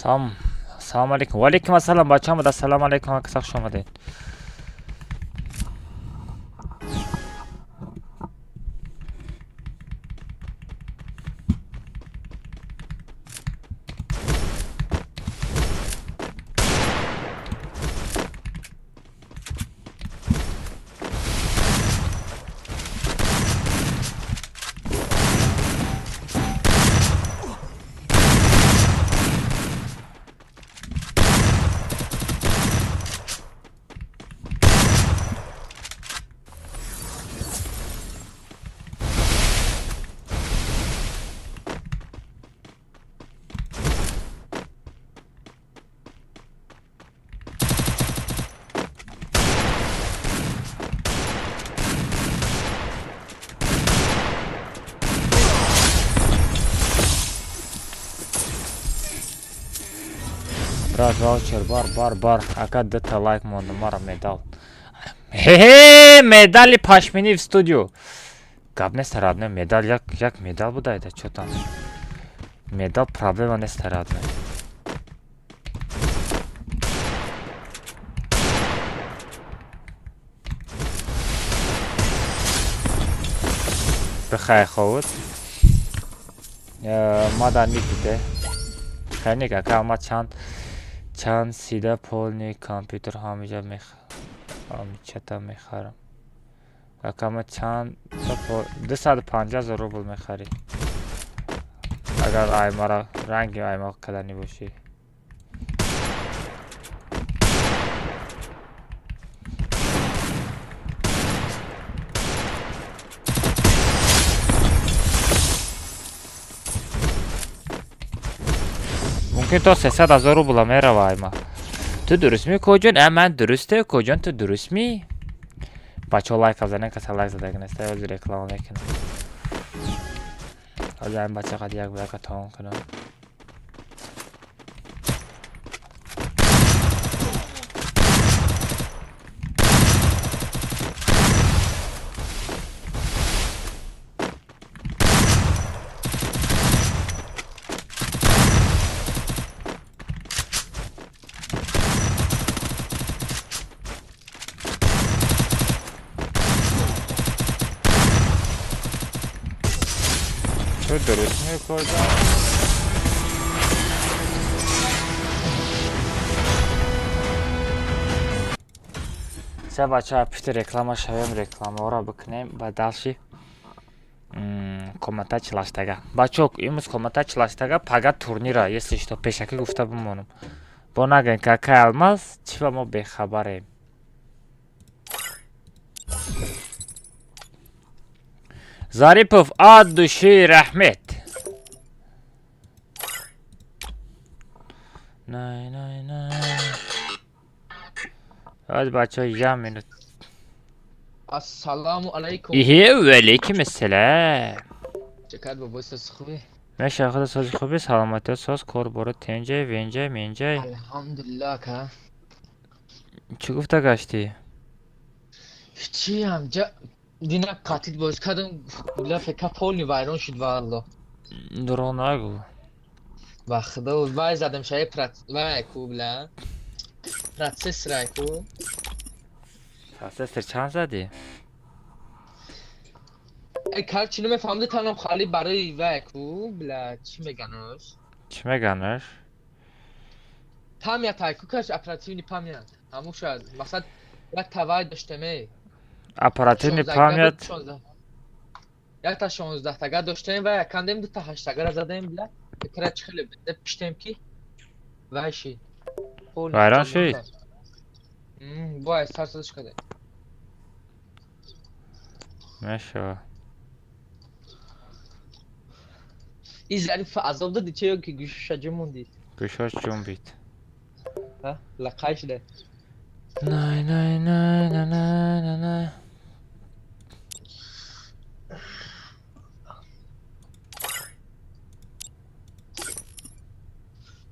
Салом, салом алейкум. Ва алейкум ассалом, бачаҳо омада. Ассалому алейкум, ҳама хуш омадед. Брат, ваучер бар, бар, бар. Ака, дта лайк монда, мара медал. Хе-хе, медали пашмини в студию. Гап нест, родной, медал як як медал буда это чё там? Медал проблема нест, родной. Бихай ховуд. Мада никите. Хайник ака, ма чанд сида полный компютер ҳамиҷа ҳамичата мехарам. Ака, ма чанд 250 000 рубл мехарӣ. Агар аймара ранги аймақ каданӣ бошӣ. Мумкин то 300 000 рубла мерава айма. Ту дуруст ми, коҷон? А ман дурусте, коҷон, ту дуруст ми? Бачаҳо, лайк занен, каса лайк задаги неста, ҳозир реклама мекунам. Ҳозир ин бача қад як ба яка тамом кунам. Ту дуруст ми, коҷон? Се бача, пишти реклама шавем, рекламаҳоро бикунем, ба дальше комната чилаштага. Бачаҳо, имрӯз комната чилаштага, пага турнира, если что, пешакӣ гуфта бимонам. Бо нагӯем, ки акай Алмаз, чӣ ба мо бехабарем. Зарипов, от души рахмет. Най, най, най. Ҳоз, бачаҳо, як минут. Ассалому алайкум. Иҳе, валейкум ассалом. Чекар бобой, соз хубӣ? Меша, худо сози хуби, саломатиё соз, кор боро тенҷай, венҷай, менҷай. Алҳамдулиллаҳ, ака. Чӣ гуфта гаштӣ? Чӣ ҳамҷа дина қатил боз кардам, ла фк полный вайрон шуд, валло. Дурӯғ нагӯ. Ба худо, вай задам шаи вай ку бла. Процессор ку. Процессор чанд задӣ? Э, кар чӣ намефаҳмида, танам хали барои вай ку бла, чӣ меганаш? Чӣ меганаш? Память ай ку каш, оперативный память. Ҳамуша мақсад як тавай доштаме. Оперативный память. Якта 16 тага доштем ва якандем дута ҳаштагара задем, бла. Кара чӣ хеле беда пиштем ки вай шид. Вайрон шид? Бо сар садаш кардем. Мешава. И Зариф азоб дадӣ чӣ ё ки гӯшаша ҷумондӣ? Гӯшош ҷунбид. Ҳа, лақай шуда. Най, най, най, най, най, най, най.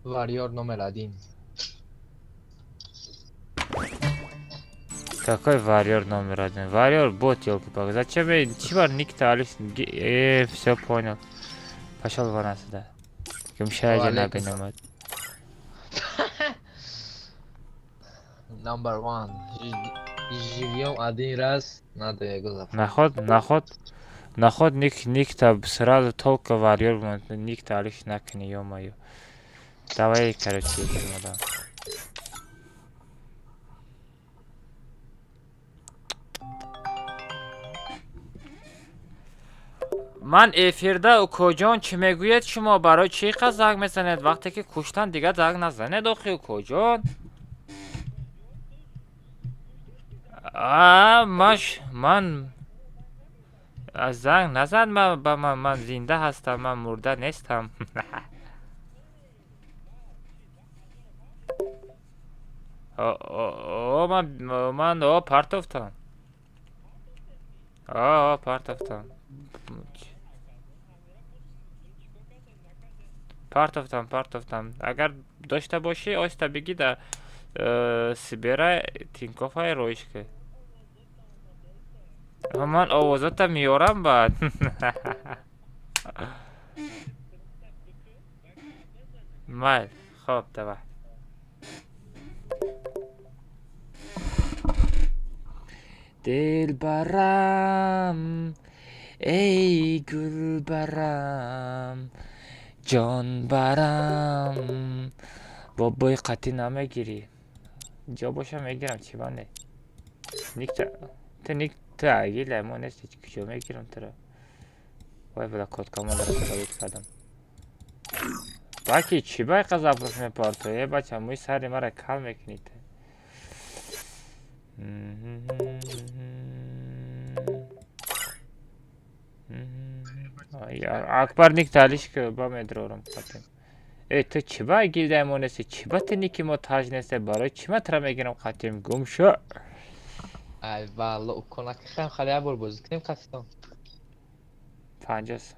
Варьёр номер один. Какой варьёр номер один? Варьёр бот, ёлки-палки. Зачем я... Чего ник-то Алис... Все понял. Пошел вон отсюда. Гумшай Ва алейкум. набинамад. Number one. Живьем один раз, надо его запомнить. Наход, наход, наход никта сразу только варьёр, никта алиш накни, ё-моё. Давай, короче, чемодан. Ман эфирда, укоҷон, чӣ мегӯед шумо? Барои чӣ қа занг мезанед? Вақте ки куштан, дигар занг назанед охи, укоҷон. Ман занг назан ба ман, ман зинда ҳастам, ман мурда нестам. Ман о партофтам, о партофтам, партофтам, партофтам. Агар дошта бошӣ, оҳиста бигӣ, да сибера Тинькофф-ай роиш ки ман овозота меёрам баъд. Майл, хоб, давай. Дилбарам, эй гулбарам, ҷонбарам, бобои қатъӣ намегирӣ? Ҷо боша, мегирам, чӣ бане? Никта ту, ник ту агила мо нести, куҷо мегирам туро? Вой, била, кодкамонро удалить кардам. Баки чӣ байқа запрос мепарто? Е, бача, мӯи сари мара кал мекунӣ ту. Акбар, ник талиш ки ба медрорам қатъи. Э, ту чӣ ба гилдаи мо нести? Чӣ ба ту ники мо таҷ несте? Барои чӣ ман тура мегирам қатъим? Гум шо. Ай валло, уконаки хем хали як бор бозӣ кунем қатитон. 50.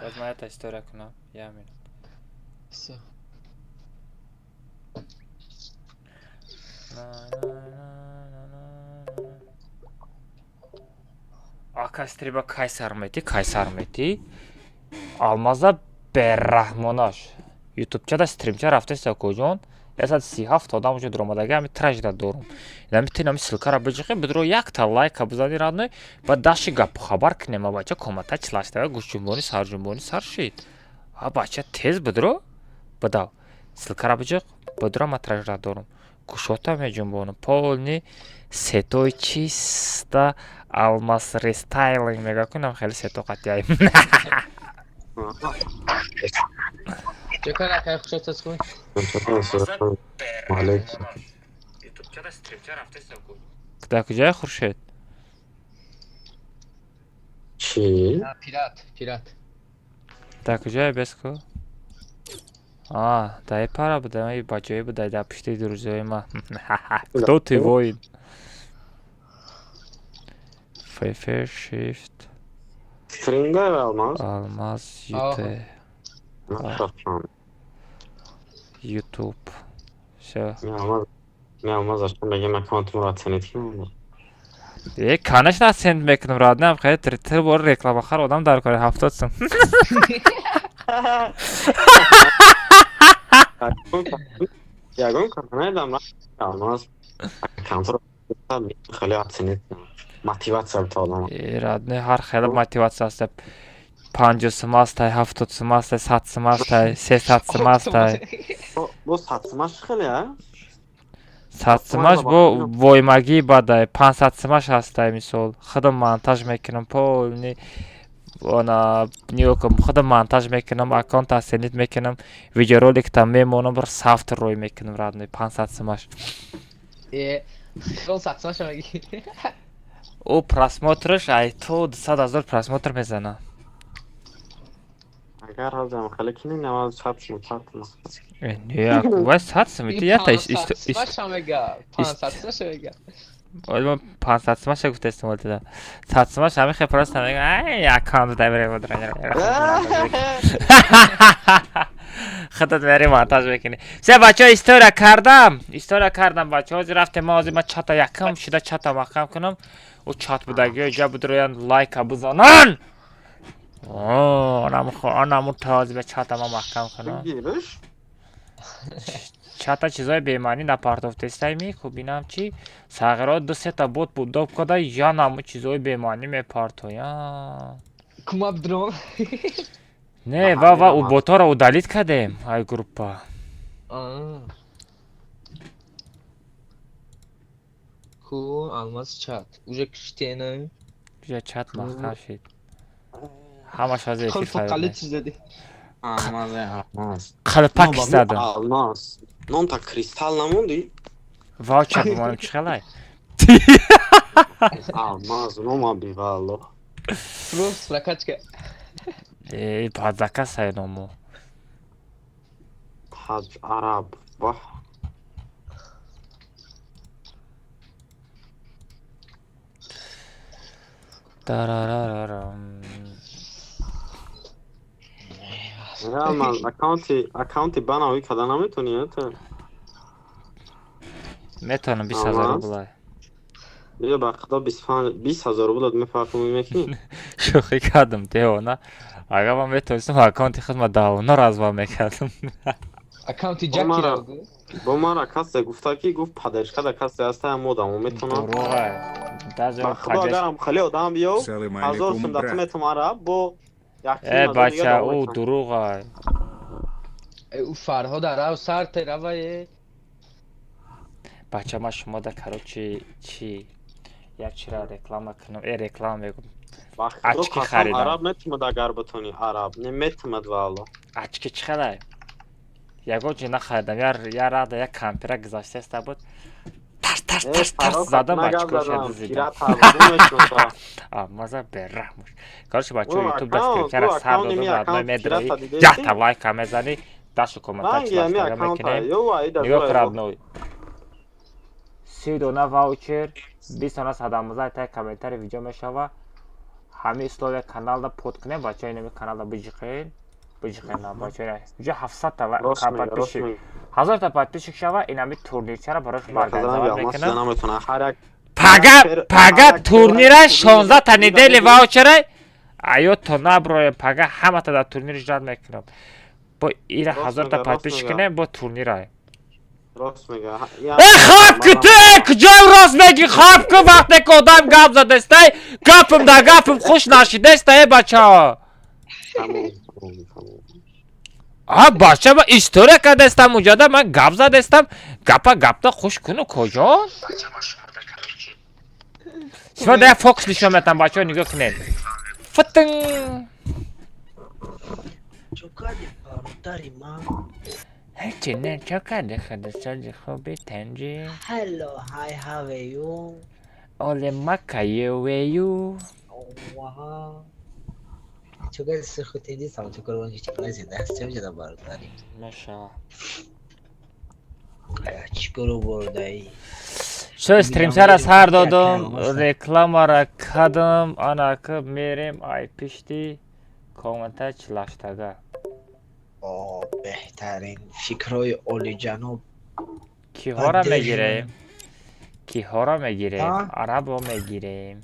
Боз ман якта история кунам, як минут. Всё. Ака, стриба кай сар метӣ, кай сар метӣ? Алмаза бераҳмонаш ютубчада стримча рафтеста, куҷон 137 одам уҷо дуромадаги, ҳами тражда дорум. Инами ту инами ссылкара биҷиқи, бидро, якта лайка бизани, родной, ба даши гапу хабар кунем. А бача комата чилаштага, гӯшҷунбонӣ, сарҷунбонӣ сар шид. А бача, тез бидро, бидав, ссылкара биҷиқ, бидро, ман тражда дорум, гӯшота меҷунбонам, полный сетои чиста алмаз рестайлинг мега кунам, хеле сето қатъяй. Чӣ кор, акай хушотаз хун? Алейкум. Дар куҷое, Хуршед? Чӣ? Пират, пират. Дар куҷое, беску? А, дар пара буда, ба ҷое буда, дар пишти друзьяи ма. Кто ты, воин? Фф shift. Стримда Алмаз? Алмаз ют. Ютуб. Всё. Не, Алмаз, зачем мегем аккаунтумро оценить кунам? Э, конечно, оценить мекунам, родной, хеле три бор рекламахар одам дар кори, 70 сум. Ягон компания Алмаз аккаунтро хеле оценить мотивация бта одам. Э, родной, ҳар хеле мотивация аст. 50 сум астай, 70 сум астай, 100 сум астай, 300 сум астай. Бо 100 сумаш хеле, а? 100 сумаш бо воймагӣ бадай, 500 сумаш ҳастай, мисол. Худам монтаж мекунам, полный она нигоҳ кун, худам монтаж мекунам, аккаунт оценить мекунам, видеороликта мемонам, бір сафт рой мекунам, родной, 500 сумаш. Э, сол 100 сумаша мегӣ? Ӯ просмотраш ай то 200 ҳазор просмотр мезана. Агар ҳозирам хеле кунӣ, навад 100 сум, 100 сум. Э, не, вай 100 сум, ята сумаша мега, 500 сумаша мега. Ма 500 сумаша гуфта истифода дада. 100 сумаш ҳами хе просто мега, ай, аккаунт дай бре, худат мери монтаж мекунӣ. Се, бачаҳо, история кардам, история кардам, бачаҳо, ҳозир рафтем ма, ҳозир ма чата якам шуда, чата маҳкам кунам. Ӯ чат будагиҳо иҷа будроянд, лайка бизанан. Анаму този ба чата ма маҳкам кунам. Бигирш. Чата чизои бемаънӣ напартофтестай, ку бинам чи сағиро ду сета бот будоб када, янаму чизои бемаънӣ мепартоян. Кумаб дрон. Не, ва у ботаро удалить кардем ай группа. Ку алмаз чат. Уже киштена. Уже чат маҳкам шид. Ҳамаш аз эфир. Қалит задӣ. Алмаз, алмаз. Қалпак задам. Алмаз. Ном та кристалл намонди? Ваучер бимонем, чӣ хелай? Алмаз, нома бивалло. Просто прокачка. Э, падака сай ному. Ҳаҷ араб. Ваҳ. Тарарарарам. Алмаз, аккаунти банавӣ када наметонӣ, это? Метавонам 20 000 рублай. Бия, ба худо, 25, 20 000 рублат мефарқумӣ мекунӣ? Шӯхӣ кардам, девона. Агар ман метавонистам, аккаунти худма давно развал мекардам. Аккаунти Ҷакира. Бо мара касе гуфта, ки гуфт, падешкада касе ҳаста, ам одамо метонам. Дурӯға. Даже Ба худо, агарам хеле одам биё, 1000 сум дату метум ара бо. Э, бача, ӯ дурӯға. Ӯ Фарҳод арав сар теравае. Бача, ман шумо да, короче, чи як чира реклама кунам, э, реклама мегум. Очки харидам. Араб метумад, агар битони, араб не метумад, валло. Очки чӣ хелай? Ягон чи нахаридам, я рада як кампира гузаштаста буд, тарс тарс тарс тарс задам, очкоша дизидам. Маза бераҳмуш. Короче, бачаҳо, ютуб дастиркара сар додум, родной, медраи 10 та лайка мезанӣ, дашу комментар чилаштага мекунем. Нигоҳ кун, родной, 30 дона ваучер, 20 дона садамоза таи комментари видео мешава. Ҳамин условия каналда под кунем, бачаҳо, инами каналда биҷиқен, биҷиқен, бачаҳо, уже 700-та подписчик, 1000-та подписчик шава, инами турнирчара барои шумо организовать мекунам. Пага, пага турнира 16-та недели ваучера аё то наброем, пага ҳамата дар турнир ждать мекунам. Бо ира 1000-та подписчик кунем, бо турнира. Рост мега. Э, хоб ку, ту куҷои рост мегӣ? Хоб ку, вақте ки одам гап задестай, гапм да гапм хуш нашидеста, э, бачаҳо. А, бача, ма история кардестам, уҷада ман гап задестам, гапа гапта хуш куну куҷон. Шумо да як фокус нишон метам, бачаҳо, нигоҳ кунед. Футин. Чо кардӣ, бародари ман? Ҳечи не, чо карди, хадисози хуби, тенҷи? Hello, hi, how are you? Оле макаевею. Ваҳа. Чо кардӣ, ху тенҷи? Салом, чо корбон, чӣ кор, зинда ҳастӣ, ҷада бародари? Машалла. Чӣ кору бурдаӣ? Шо, стримсара сар додум, рекламара кардам, анака мерем ай пишти комната чилаштага. О, беҳтарин фикрҳои олиҷаноб. Киҳора мегирем? Киҳоро мегирем? Арабро мегирем,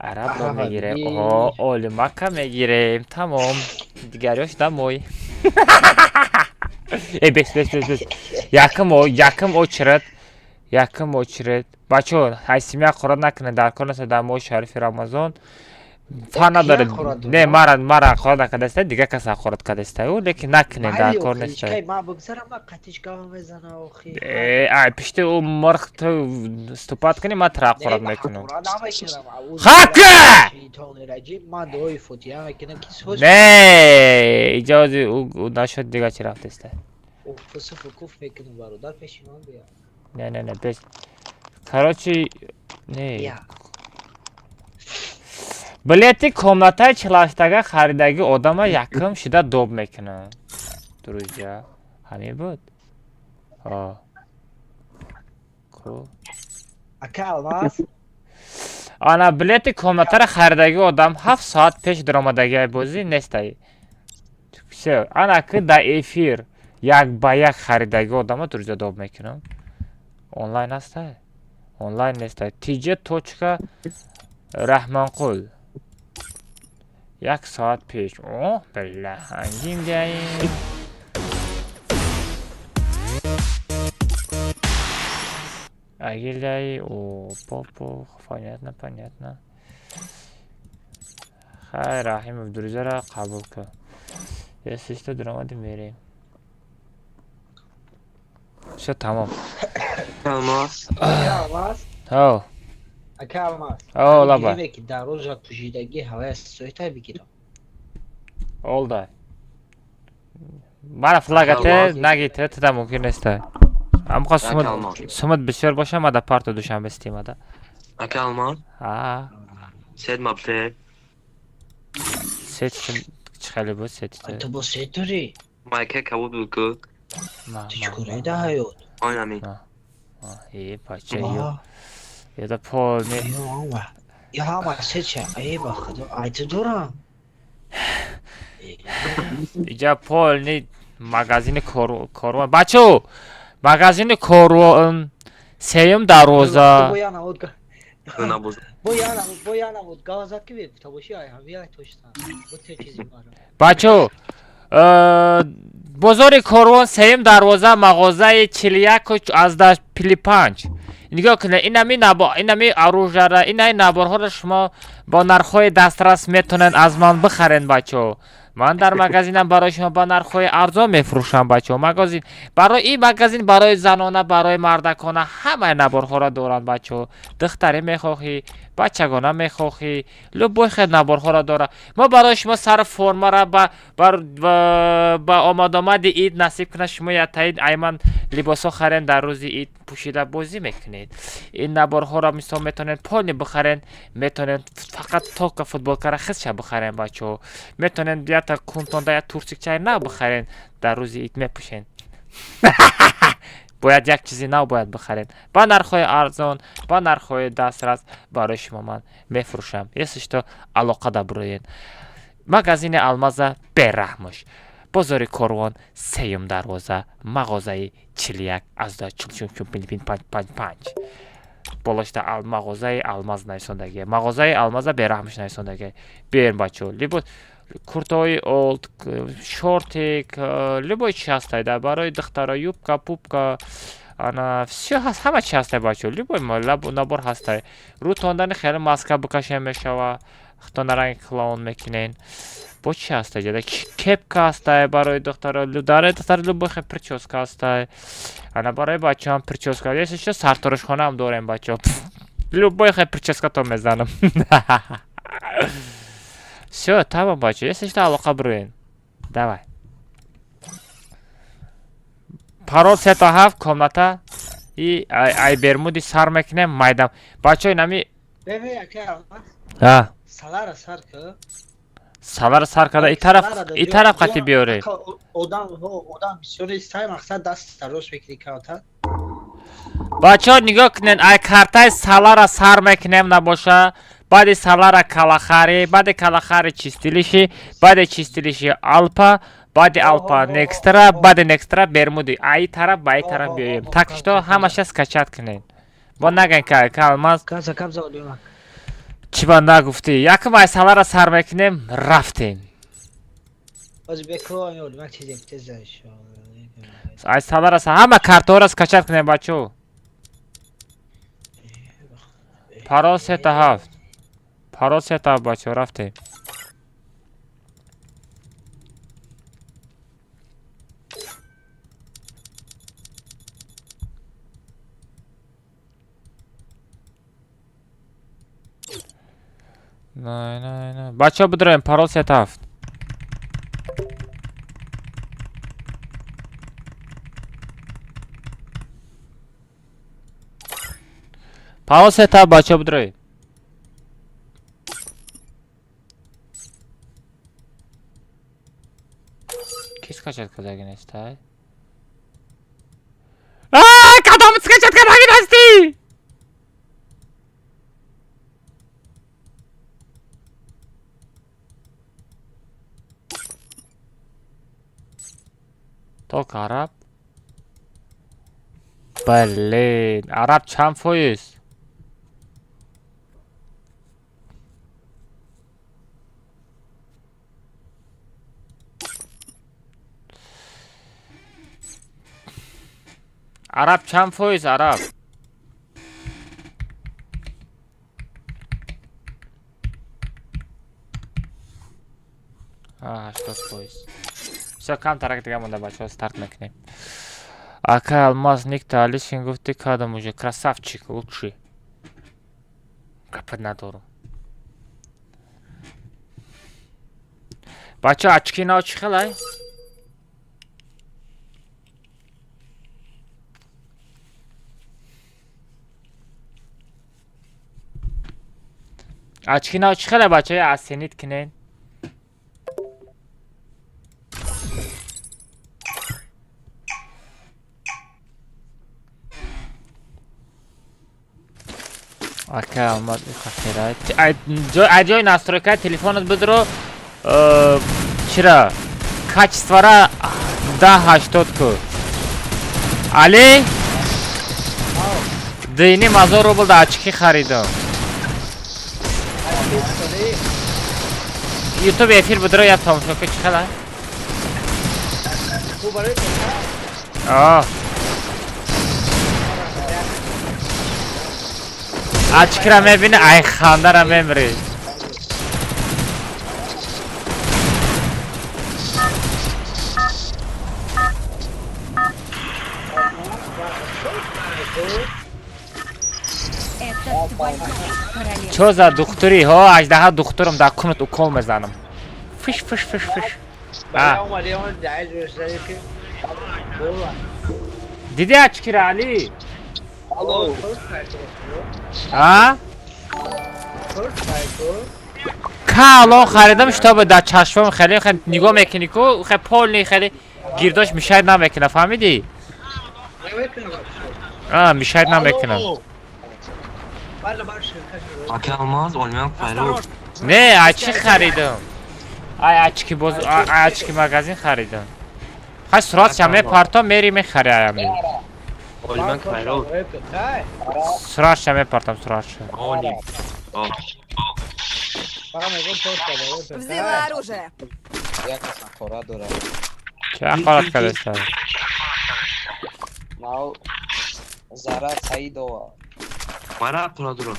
арабро мегирем, о, олимака мегирем, тамом, дигариёш дамой. Э, бес, бес, бес, бес. Якум очередь, якум очередь, бачаҳо, ҳайсимия қурат накунед, дар кор нест дар моҳи шарифи Рамазон. Фар надоред, не, мара ҳақорат накардаста, дигар кас ҳақорат кардастаю, лекин накунед, дар кор нест. Э, пишти ӯ мурғ ту выступать кунӣ, ман тура ҳақорат мекунам. Хака не, иҷози ӯ нашуд, дигар чӣ рафтеста? Не, не, не, бес. Короче, не, билети комнатаи чилаштага харидагӣ одама якум шида доб мекунам. Друзья, ҳамин буд. Ку Ака Алмаз. Ана, билети комнатаро харидагӣ одам 7 соат пеш даромадагиай бозӣ нестай. Всё, ана ки дар эфир як ба як харидагӣ одама, друзья, доб мекунам. Онлайн ҳастай? Онлайн нестай. Тиҷ точка Раҳманқул. Як соат пеш. О, бля, ангин. Агиляй, о, попо, понятно, понятно. Хай, Рахимов, друзья, қабул кун. Если что, дуромадим мерем. Всё, тамом. Алмаз. Алмаз. О. Ака Алмаз. О, лаба. Ки дар рӯза пӯшидагӣ ҳавая соита бигирам. Олда. Мара флагате нагите, тада мумкин неста. Амқа сумат сумат бисёр боша, мада парто Душанбе стимада. Ака Алмаз. А. Сед мабле. Сет чӣ хеле буд сет? Ту бо сет дорӣ? Майка кабуд буд ку. Ту чӣ кораи да ҳаёт? Ой, ами. Э, бача, ё. Это полный. Я ҳама сетча, эй, ба худо, ай ту дорам. Иҷа полный магазини корвон. Бачо, магазини корвон сеюм дарвоза. Бачо, бозори корвон сеюм дарвоза, мағозаи 41 аз 55. Нигоҳ кунед, инами оружияра, инаи наборҳоро шумо бо нархҳои дастрас метавонед аз ман бихаред, бачо. Ман дар магазинам барои шумо ба нархҳои арзон мефурӯшам, бачо. Магазин барои ин магазин барои занона, барои мардакона ҳамаи наборҳоро доранд, бачо. Духтарӣ мехоҳӣ, бачагона мехоҳӣ, любой хел наборҳоро дорад. Мо барои шумо сари формара ба омадомади ид насиб кунад, шумо яктаи айман либосҳо харен, дар рӯзи ид пӯшида бозӣ мекунед. Ин наборҳоро мисол метавонед полный бихарен, метавонед фақат тока футболкара хисша бихарен, бачо. Метавонед якта кунтонда як турсикчаи нав бихарен, дар рӯзи ид мепӯшен. Бояд як чизи нав бояд бихаред. Ба нархҳои арзон, ба нархҳои дастрас барои шумо ман мефурӯшам. Если что, алоқа дабуроед. Магазини Алмаза бераҳмуш. Бозори корвон сеюм дарвоза, мағозаи 41 аз 44 5 5 5. Болошта мағозаи Алмаз нависондагия. Мағозаи Алмаза бераҳмуш нависондагия. Биёен, бачо. Либос, куртаҳои олд, шортик, любой чи ҳастай да барои духтара, юбка, пупка, ана всё ҳаст, ҳама чи ҳастай, бачо. Любой набор ҳастай. Рӯтондани хеле маска бикашем мешава. Худтона ранги клоун мекунен. Бо чи ҳастай ҷада? Кепка ҳастай барои духтара, дарои духтара любой хел прическа ҳастай. Ана барои бачаҳам прическа. Если что, сарторошхонаам дорем, бачо. Любой хел прическа то мезанам. Всё, тамом, бачо. Если что, алоқа бироен. Давай. Парол 3 7 комната и ай бермуди сар мекунем майдам. Бачо, инами А. Салара сар ка. Салара сар карда и тараф қати биёре. Одам одам бисёр истай, мақсад даст рост мекунӣ карта. Бачо, нигоҳ кунед, ай картаи салара сар мекунем набоша. Баъди салара калахари, баъди калахари чистилиши, баъди чистилиши алпа, баъди алпа некстра, баъди некстра бермуди. Ай тараф ба ай тараф биёем. Так что ҳамаша скачать кунед. Бо наган ка Алмаз. Чӣ ба нагуфтӣ? Якум ай салара сар мекунем, рафтем. Ай салара ҳама картаҳоро скачать кунем, бачо. Парол 3 7. Парол 3 7, бачо, рафтем. Не, не, не. Бачо, бидроем, парол 3 7. Парол 3 7, бачо, бидроем. Ки скачать кардаги нестай? Кадом скачать кардаги нестӣ? Только араб? Блин, араб чанд фоиз? Араб чанд фоиз, араб? А, 80%. Всё, камтарак дига монда, бачаҳо, старт мекунем. Ака Алмаз, никта Алишин гуфти кадом уже красавчик, лучший. Гапат надорум. Бачаҳо, очки нав чӣ хелай? Очки нав чӣ хелай, бачаҳо, оценить кунен. Ака Алмаз, хахера. Ай ҷои настройкаи телефонат бидро, чира качествора 1080 ку. Али? 2,5 ҳазор рубл да очки харидам. Ютуб эфир бидро, я тамошо ку, чӣ хелай? А. Очкира мебини, ай хандара мемри. Это твоя королева. Чо за духтури, ҳо, аждаҳа духтурам дар кунут укол мезанам. Фиш, фиш, фиш, фиш. А. Диди очкира, Али? А? Калон харидам, чтобы дар чашмам хеле хеле нигоҳ мекунӣ ку, хеле полный хеле гирдош мешать намекуна, фаҳмидӣ? А, мешать намекуна. Ака Алмаз, Олимян Файрод. Не, ай чӣ харидам? Ай очки боз, ай очки магазин харидам. Хай, суратша мепартом, мери мехари аями. Олимян Файрод. Суратша мепартам, суратша. Олим. О. Взяла оружие. Як кас ҳақорат дорад. Чӣ ҳақорат кардеста? Мал Зара Саидова. Мара ҳақорат дорад.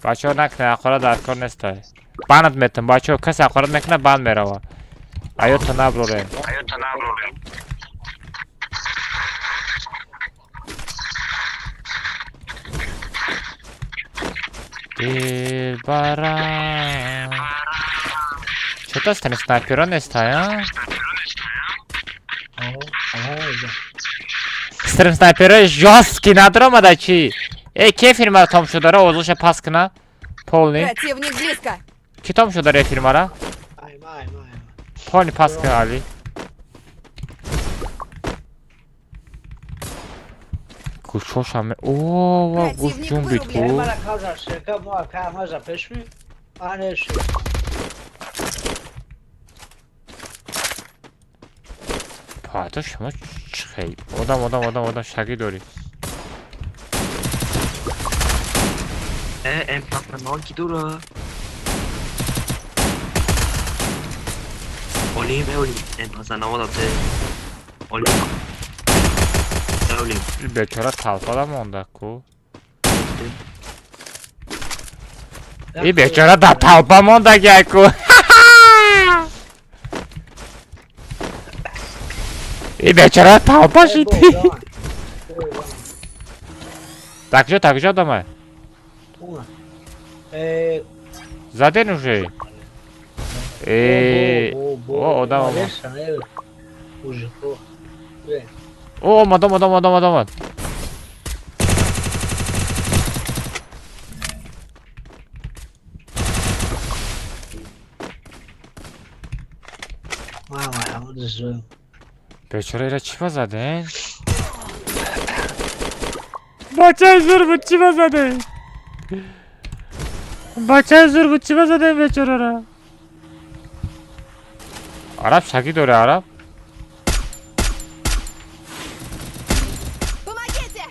Бачаҳо, накунед, ҳақорат дар кор нестай. Банат метам, бачаҳо, касе ҳақорат мекунад, банд мерава. Аёто наброрем. Дилбарам. Чото стани снайпера нестай, а? Стрим снайпера жёсткий надромада чӣ? Эй, ке фирмара тамошо дора, овозоша пас куна? Полный. Противник близко. Ки тамошо дора фирмара? Полный пас куна, Али. Гӯшошам. О, ва гӯш Противник ҷунбид ку. вырублен. Пато шумо чӣ хел? Одам, одам, одам, одам, шагӣ дорӣ. Э, М ки дора? Олим, э, Олим. М те. Олим. Э, Олим. Бечора талпада монда ку. И бечора дар талпа мондагиай ку. И бечора талпа шид. Так куҷо, так куҷо одамай? Заден уже? Э, о, одам омад. О, омад, омад, омад, омад, омад. Бечора ира чӣ ба заден? Бачаи зур буд, чӣ ба заден? Бачаи зур буд, чӣ ба заден бечорара? Араб шагӣ дорӣ, араб? Помогите!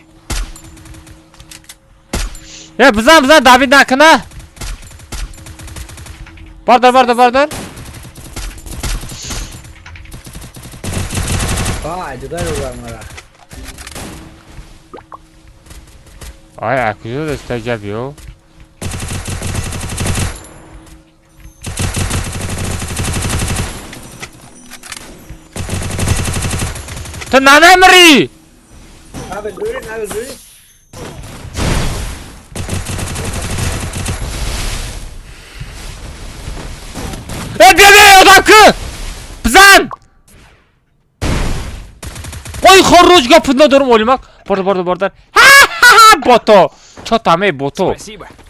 Э, бизан, бизан, давид накуна. Бардор, бардор, бардор. Ай, а куҷо даста ҷабиё? Ту нанамирӣ! Э, бия, бия, одам ку! Бизан! Ой, хорроҷ гап надорам, олимак. Бордар, бордар, бордар. Ха-ха-ха, бото. Чотам, эй, бото.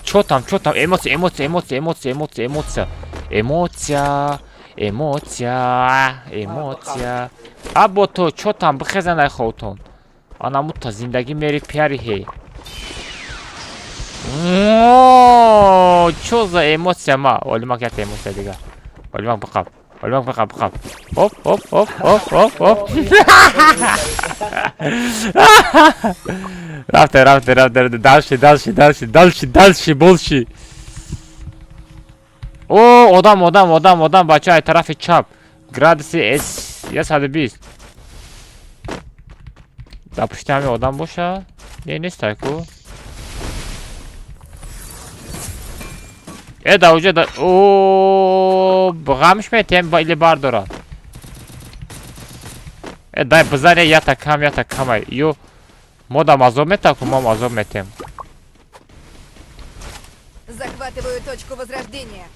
Чотам, чотам. Эмоция, эмоция, эмоция, эмоция, эмоция, эмоция. Эмоция, эмоция, эмоция. А бото, чотам, бихезан ай хотон. Анамута зиндагӣ мери пиари ҳей. Чо за эмоция ма? Олимак як эмоция дига. Олимак биқаб. Олимак биқаб, биқаб. Оп, оп, оп, оп, оп, оп. Рафте, рафте, рафте, рафте. Дальше, дальше, дальше, дальше, дальше, больше. О, одам, одам, одам, одам, бача, ай тарафи чап. Градуси С 120. Дар пушти ҳами одам боша? Не, нестай ку. Э, да уҷа да о, ғамш метиҳем или бардора. Э, дай бизан ята кам, ята камай. Ё мо дам азоб метаку, мо азоб метем. Захватываю точку возрождения.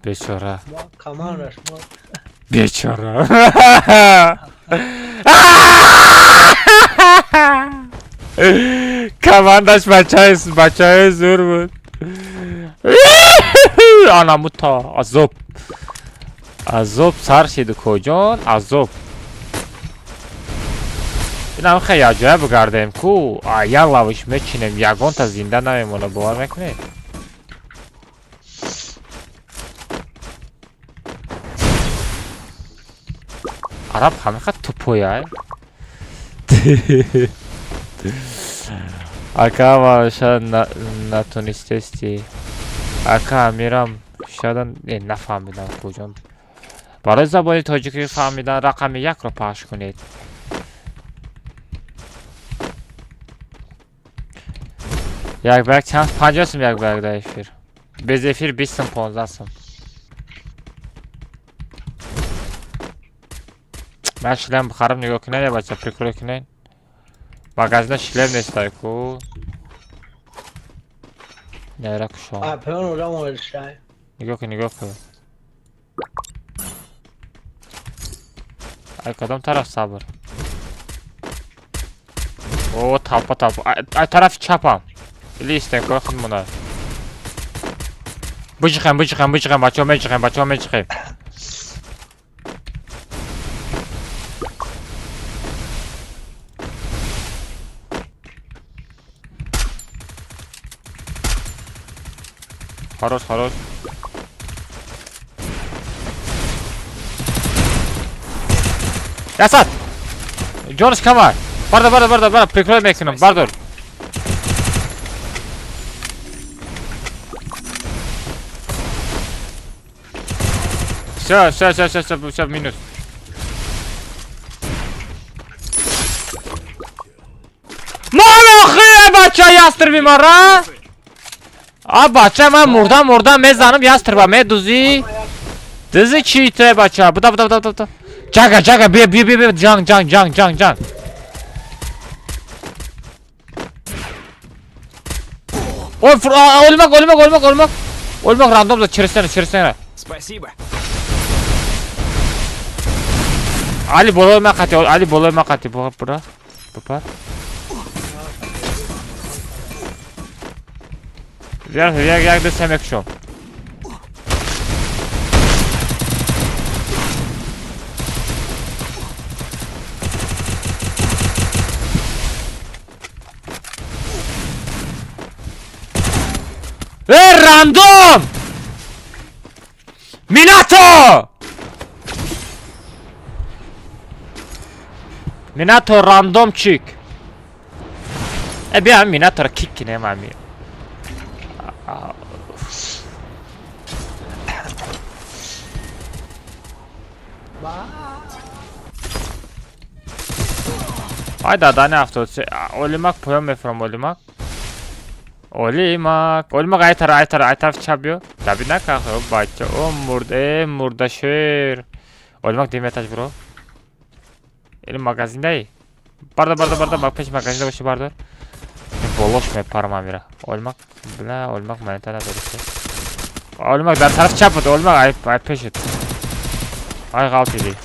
Бечора. Бечора. Командаш бачаи зур буд. Анамута азоб. Азоб сар шиду коҷон, азоб. Инам хе якҷоя бигардем ку, як лавиш мечинем, ягонта зинда намемона, бовар мекунед? Араб ҳамиқа тупояй. Ака маша натонистести. Ака амирам шояд нафаҳмидам куҷон. Барои забони тоҷикӣ фаҳмидан рақами 1-ро пахш кунед. Як ба як чанд 50 сум як ба як дар эфир. Без эфир 20 сум 15 сум. Ман шлем бихарам нигоҳ кунед, я бача прикрой кунед. Магазина шлем нестай ку. Нера кушон. Нигоҳ кун, нигоҳ кун. Ай кадом тараф сабр? О, талпа талпа. Ай тарафи чапам. Или истен кой худмона. Биҷиқем, биҷиқем, биҷиқем, бачаҳо меҷиқем, бачаҳо меҷиқем. Хорош, хорош. Ясад! Ҷонаш камар. Бардор, бардор, бардор, бардор, прикрой мекунам, бардор. Всё, всё, всё, всё, всё, всё, минус. Ман бача ястрби мара? А бача ман мурдам, мурдам мезанам ястрба медузӣ. Дузӣ чӣ ту бача? Буда, буда, буда, буда. Ҷага, ҷага, бия, бия, бия, ҷанг, ҷанг, ҷанг, ҷанг, ҷанг. Ой, олмак, олмак, олмак, олмак. Олмак рандом за через стену, через стену. Спасибо. Али болои ман қати, Али болои ман қати, бура. Бупар. Як, як, як, ду, се мекушом. Э, рандом! Минато! Минато рандомчик. Э, бия Минатора кик кинем ами. Ай дадани 73. Олимак поён мефурам олимак. Олимак, олимак ай тараф, ай тараф, ай тараф чап биё. Давид наках, о бача, о мурд, э мурдашер. Олимак деметаш бро. Или магазиндаи? Бардор, бардор, бардор, мак пеш магазинда боши бардор. Болош мепарам амира. Олимак, бля, олимак монета надори. Олимак дар тараф чап буд, олимак ай ай пешет. Ай ғалтиди.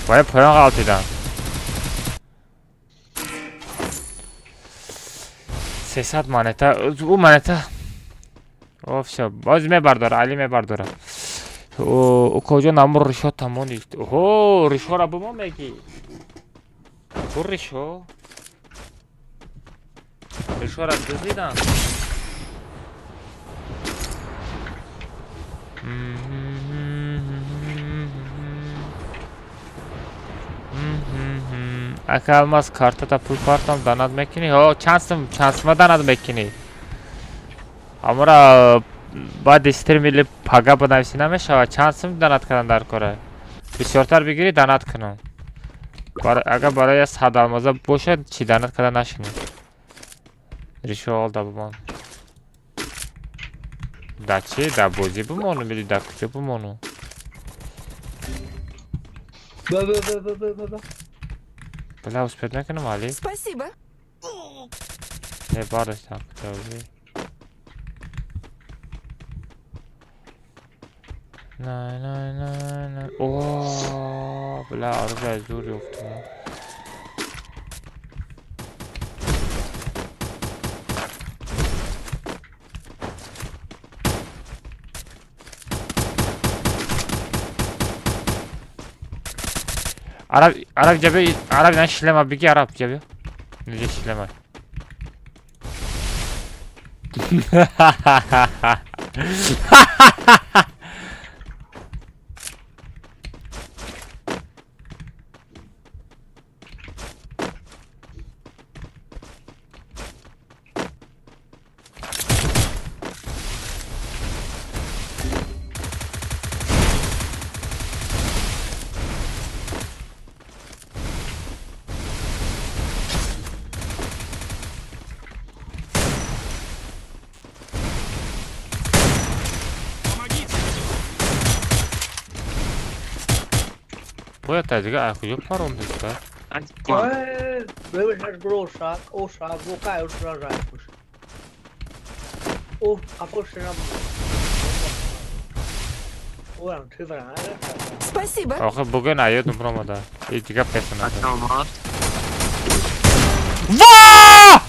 Вай поён ғалтидан. 300 монета, ӯ монета. О, всё, боз мебардора, Али мебардора. О, куҷо намур ришо тамони. Оҳо, ришоро бимо меги. Ку ришо? Ришоро дуздидан. Ака Алмаз картата пул партам данад мекунӣ? Ҳо, чанд сум, чанд сума данад мекунӣ? Амора баъди стрим или пага бинависӣ намешавад? Чанд сум данад кардан дар кора? Бисёртар бигирӣ данад кунам. Агар барои 100 алмоза бошад, чӣ данад карда нашинӣ? Ришо олда бимон. Да чӣ? Да бозӣ бимонум или да куҷо бимонум? Ба ба ба ба ба ба ба. Бля, успеть накунам, Али? Спасибо. Не бардоштам куҷо. На на на на. О, бля, оружие зур ёфтум. Араб, араб ҷаби, араб на шлема биги араб ҷаби. Неҷа шлема. Бояд та дига ай куҷо парондиста? Ой, бебеш оша, бокай ошражайкуш. О, апошра. О, чивра. Спасибо. Охи бугун аёдум ромада. И дига персонаж. Алмаз. Ва!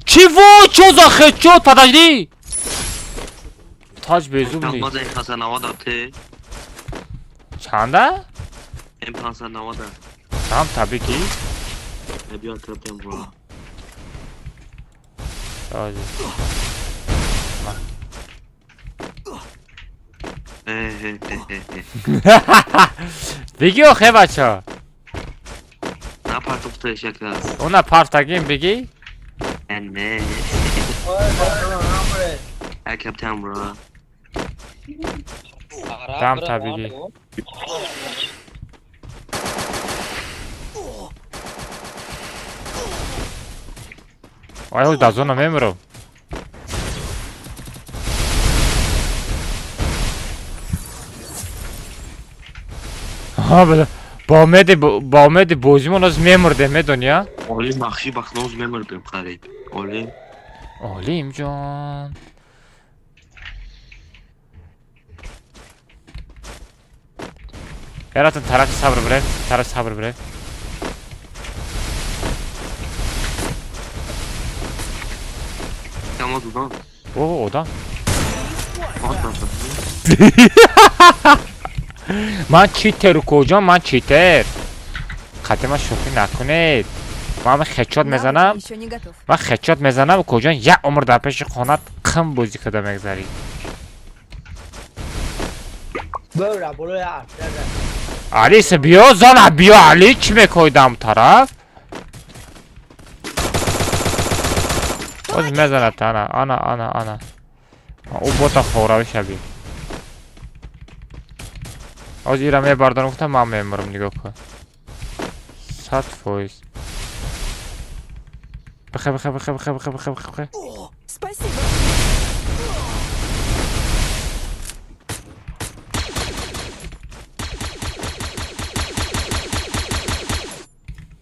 Чего? Чё за хедшот? Подожди! Таҷ безумный. Алмаз М593. Чанда? М590. Там табики. Биё кардем бро. Давай. Биги охе бача. На партофташ якас. Уна партагим биги. Не. Каптан бро. Там табиги. Ай, да зона мемрам. Ҳа, бля. Ба умеди ба умеди бозимон оз мемурдем, медони, а? Олим бахши бахноз мемурдем қариб. Олим. Олим ҷон. Яратон тарафи сабр бирем, тарафи сабр бирем. Алмаз одам. О, одам. Ман читер куҷо, ман читер. Қати ман шӯхӣ накунед. Ман хечот мезанам. Ман хечот мезанам, куҷон як умр дар пеши хонат қим бозӣ карда мегзарӣ. Али биё, зана биё, Али чӣ мекои дам тараф? Боз мезанад ана, ана, ана, ана. Ӯ бота хоравӣ шаби. Оз ира мебардорам, гуфтам ман мемурам, нигоҳ кун. 100%. Бихе, бихе, бихе, бихе, бихе, бихе, бихе. Спасибо.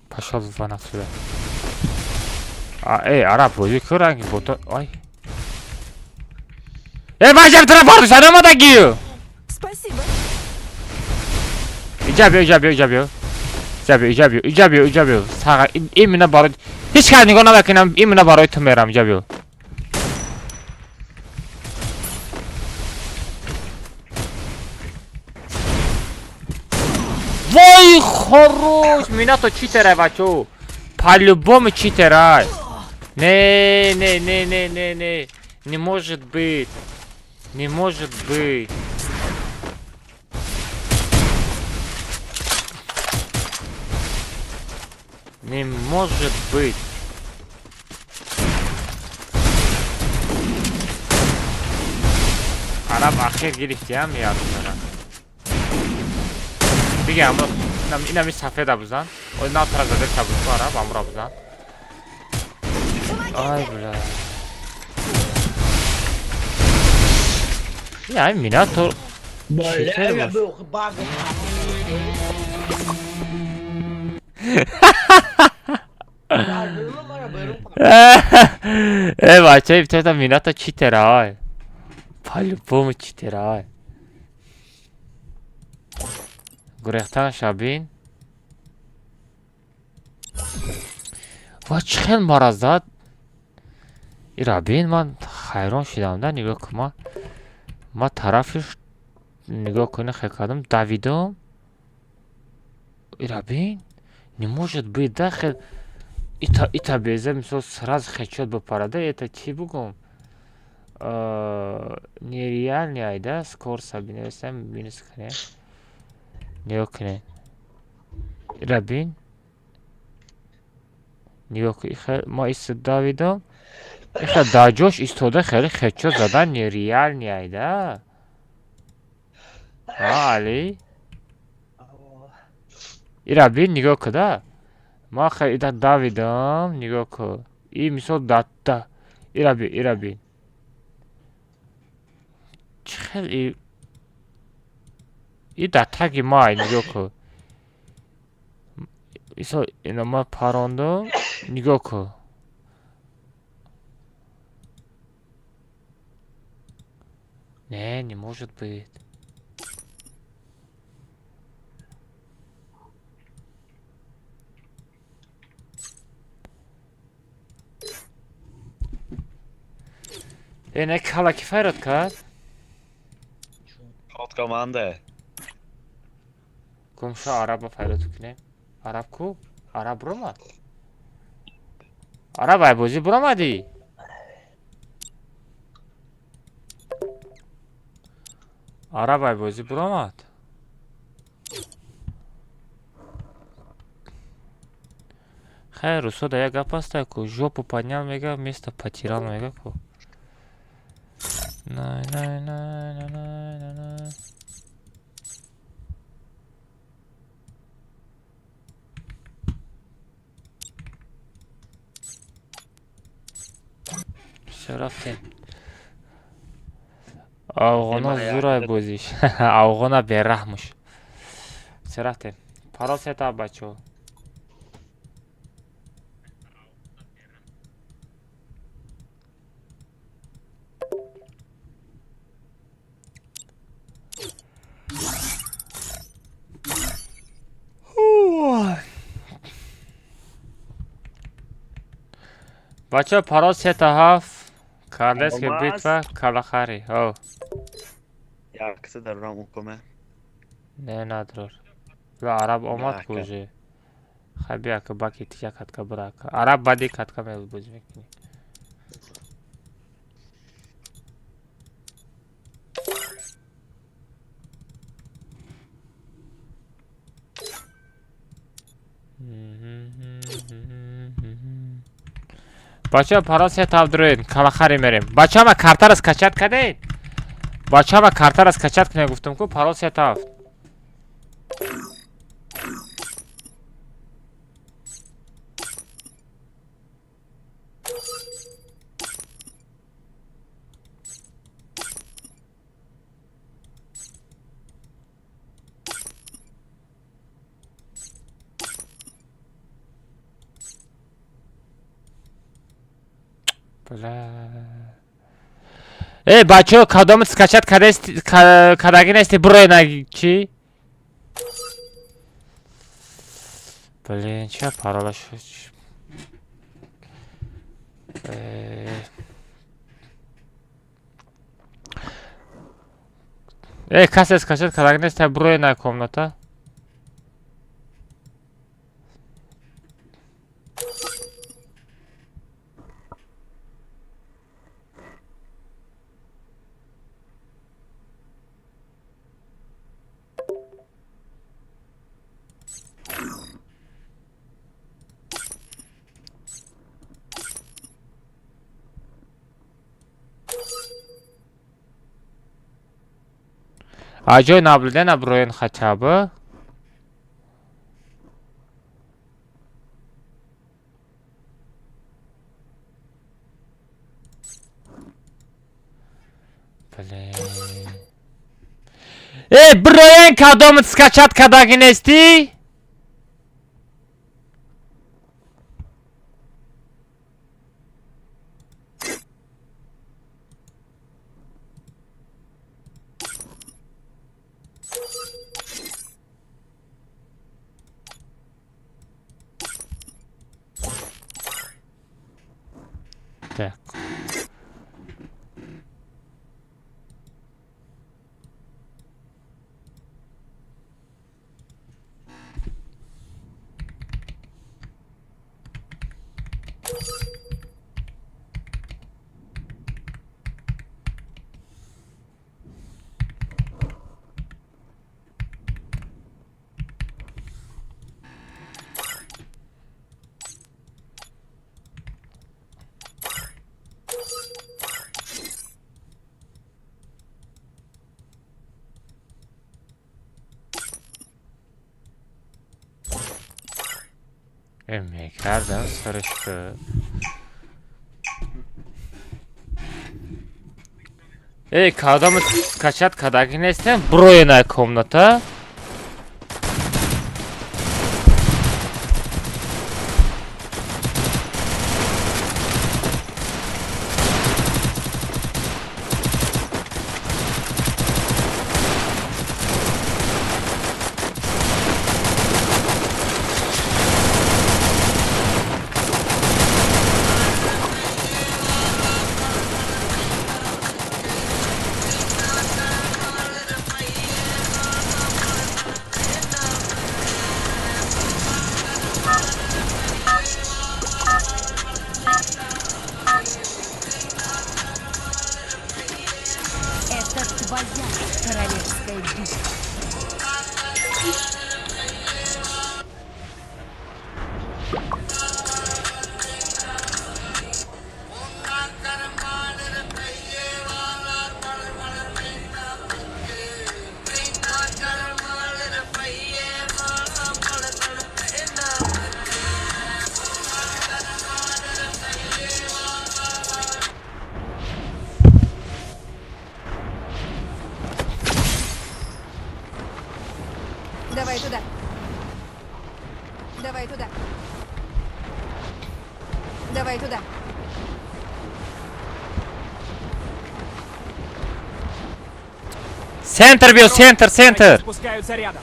Пошел вон отсюда. А, эй, араб, бозӣ ку ранги бота. Ай. Эй, ваҷаб тара бардошта намадагию. Спасибо. Иҷа биё, иҷа биё, иҷа биё. Иҷа биё, иҷа биё, иҷа биё, иҷа биё. Сага, именно барои ҳеҷ кас нигоҳ намекунам, именно барои ту мерам, иҷа биё. Вой, хорош! Минато читерай, бачо. По-любому читерай. Не, не, не, не, не, не. Не может быть. Не может быть. Не может быть. Араб ахир гирифтиам ярдара. Диге амро инами сафеда бузан. Ой натра заде сабуз араб амро бузан. Ай бля. Я минато. Бля, Э, бача, ибтида минато читера. По-любому читера. Гурехтан шабин. Ва чӣ хел мара зад? Ира бин, ман хайрон шидам да, нигоҳ кун, ман тарафиш нигоҳ кун, хел кардам, давидам. Ира бин, не может быть, да, хел ита беза, мисол, сразу хечот бипарада, это чӣ бугум? Нереальный айда, скорса бинависам, минус кунем. Нигоҳ кунед. Ира бин. Нигоҳ кун, ма иста давидам. Иха дар ҷош истода хеле хечот задан нереальный айда. А, Али? Ира бин, нигоҳ кун, да. Ман хеле ида давидам, нигоҳ кун. И мисол да. Ира бин, ира бин. Чӣ хел и дар таги май, нигоҳ кун. Мисол ина ман парондам, нигоҳ кун. Не, не может быть. Э, не кала ки файрод кард? Ход команда. Гумша араба файрод кунем. Араб ку? Араб буромад? Араб ай бозӣ буромадӣ? Араб ай бозӣ буромад? Хайр, русо да як гап аста ку, жопу поднял мега, место потерял мега ку. Най, най, най, най, най, най, най. Всё, рафтем. Афғона зурай бозиш. Афғона бераҳмуш. Всё, рафтем. Парол сета, бачо. Бачо, парол 3-7. Карлески битва Калахари. Ҳо. Якса дарурам укуме. Не, надрор. Ла араб омад куже. Хай бия ка баки ти як катка бира ака. Араб баъди катка мебозӣ мекунӣ. Бачаҳо парол се тавдроед, калахаре мерем. Бачаҳо ма картара скачать кардед? Бачаҳо ма картара скачать кунед гуфтам ку парол се тавд. Э, бачаҳо кадомат скачать кардаги нести бурои на чӣ? Блин, ча паролаш? Э, касе скачать кардаги нест, бурои на комната. А ҷои наблюдения броен хотя бы. Блин. Э, броен кадомат скачать кардаги нестӣ? Так. Мекардам сарашка. Эй, кадомат скачать кардаги нестем? Брои на комната. Это твоя королевская битва. Давай туда. Давай туда. Давай туда. Центр бил, центр, центр. Спускаются рядом.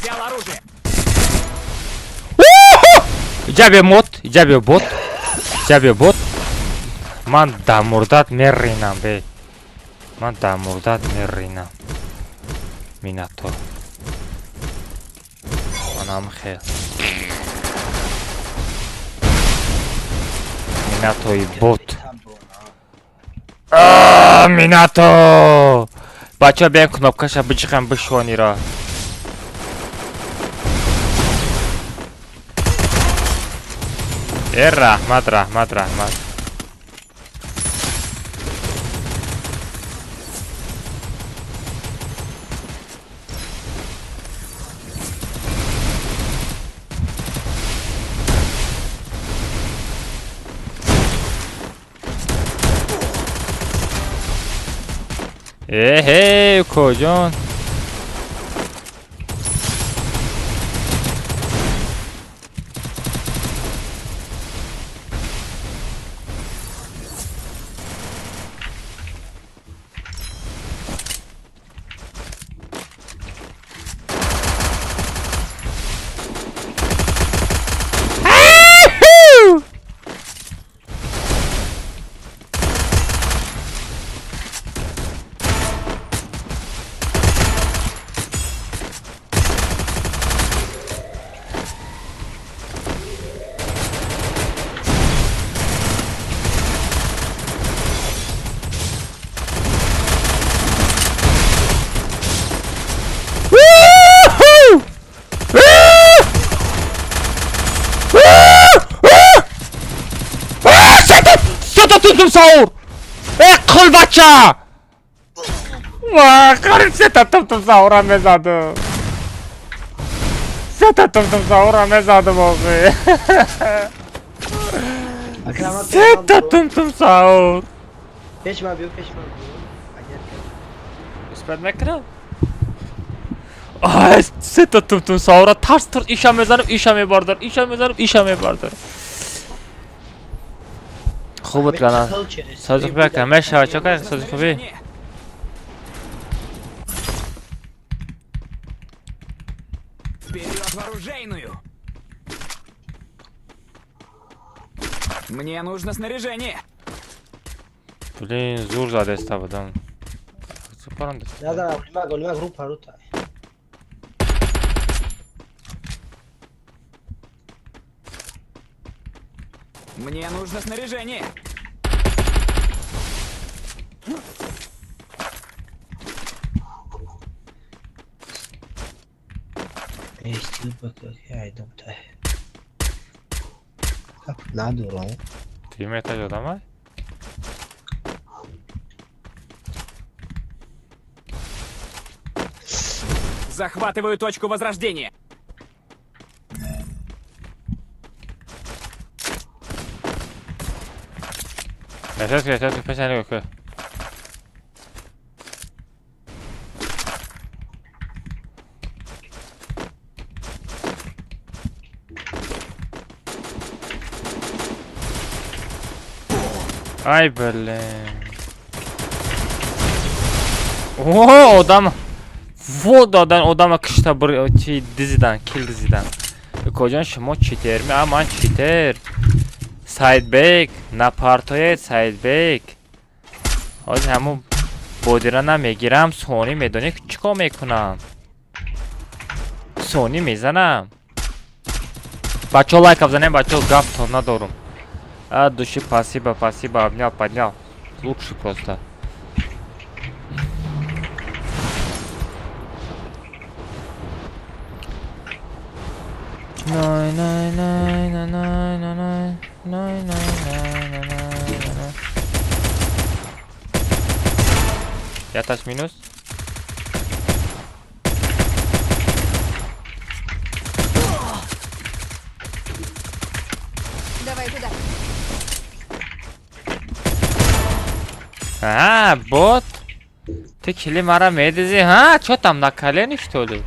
Взял оружие. Иҷа мот, иҷа бот, иҷа бот. Ман дар мурдат меринам, бе. Ман дар мурдат меринам. Минато. Манам хел. Минатои бот. Минато! Бачаҳо биён кнопкаша биҷиқам бишонира. Э раҳмат, раҳмат, раҳмат. Эҳе, куҷон? Тумтум саур! Э, қулбача! Ва, қариб сета тумтум саура мезадам. Сета тумтум саура мезадам охи. Сета тумтум саур. Пеш ма биё, пеш ма биё. Успед мекунам? Ай, сета тумтум саура тарс тарс иша мезанам, иша мебардор, иша мезанам, иша мебардор. Хуб буд кана. Сози хуби ака, мешава, чо кардӣ сози хуби? Вперед в оружейную! Мне нужно снаряжение. Блин, зур задеста будам. Да, да, олимаг, рупа, рута. Мне нужно снаряжение. Ты метаҷ одамай? Захватываю точку возрождения. Сейчас, песня какая. Ай, блин. О, одам. Во додан одама кишта бир чи дизидан, кил дизидан. Коҷон шумо читер ми? А ман читер. Саидбек, напартоед Саидбек. Ҳозир ҳамун бодира намегирам, сони медонӣ чӣ кор мекунам? Сони мезанам. Бачаҳо лайк бизанем, бачаҳо гаптон надорум. А души спасибо, спасибо, обнял, поднял. Лучше просто. Най най най най най най най най най най най най. Яташ минус. Давай туда. А, бот. Ты кили мара медизи, ха? Чё там на колени что ли?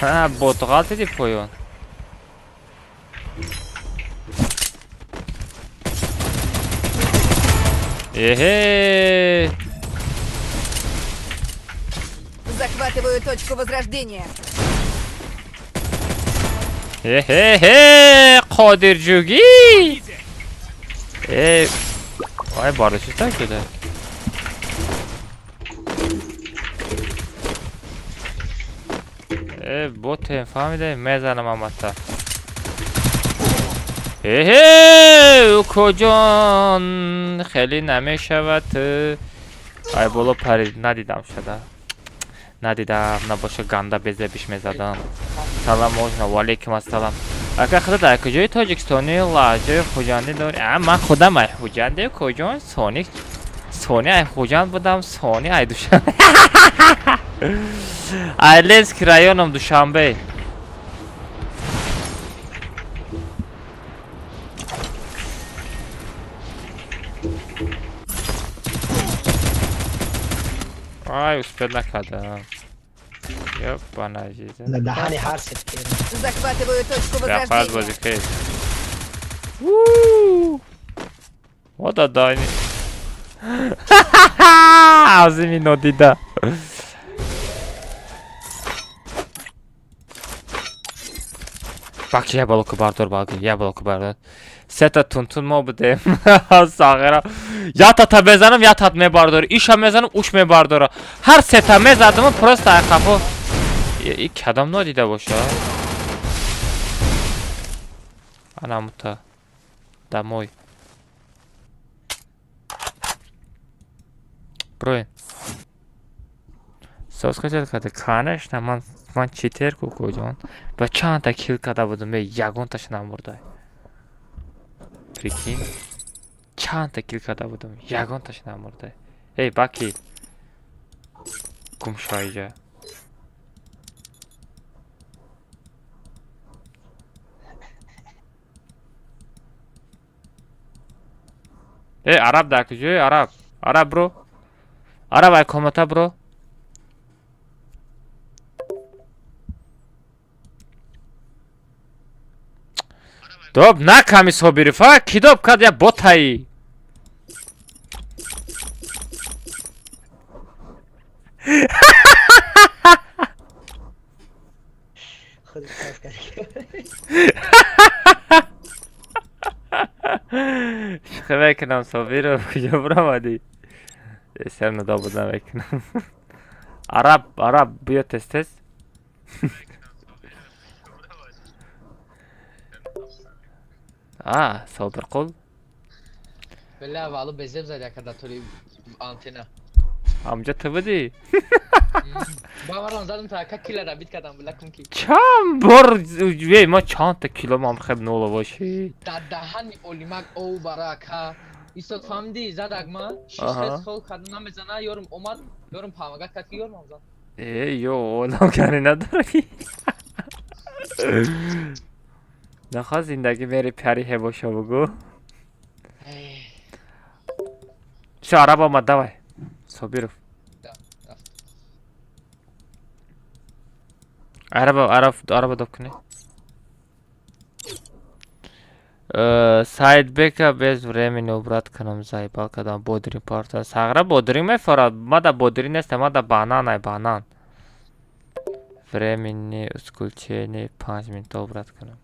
Ха, бот ғалтиди поён. Эхе. Захватываю точку возрождения. Хе-хе-хе, Қодирҷугӣ. Э, ай бардошти так шуда. Э, ботем, фаҳмида, мезанам амата. Эҳе, укоҷон, хеле намешавад. Ай боло парид, надидам шуда. Надидам, набоша ганда безебиш мезадам. Салам можно, ва алейкум ассалам. Ака худат дар куҷои Тоҷикистони лаҳҷаи хуҷандӣ дорӣ? А, ман худам ай Хуҷанде, куҷон? Сони, сони ай Хуҷанд будам, сони ай Душанбе. Ай Ленский районом Душанбе. Ай, успел накардам. Ёбана жизнь. На даҳани ҳар сетке. Захватываю точку Рафаз возрождения. бозӣ хел. Уу! Вот дани. Азими нодида. Бак я блоку бардор, бак я блоку бардор. Сета тунтун мо будем. Сағира. Я тата мезанам, я тат мебардор. Иша мезанам, уш мебардора. Ҳар сета мезадам, просто ай қафо. И кадом нодида боша? Ана мута. Домой. Броин. Соз качат када? Конечно, ман читер ку куҷон. Ба чандта кил када будам, е ягонташ намурдай. Прикинь. Чандта кил када будам, ягонташ намурдай. Эй, Баки. Гум шо иҷа. Эй, араб дар куҷои? Араб. Араб бро. Араб ай комната бро. Доб наками Собиров, а? Кидоб кад я ботаи. Худаш пас кард. Шухӣ мекунам, Собиров, куҷо биромадӣ? Сер надобуд намекунам. Араб, араб, биё тез тез. А, Собирқул. Бля, валу безеб зад яка да толи антена. Ҳамҷа ту будӣ? Ба марам задам та яка кила рабит кардам, бля кун ки. Чанд бор, эй, ма чандта кило мам хеб нола бошӣ. Дар даҳани олимак оу барака. Истод фаҳмидӣ, задак ма. Шиш Аҳа. хез хол кардам намезана, ёрум омад, ёрум памага кард ки ёрум зад. Э, ё, олам кани надорӣ. Нахоҳ зиндагӣ мери пари ҳебошо бугӯ. Всё, араб омад, давай. Собиров. Да, рафт. Араба, араб, араба доб кунӣ. Саидбека без времени убрат кунам, заебал кардам, бодирин парта. Сағра бодирин мефорад, мада бодирин нест, мада банан ай банан. Времени исключение 5 минута убрат кунам.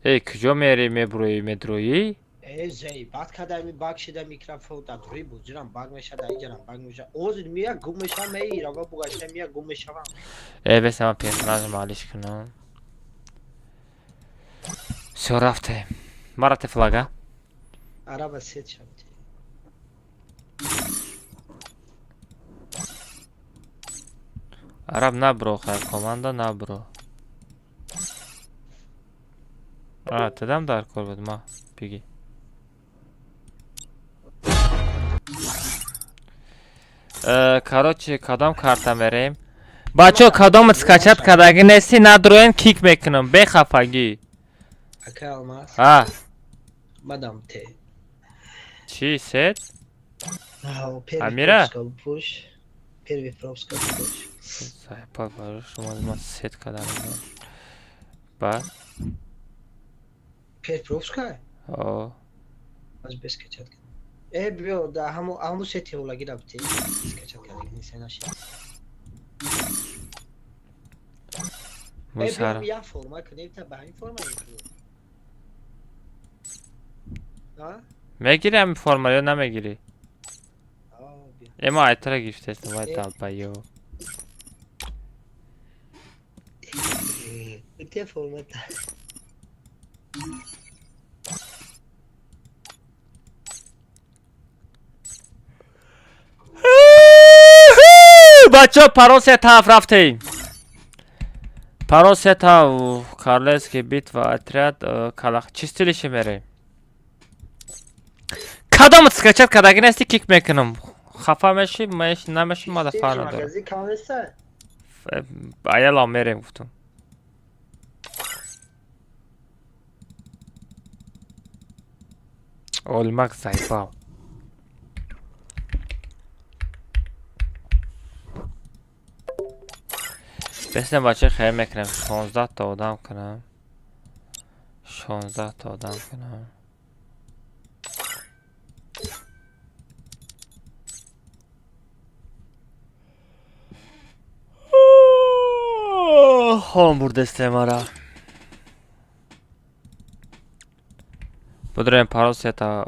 Эй, куҷо мери, мебурӯӣ, медурӯӣ? Э, заебат када ми баг шида микрофон да дури бузирам баг меша да иҷарам баг меша. Озир мия гум меша меи рава бугашта мия гум мешавам. Э, беса ман персонажа малиш кунам. Всё, рафтем. Мара те флага. Араба сет шавти. Араб набро, хай, команда набро. А, тадам дар кор буд, ма, биги. Короче, кадом карта мерем? Бачо, кадомат скачат кардагӣ нести, надроен кик мекунам, бехафагӣ. Ака алмаз. А, Мадам те. чӣ, сет? Ау, первый Амира? пропуска пуш. Первый пропуска пуш. Заебал, баро, шумо ман сет кардам. Ба? Первый пропуска? О, Аз без скачат. Биё, да ҳаму се теолаги рабти. Скачать кардаги нест, наши. Мусара. Я форма кунем, та ба ҳамин форма мекунем. А? Мегири ҳамин форма ё намегирӣ? А, биё. Эма айтара гирифтестам, вай долбоёб. Те формата. Бачаҳо, парол се тараф рафтем. Парол се тараф, Карлески битва, отряд, калах. Чӣ стилише мерем? Кадом скачать кардаги нести, кик мекунам. Хафа меши, меш, намеши, мада фарқ надорад. Магази кам неста? Аялам мерем гуфтум. Олмак заебал. Бесне бача хел мекунем 16 та одам кунам. 16 та одам кунам. Хом бурдесте мара. Будурем парол сета.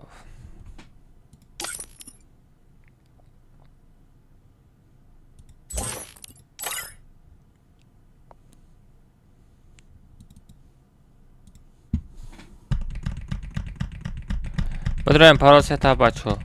Будурем парол сета бачо.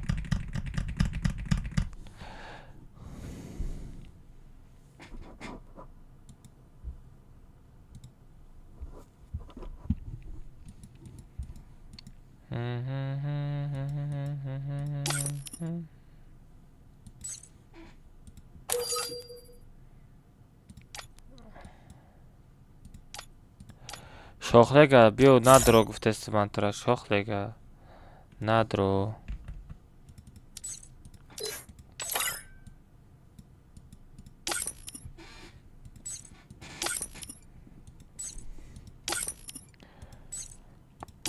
Шохлега, биё надро гуфтести ман тура, шохлега. Надро.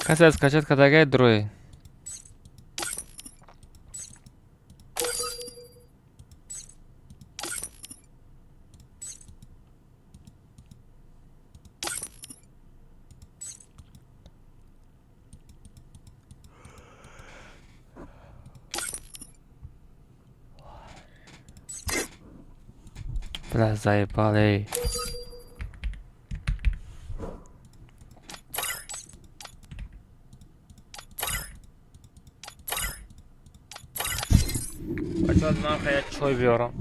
Касе аз качат кардагай дрои. Бля, заебали. Бачаҳо, ман як чой биёрам.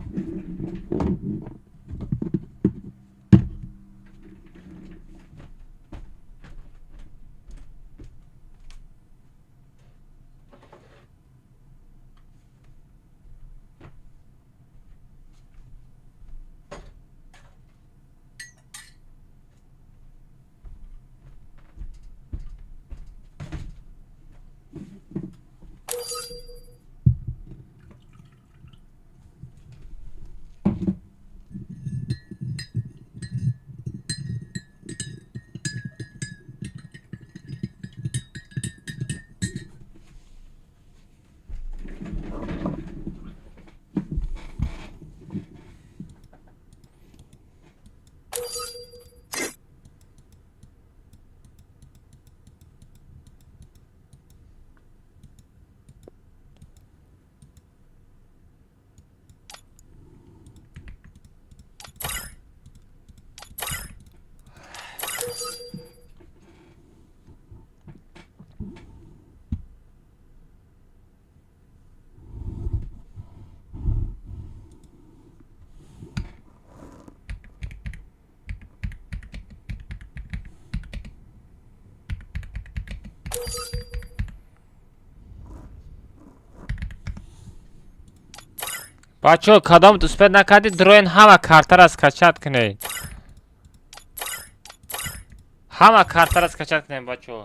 Бачаҳо, кадом успед накардӣ, дроен ҳама картара скачать кунед. Ҳама картара скачать кунед, бачаҳо.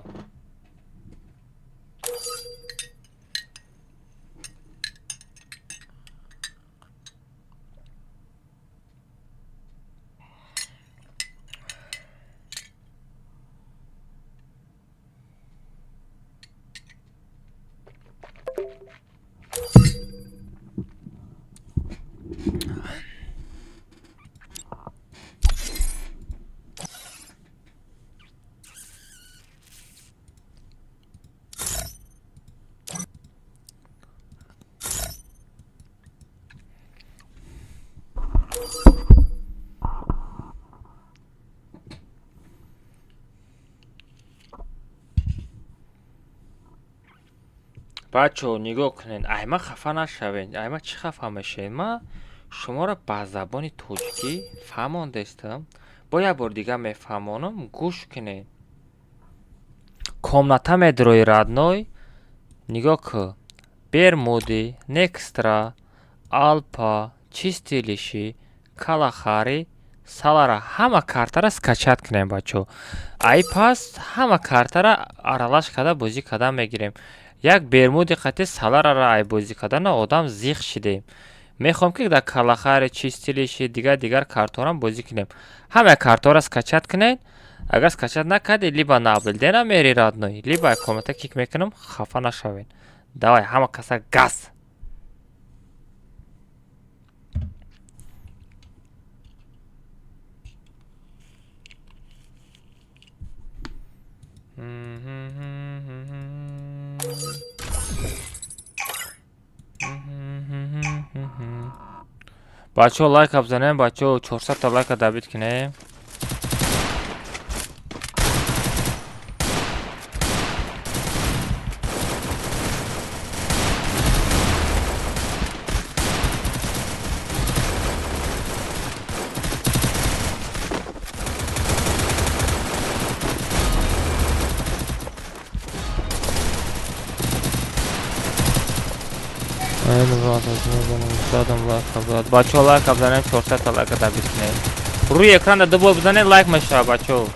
Бачо, нигоҳ кунед, айма хафа нашавед. Айма чӣ хафа мешавед? Ма шуморо ба забони тоҷикӣ фаҳмондестам. Бо як бор дига мефаҳмонам, гӯш кунед. Комната медрои, родной, нигоҳ кун. Бермуди, Некстра, Алпа, Чистилище, Калахари, Салара ҳама картара скачать кунем, бачо. Ай пас ҳама картара аралаш карда бозӣ карда мегирем. Як Бермуди қати Саларара ай бозӣ кардана одам зиқ шидем. Мехоҳем ки дар Калахари, Чистилище, дигар дигар картҳоам бозӣ кунем. Ҳама картҳоро скачать кунед. Агар скачать накардӣ, либо наблюдена мери, родной, либо комната кик мекунам, хафа нашавед. Давай, ҳама каса газ. Бачаҳо, лайка бизанем, бачаҳо, 400 та лайка добить кунем. Бачаҳо, лайка бизанем, 400 та лайка добить кунем. Рӯи экранда ду бор бизанед, лайк мешавад, бачаҳо.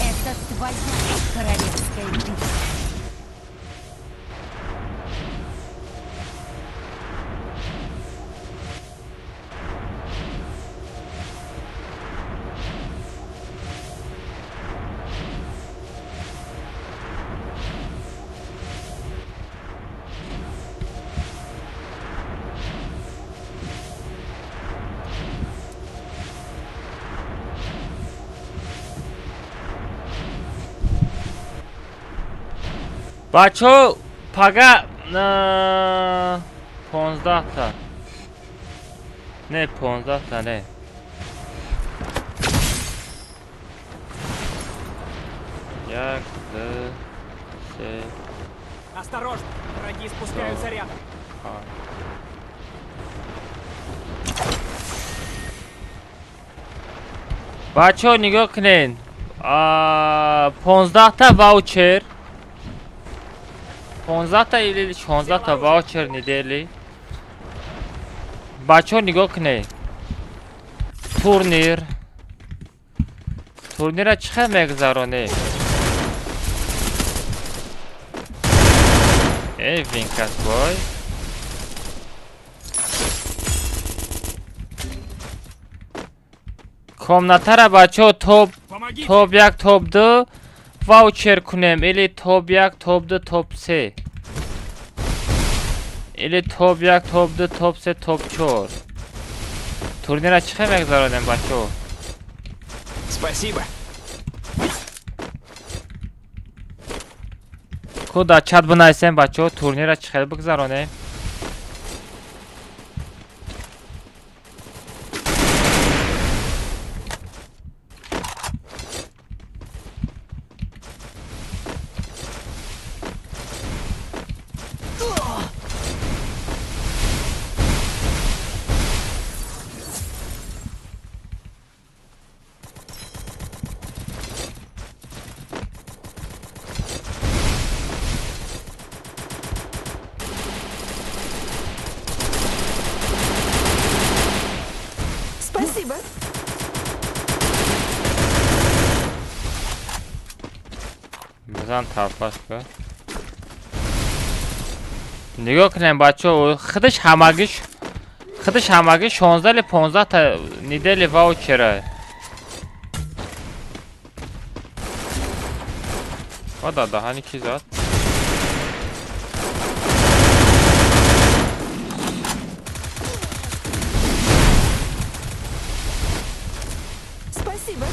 Это твоя королевская битва. Бачаҳо, пага 15-та. Не, 15-та не. Як, ду, се. Осторожно, враги спускаются рядом. Бачаҳо, нигоҳ кунед. 15-та ваучер. 15-та или 16-та ваучер недели. Бачаҳо, нигоҳ кунед. Турнир. Турнира чӣ хел мегузаронем? Эй, Винкас бой. Комнатара, бачаҳо, топ топ як, топ ду ваучер кунем или топ як, топ ду, топ се. Или топ як, топ ду, топ се, топ чор. Турнира чӣ хел мегузаронем, бачаҳо? Спасибо. Ку дар чат бинависем, бачаҳо, турнира чӣ хел бигузаронем? Спасибо. Бизан талпаш ка. Нигоҳ кунем, бачаҳо, худаш ҳамагӣ 16 или 15 та недели ваучера. Ва дар даҳани ки зад? Спасибо.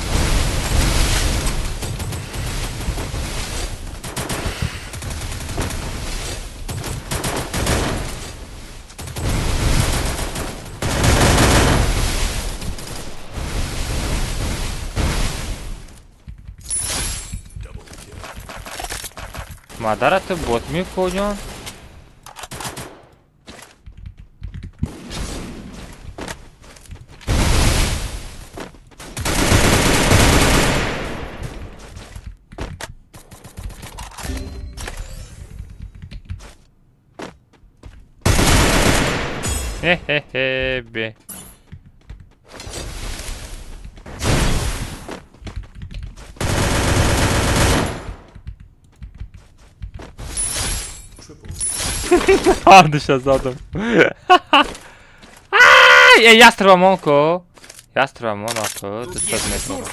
Мадара ту бот мекоҷон? Хе-хе-хе, бе. Ҳардуша задам. Ястребамон ко. Ястребамон ако дӯстат медорам.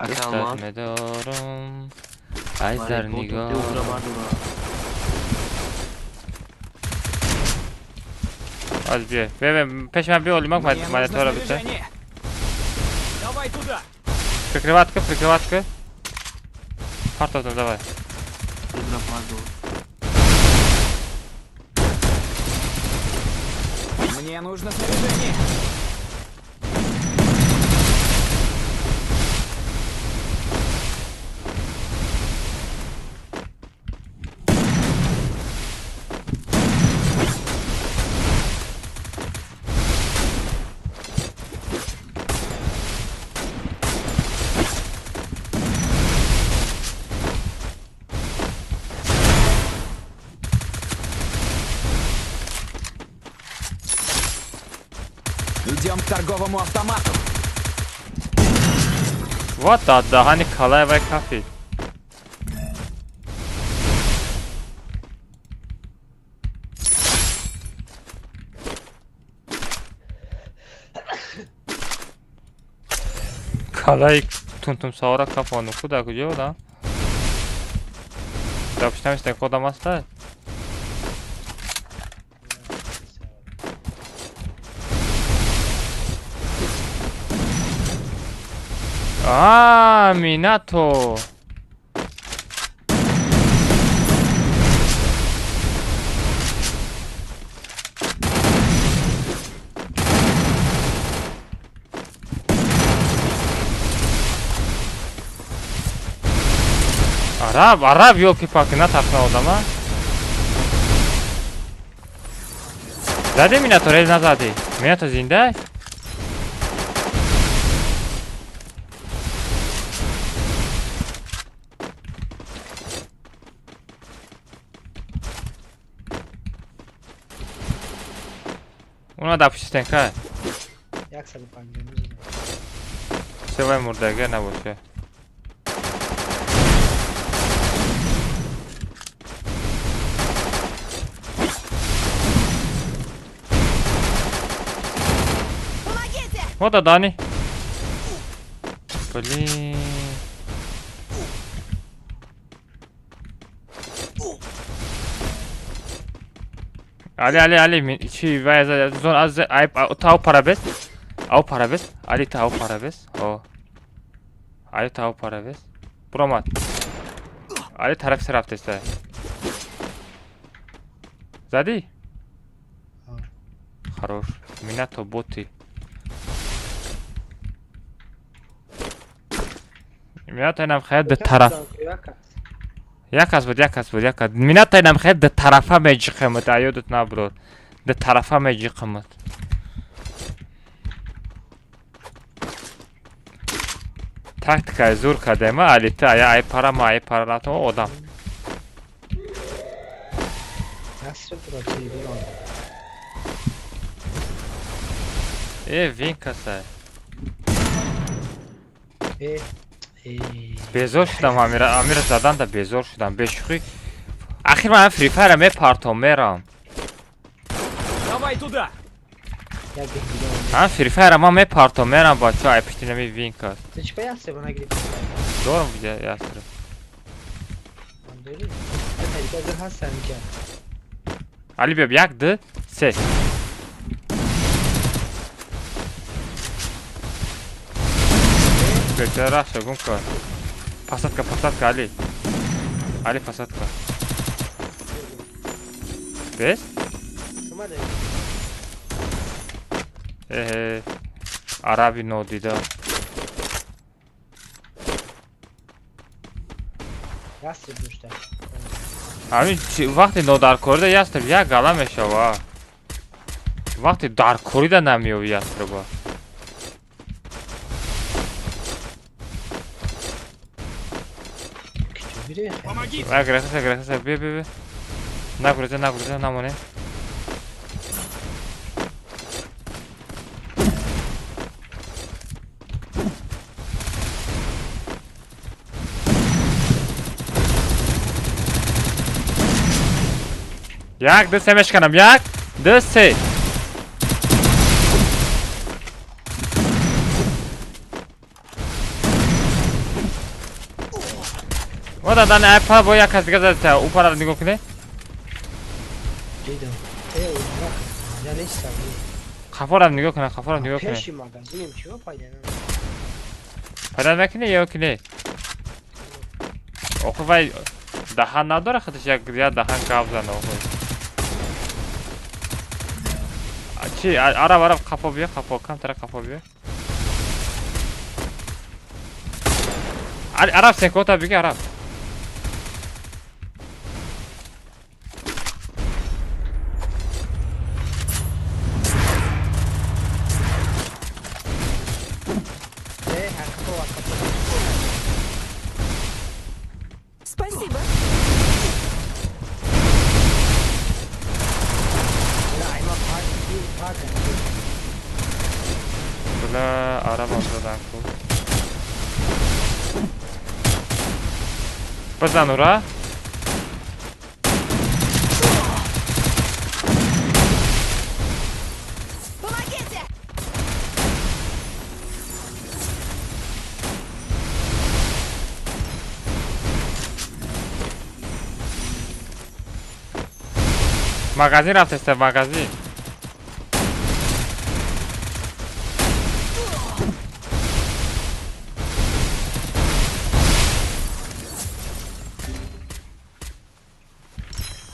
Дӯстат медорам. Ай зарнигор. Аз биё. Биё, пеш ман биё, олимак монитора бите. Давай туда. Прикрыватка, прикрыватка. Партотам давай. Мне нужно снаряжение. Идем к торговому автомату. Вот даҳани калаевай кафи. Калаи тунтумсавора кафону куда куҷо да? Да пуштамиста кодам аста? А, Минато. Араб, араб, ёлки-палки, натарсна одама. Зади Минато, рез назади. Минато зинда? Уна да пушистенка. 159. Севай мурдага набоша. Помогите! Вот Дани. Блин. Али, али, али, чи вай зон аз ай тау парабес. Ау парабес. Али тау парабес. О. Али тау парабес. Буромад. Али тараф сарафтеста. Зади? Хорош. Минато боти. Минато инам хайр д тараф. Як кас буд, як кас буд, як кас. Минато инам хайр д тарафа меҷиқамад, аёдат наброд. Д тарафа меҷиқамад. Тактикаи зур кардем, али та ай пара ма ай пара ратом одам. Э, вин касай. Безор шудам, Амира, Амира задан да безор шудам, бешӯхӣ. Ахир ман Free Fire мепартом, мерам. Давай туда. Ман Free Fire ман мепартом, мерам бача, ай пишти нами вин кас. Ту чӣ ястре ба нагирифтӣ? Дорам ястре. Ман дорӣ? Ай тариқа зур ҳастам инҷа. Али биё, 1 2 3. Бечара шагум кар. Посадка, посадка, Али. Али, посадка. Бес? Э, араби нодида. Ястреб дошта. Ҳамин вақти нодаркорида ястреб як гала мешава. Вақти даркорида намеёви ястреба. Помогите! Грехаса, грехаса, бия, бия, бия. Нагуреза, нагуреза, намоне. Як, ду, се мешканам. Як, ду, се. Ода дан айпа бо як кас дига зада, у пара нигоҳ кунед. Дидам. Э, я нестам. Қафорам нигоҳ кунед, қафорам нигоҳ кунед. Пеши магазинем чиро пайда намекунад? Пайда мекунӣ ё ки не? Охи вай даҳан надора худаш як даҳан гап зана охи. Чи араб араб қафо биё, қафо, камтара қафо биё. Араб сенкота биги араб. Спасибо. Бля, арабам задан ку. Базан ура. Помогите! Магазин рафтеста, магазин.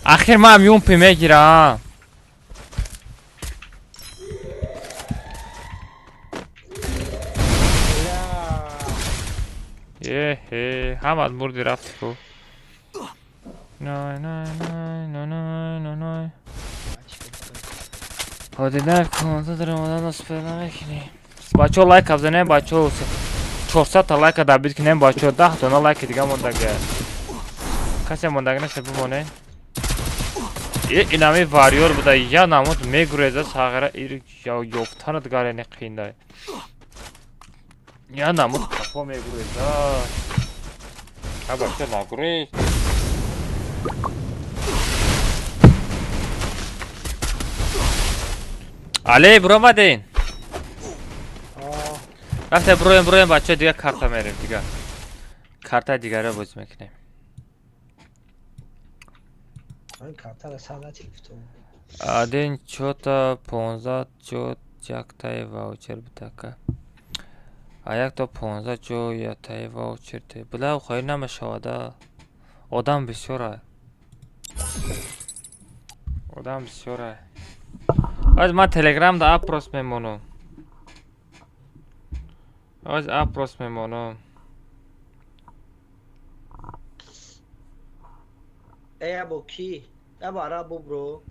Ахир ман юмпи мегирам. Еҳе, ҳамат мурди рафти ку. Най, най, най, най, най, най, най. Ҳодина конта даромадан успел намекунем. Бачаҳо лайк абзанем, бачаҳо 400 та лайка дабид кунем, бачаҳо 10 дона лайки дига мондага. Касе мондаги нест бимонем. Инами варьёр буда, я намуд мегуреза сағира ёфтанат гарени қиинда. Я намуд қафо мегуреза. Ха бача нагурез. Але буромадин. Рафта буроем, буроем бача дига карта мерем дига. Карта дигаро боз мекунем. Один чота 15 чот яктаи ваучер бутака. А якто 15 чо ятаи ваучер те. Била хоҳӣ намешавада. Одам бисёра. Одам бисёра. Аз ман Телеграм да опрос мемонам. Аз опрос мемонам. Э, або ки? Або арабо бро.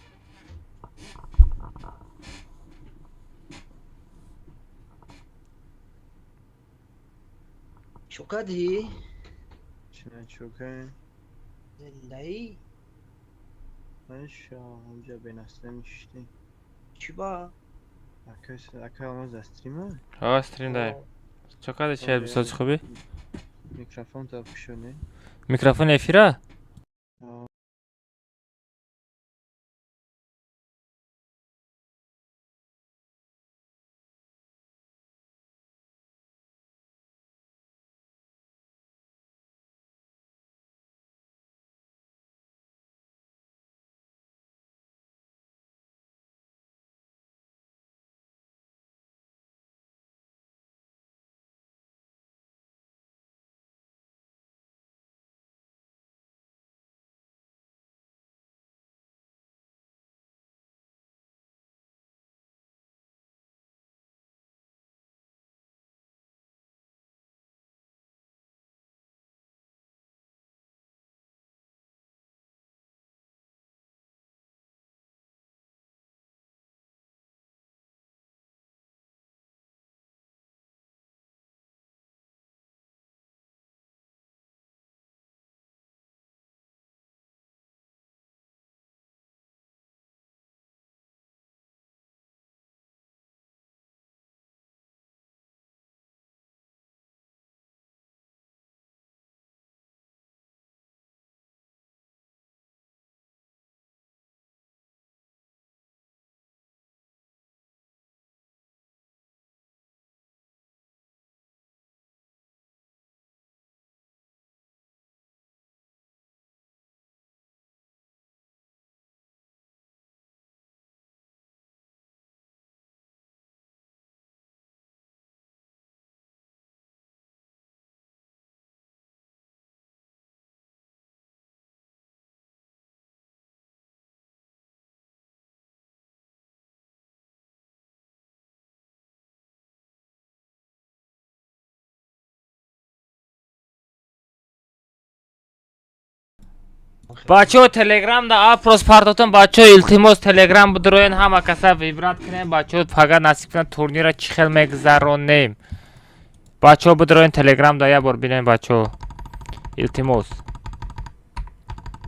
Чокади? Чина чока? Зиндаи? Ман ҳамҷа бенаслем ништи. Чӣ ба? Ака омаз за стрима? Ҳа, стрим даем. Чокади чӣ бисози хубӣ? Микрофон та пушоне. Микрофон эфира? Бачаҳо, Телеграм да опрос партотон, бачаҳо, илтимос, Телеграм бидроен, ҳама каса выбрать кунем, бачаҳо, пага насиб кунад, турнира чӣ хел мегузаронем. Бачаҳо, бидроен Телеграм да як бор бинем, бачаҳо. Илтимос.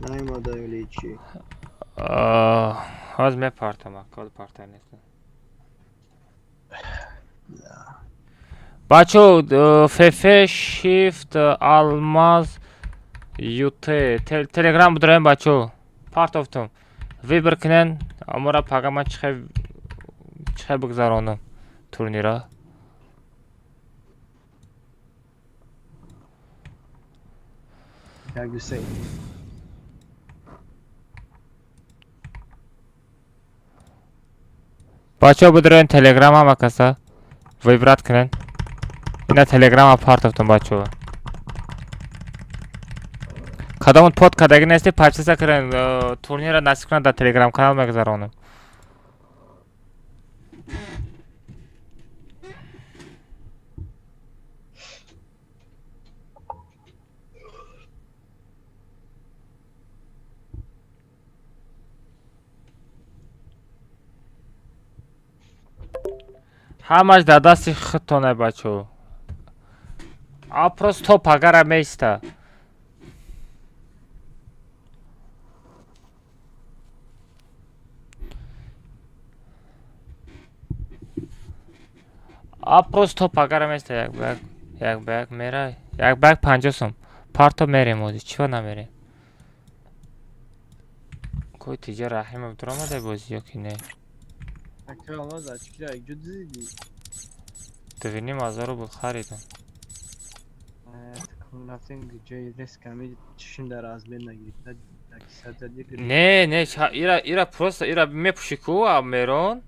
Наимада или чӣ? Ҳоз мепартам, код парта нестам. Бачаҳо, ФФ Shift Алмаз ЮТ Телеграм бидроем, бачаҳо. Партофтум. Выбор кунен, амора пага ман чӣ хел бигзаронам турнира. Як, ду, се. Бачаҳо, бидроен Телеграм, ҳама каса выбрать кунен. Ина Телеграма партофтум, бачаҳо. Кадомон под кардагӣ нести, подписка кунен, турнира насиб кунад, дар Телеграм канал мегузаронам. Ҳамаш дар дасти худтоне, бачаҳо. Опрос то пагара меиста. Опрос то пагара меиста, як ба як, як ба як мерай. Як ба як 50 сом. Парто мерем ози, чива намерем? Кой тиҷа Раҳимов дуромадай бозӣ ё ки не? Ака Алмаз, очкира якҷо дидӣ? 2,5 ҳазор рубл харидам. Рафтем ҷои реск ами чишм дар размер нагирифта, кисата дигар. Не, не, ира ира просто ира мепӯши ку, Мерон.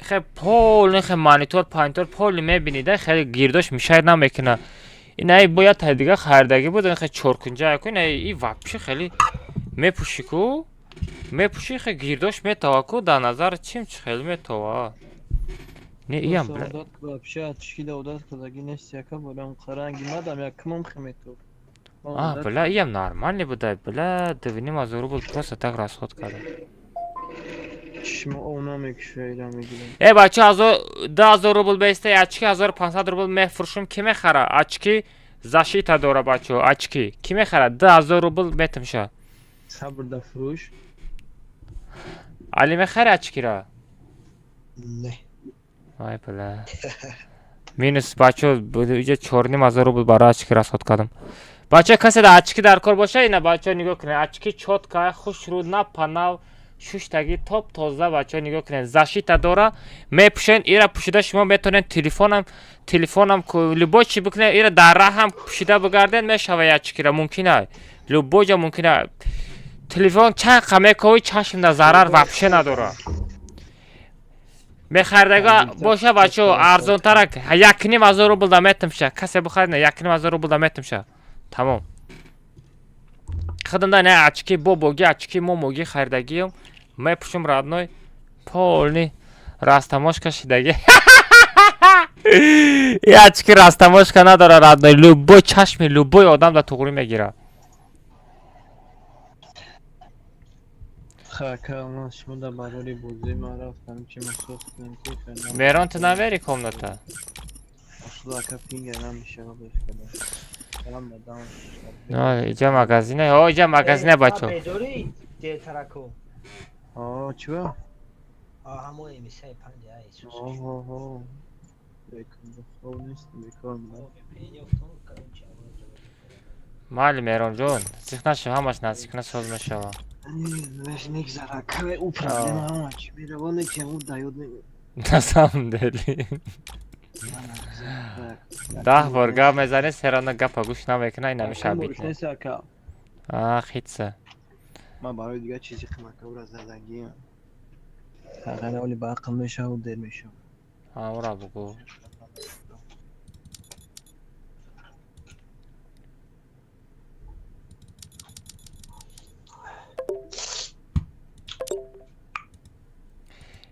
Хе пол, хе монитор, панитор поли мебини да, хеле гирдош мешает намекуна. Ин ай бояд та дига харидагӣ буд, хе чоркунҷа ку, ин ай и вообще хеле мепӯши ку, мепӯши, хе гирдош метава ку, дар назар чим чи хеле метава. Не, иам бля. Одат вообще очкида одат кардагӣ нест, яка борам қаранги мадам якмам хемету. А, бля, иам нормальный будай, бля, 2,5 ҳазор рубл просто так расход кардам. Чишма ов намекушва, ира мегирам. Э, бача, 2000 рубл беиста, очки 1500 рубл мефурӯшум, ки мехара? Очки защита дора, бачаҳо, очки. Ки мехара? 2000 рубл метимша. Сабр да фурӯш. Али, мехари очкира? Не. Ай, бля. Минус, бачаҳо, иҷа 4,5 ҳазор рубл барои очки расход кардам. Бачаҳо, касе да очки дар кор боша, ина, бачаҳо, нигоҳ кунед, очки чётко, хушрӯ, напанав, шуштагӣ, топ тоза, бачаҳо, нигоҳ кунед, защита дора, мепӯшен, ира пӯшида шумо метавонед телефонам любой чи бикунед, ира дар раҳам пӯшида бигардед, мешава очкира, мумкин ай. Любой ҷо мумкин ай. Телефон чанд қа мекови, чашм да зарар вообще надора. Мехардага боша, бачаҳо, арзонтарак 1,5 ҳазор рубл да метимша. Касе бихарид, на 1,5 ҳазор рубл да метимша. Тамом. Худам да не очки бобоги, очки момоги харидагиам. Мепӯшум, родной, полный растаможка шидаги. И очки растаможка надора, родной, любой чашми любой одам да туғрӣ мегира. Ака Алмаз, шумо дар барори бозӣ, ман рафтам чи махсус кунем ки фена. Мерон, ту намери комната? Асло ака пинга намешава бошкада. Салам да даун. Иҷа магазине, о, иҷа магазине, бачаҳо. Бедорӣ дертарако. О, чиба? Ҳамо эмисаи панҷ ай Исус. Оҳо. Бекор нест, бекор. Майли, Меронҷон, зиқ нашав, ҳамаш наздик куна соз мешава. Мегзара, каме ӯ проблема ҳама чи меравоне ки ӯ даёд. На самом деле. 10 бор гап мезанӣ, серано гапа гӯш намекуна, ин ҳамеша обидно. А, хитса. Ман барои дигар чизи қиматовра задагиам. Ҳақиқатан оли ба ақл мешаву дер мешаву. Ҳамора бугӯ.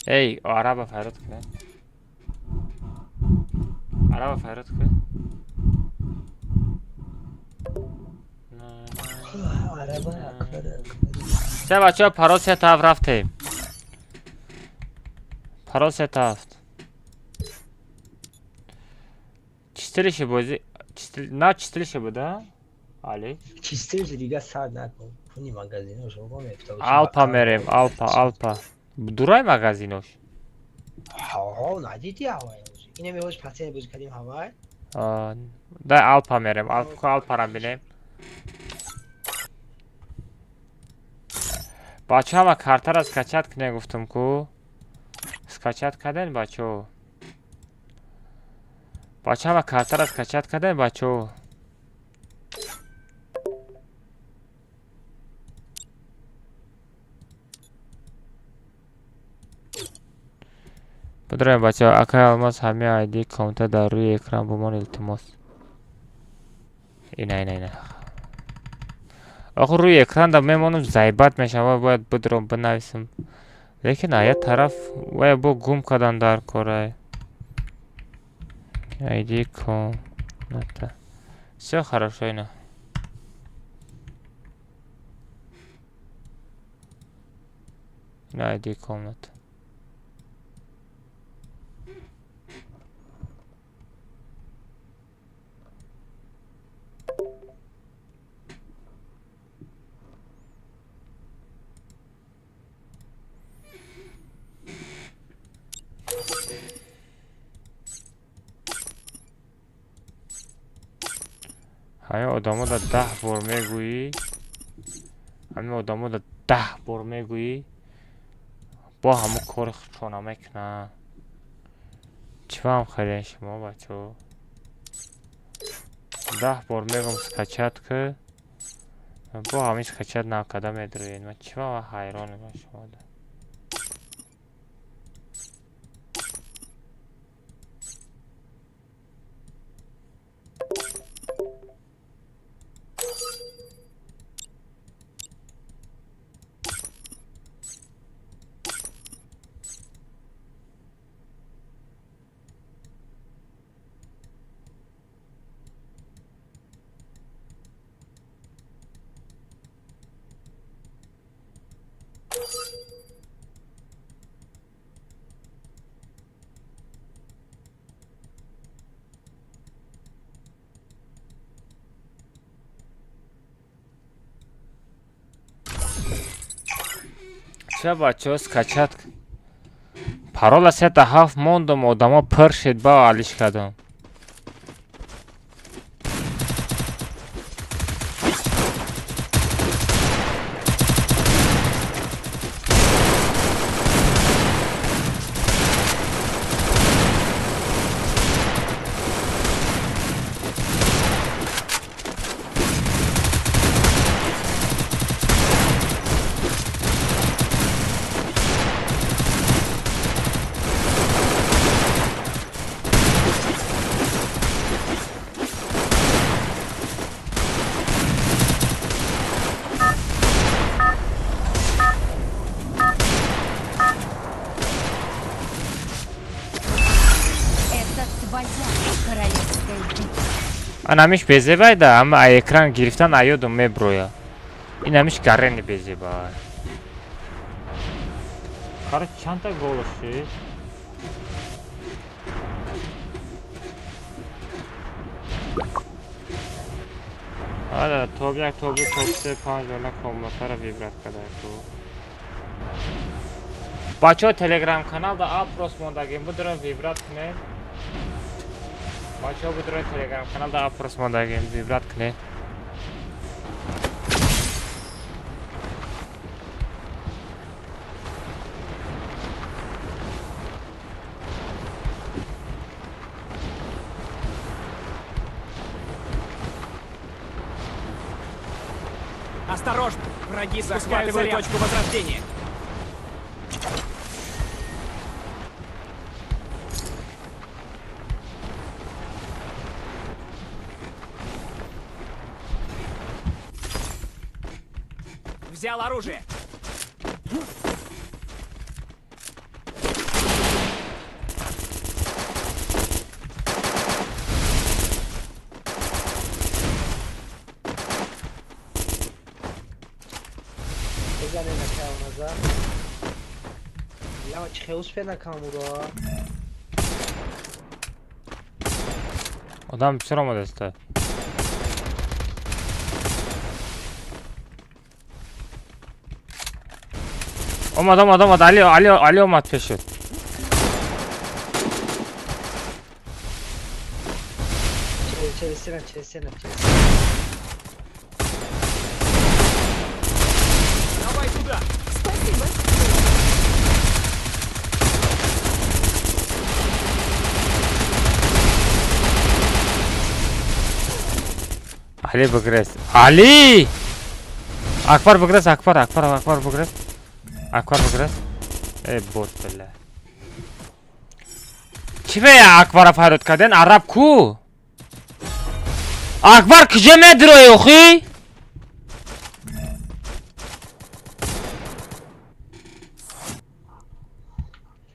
Эй, араба файрод кунед. Араба файрод кун. Араба. Се бачаҳо парол 3-7 рафтем. Парол 3-7. Чистилище бозӣ на чистилище буда? Али? Чистилище дига сар накун. Куни магазинош ого мефта. Алпа мерем, алпа, алпа. Дурай магазинош. Ҳо, надиди ҳавай. Ине меҳош патент бозӣ кардем ҳавай. Дай алпа мерем, алпара бинем. Бачаҳо ҳама картаро скачать кунед гуфтум ку. Скачать кардем бачаҳо. Бачаҳо ҳама картаро скачать кардем бачаҳо. Бидроем бачаҳо, акай Алмаз ҳамин айди комната дар рӯи экран бумон илтимос. Ина ина ина. Охир рӯи экран да мемонам зайбат мешавам, бояд бидром бинависам. Лекин ая тараф вая бо гум кардан дар корай. Айди комната. Всё хорошо ина. Ина айди комната. Ҳамин одамо да 10 бор мегӯӣ, ҳамин одамо да 10 бор мегӯӣ, бо ҳамон кори худшона мекунанд. Чӣ вам хелен шумо бачаҳо? 10 бор мегӯм скачать ки, бо ҳамин скачать накарда медроед. Ман чӣ вам ҳайронам шумода. Ча бачаҳо скачать парола 3-7 мондум, одамо пир шид ба алиш кардам. Ан ҳамиш безебайда, ама экран гирифтан аёдум меброя. Ин ҳамиш гарени безебай. Кара чандта гол шид? Ада топ 1, топ 2, топ 3, 5 дона комнатаро вибрат карда ку. Бачаҳо телеграм каналда опрос мондагим, бидурем вибрат кунед. Бачаҳо бидурем телеграм каналда опрос мондагим, вибрат кунед. Осторожно! Враги захватывают точку возрождения. Взял оружие. Бизанем ака алмаза. Яма чӣ успе накам уро. Одам бисёр омадааст. Омад, омад, омад, Али, Али, Али омад пешет. Через через. Давай сюда. Спасибо. Али бигрес. Али! Акбар бигрес, Акбар, Акбар, Акбар бигрес. Акбар бигрес. Эй, бот, бля. Чӣ бе Акбара фарёд карден? Араб ку? Акбар куҷо медирои охи?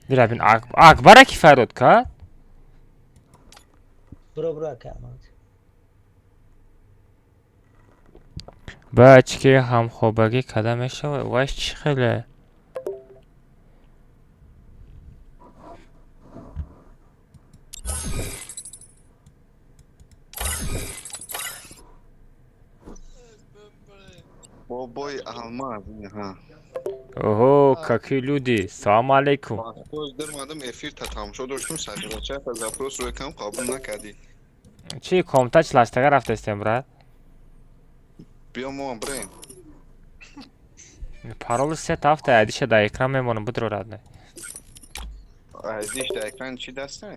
Бира бин Акбара ки фарёд кард? Бро, бро, ака. Ба чӣ ки ҳамхобагӣ карда мешавад? Вай чӣ хеле? Бобой Алмаз, ҳа. Оҳо, какие люди. Салом алейкум. Боз дирмадам эфир та тамошо доштум, сағирача та запрос рӯй кам қабул накардӣ. Чӣ комта чилаштага рафтестем, брат? Биё мо бирем. Пароли се тафта айдиша дар экран мемонам, бидро радне. Айдиш дар экран чӣ даста?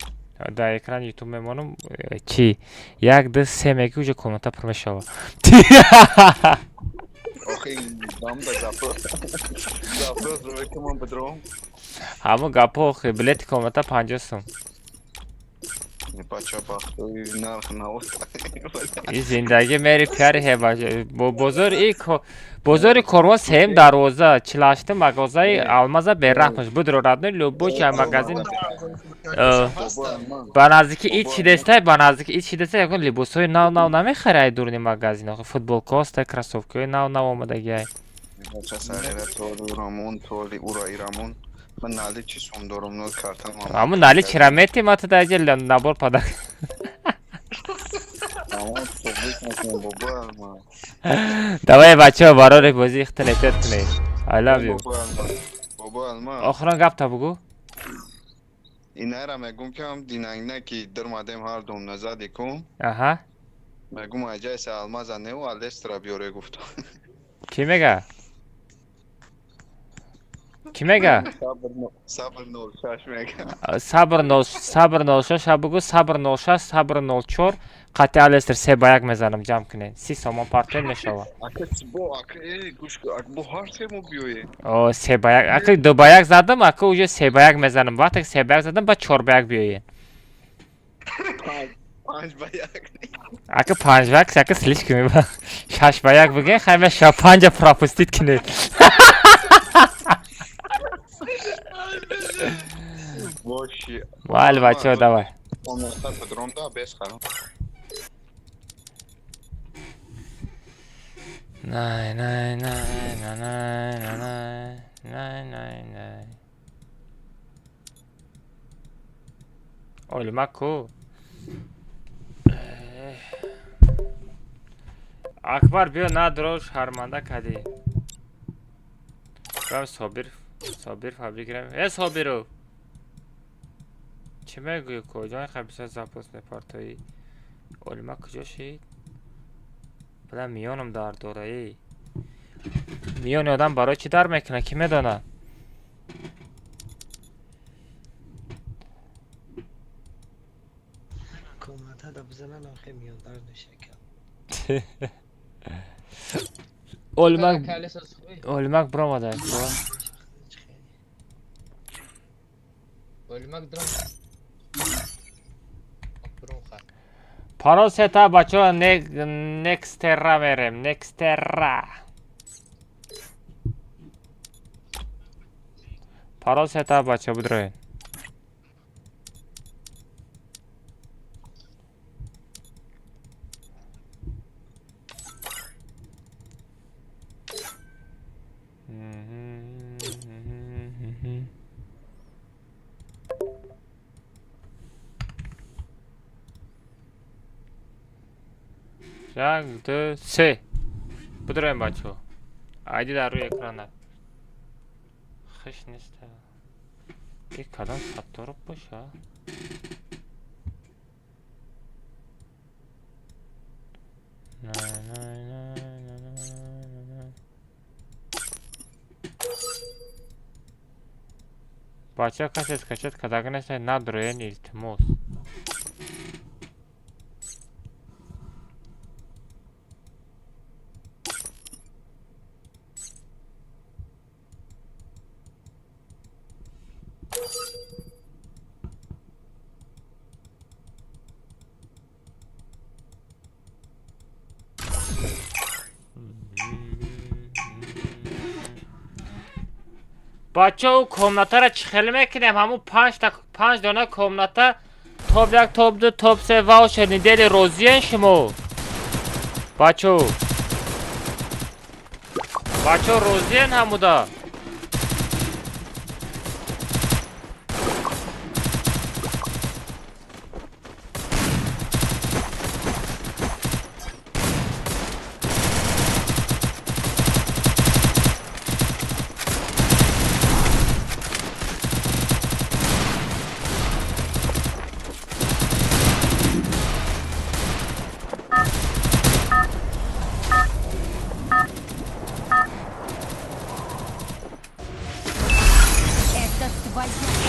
Дар экран ютуб мемонам, чӣ? 1 2 3 меги уже комната пур мешавад. Охи, дам да запрос. Запрос рӯй кам бидром. Ҳамон гапо охи, билети комната 50 сум. Бача бахтои нарх навод. И зиндагӣ мери пиари ҳеба. Бозори и бозори корвон сеюм дарвоза, 48 мағозаи алмаза бераҳмаш. Будро радно любой чай магазин. Ба наздики ид шидестай, ба наздики ид шидестай, ягон либосҳои нав нав намехари ай дуруни магазин. Охи футболкаҳо ҳастай, кроссовкаҳои нав нав омадагиай. Бача сағира толи рамон, толи ура ирамон. Ман нали чи сум дорум, нол картам. Ҳамун нали чира мети, ма ту дар ҷа набор падар. Давай бачаҳо, барори бозӣ ихтин эҳтиёт кунед. I love you. Бобо Алмаз. Охирон гапта бугӯ. Инайра мегум ки ҳам динангна ки дирмадем ҳар дум назади кун. Аҳа. Мегум айҷайса Алмаза неу Алестра биёре гуфтам. Кӣ мега? Кӣ мега? Сабр 06 мега. Сабр 0 сабр 06 ша бугӯ, сабр 06 сабр 04 қатъи Алестер 3 ба 1 мезанам, ҷамъ кунед. 30 сомон партоед мешавад. Ака бо ака э гӯш ку, ак бо ҳар се мо биёем. О, 3 ба 1. Ака 2 ба 1 задам, ака уже 3 ба 1 мезанам. Вақте ки 3 ба 1 задам, ба 4 ба 1 биёед. 5 ба 1. Ака 5 ба 1, ака слишком меба. 6 ба 1 бигӯед, хай меша 5 пропустить кунед. Боши. Вал бачаҳо, давай. Омехта падром да без харам. Най най най най най най най най най. Олимак ку? Акбар биё надро шарманда кардӣ. Рам Собир, Собир фабрик рам. Э Собиров. Чӣ мегӯӣ куҷо инқадр бисёр запрос мепартоӣ? Олимак куҷо шид? Бада миёнам дард дора эй. Миёни одам барои чӣ дард мекунад, кӣ медонад? Комната да бизанан охи миён дард мешака. Олимак Олимак биромада. Олимак дрон. Парол сета бачаҳо, Некстера мерем, Некстера. Парол сета бачаҳо бидроед. Як, ду, се. Бидроем, бачаҳо. Айди дар рӯи экрана. Хиш нест. И кадом Сатторов боша? На, на, на, на, на, на. Бача касе скачать кадаги нест, надроен, илтимос. Бачаҳо, комнатаро чӣ хеле мекунем? Ҳамун панҷ дона комната, топ як, топ ду, топ се, ваучер недели розиен шумо? Бачаҳо. Бачаҳо розиен ҳамуда?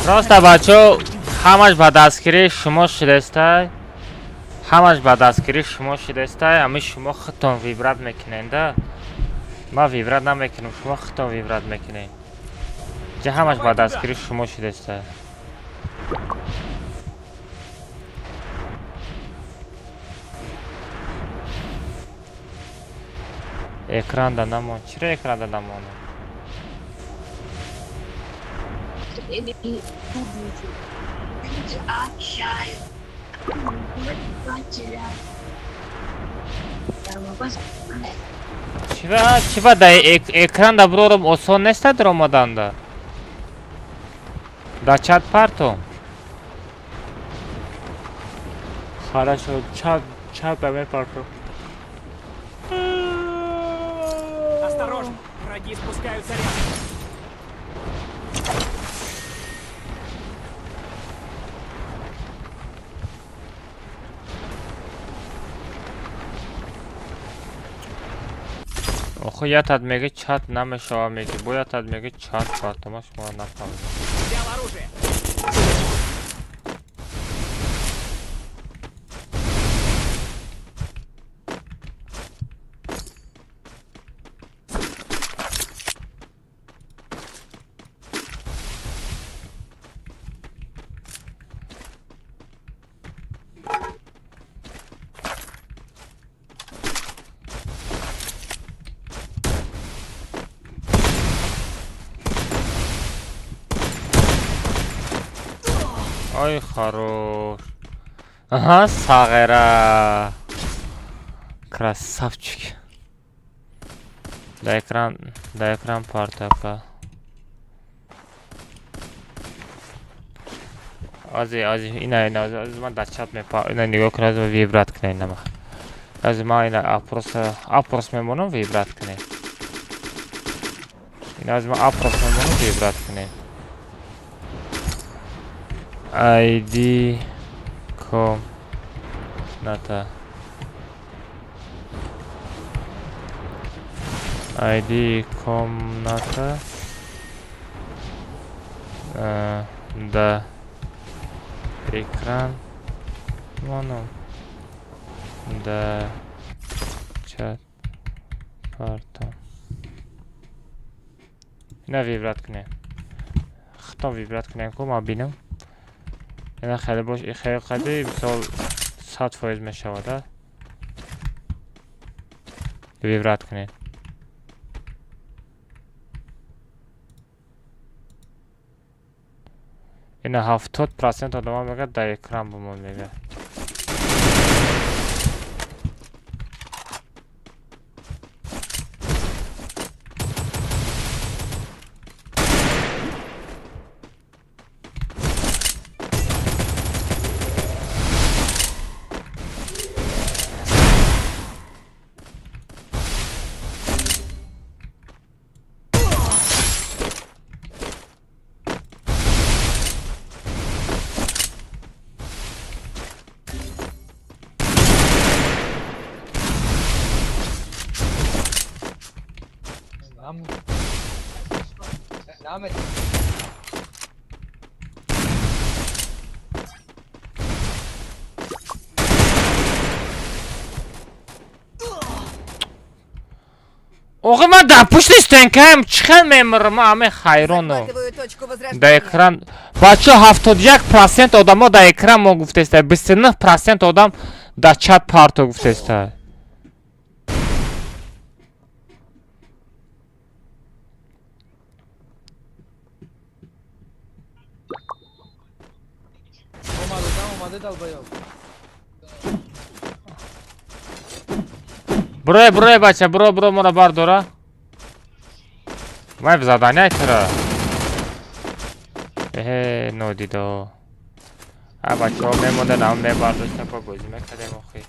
Просто бачаҳо, ҳамаш ба дастгирии шумо шудестай. Ҳамаш ба дастгирии шумо шудестай. Ами шумо худтон вибрат мекуненда. Ман вибрат намекунам, шумо худтон вибрат мекунед. Ҷа ҳамаш ба дастгирии шумо шудестай. Экранда намон. Чиро экранда намонам? Чива да экранда бурорам осон неста даромаданда? Да чат партом. Хорошо, чат да мепартом. Осторожно, враги спускаются рядом. Охо, ятад меги чат намешава меги, бо ятад меги чат партома, шумо нафаҳмидам. Взял оружие. Ай, хорош. Ага, Сағера. Красавчик. Да экран партака. Ази, ина, ина, ази, ман да чат мепа, ина нигоҳ кунед, вибрат кунед нама. Ази ман ина опрос мемонам, вибрат кунед. Ина ази ман опрос мемонам, вибрат кунед. ID комната. ID комната. Да. Экран. Моном. Да. Чат. Партом. Ина вибрат кунем. Худтон вибрат кунем ку ман бинам. Ина хеле бош, хеле қади мисол 100% мешавад, а? Вибрат кунед. Ина 70% одама мегӯяд дар экран бимон мегӯяд. Наме. Охи ман дар пушти стенкаем чӣ хел мемирам, ман ҳамаи хайронам. Захватываю точку Дар возрождения. экран бачо 71% одамо дар экран мо гуфтеста, 29% одам дар чат парто гуфтеста. Омад одам омада долбоёб. Бурой, бурой бача, буро, буро моро бардора. Май задания тура. Эҳе, нодидо. А бачаҳо мемондан, ам мебардоштам, ба бозӣ мекардем охи.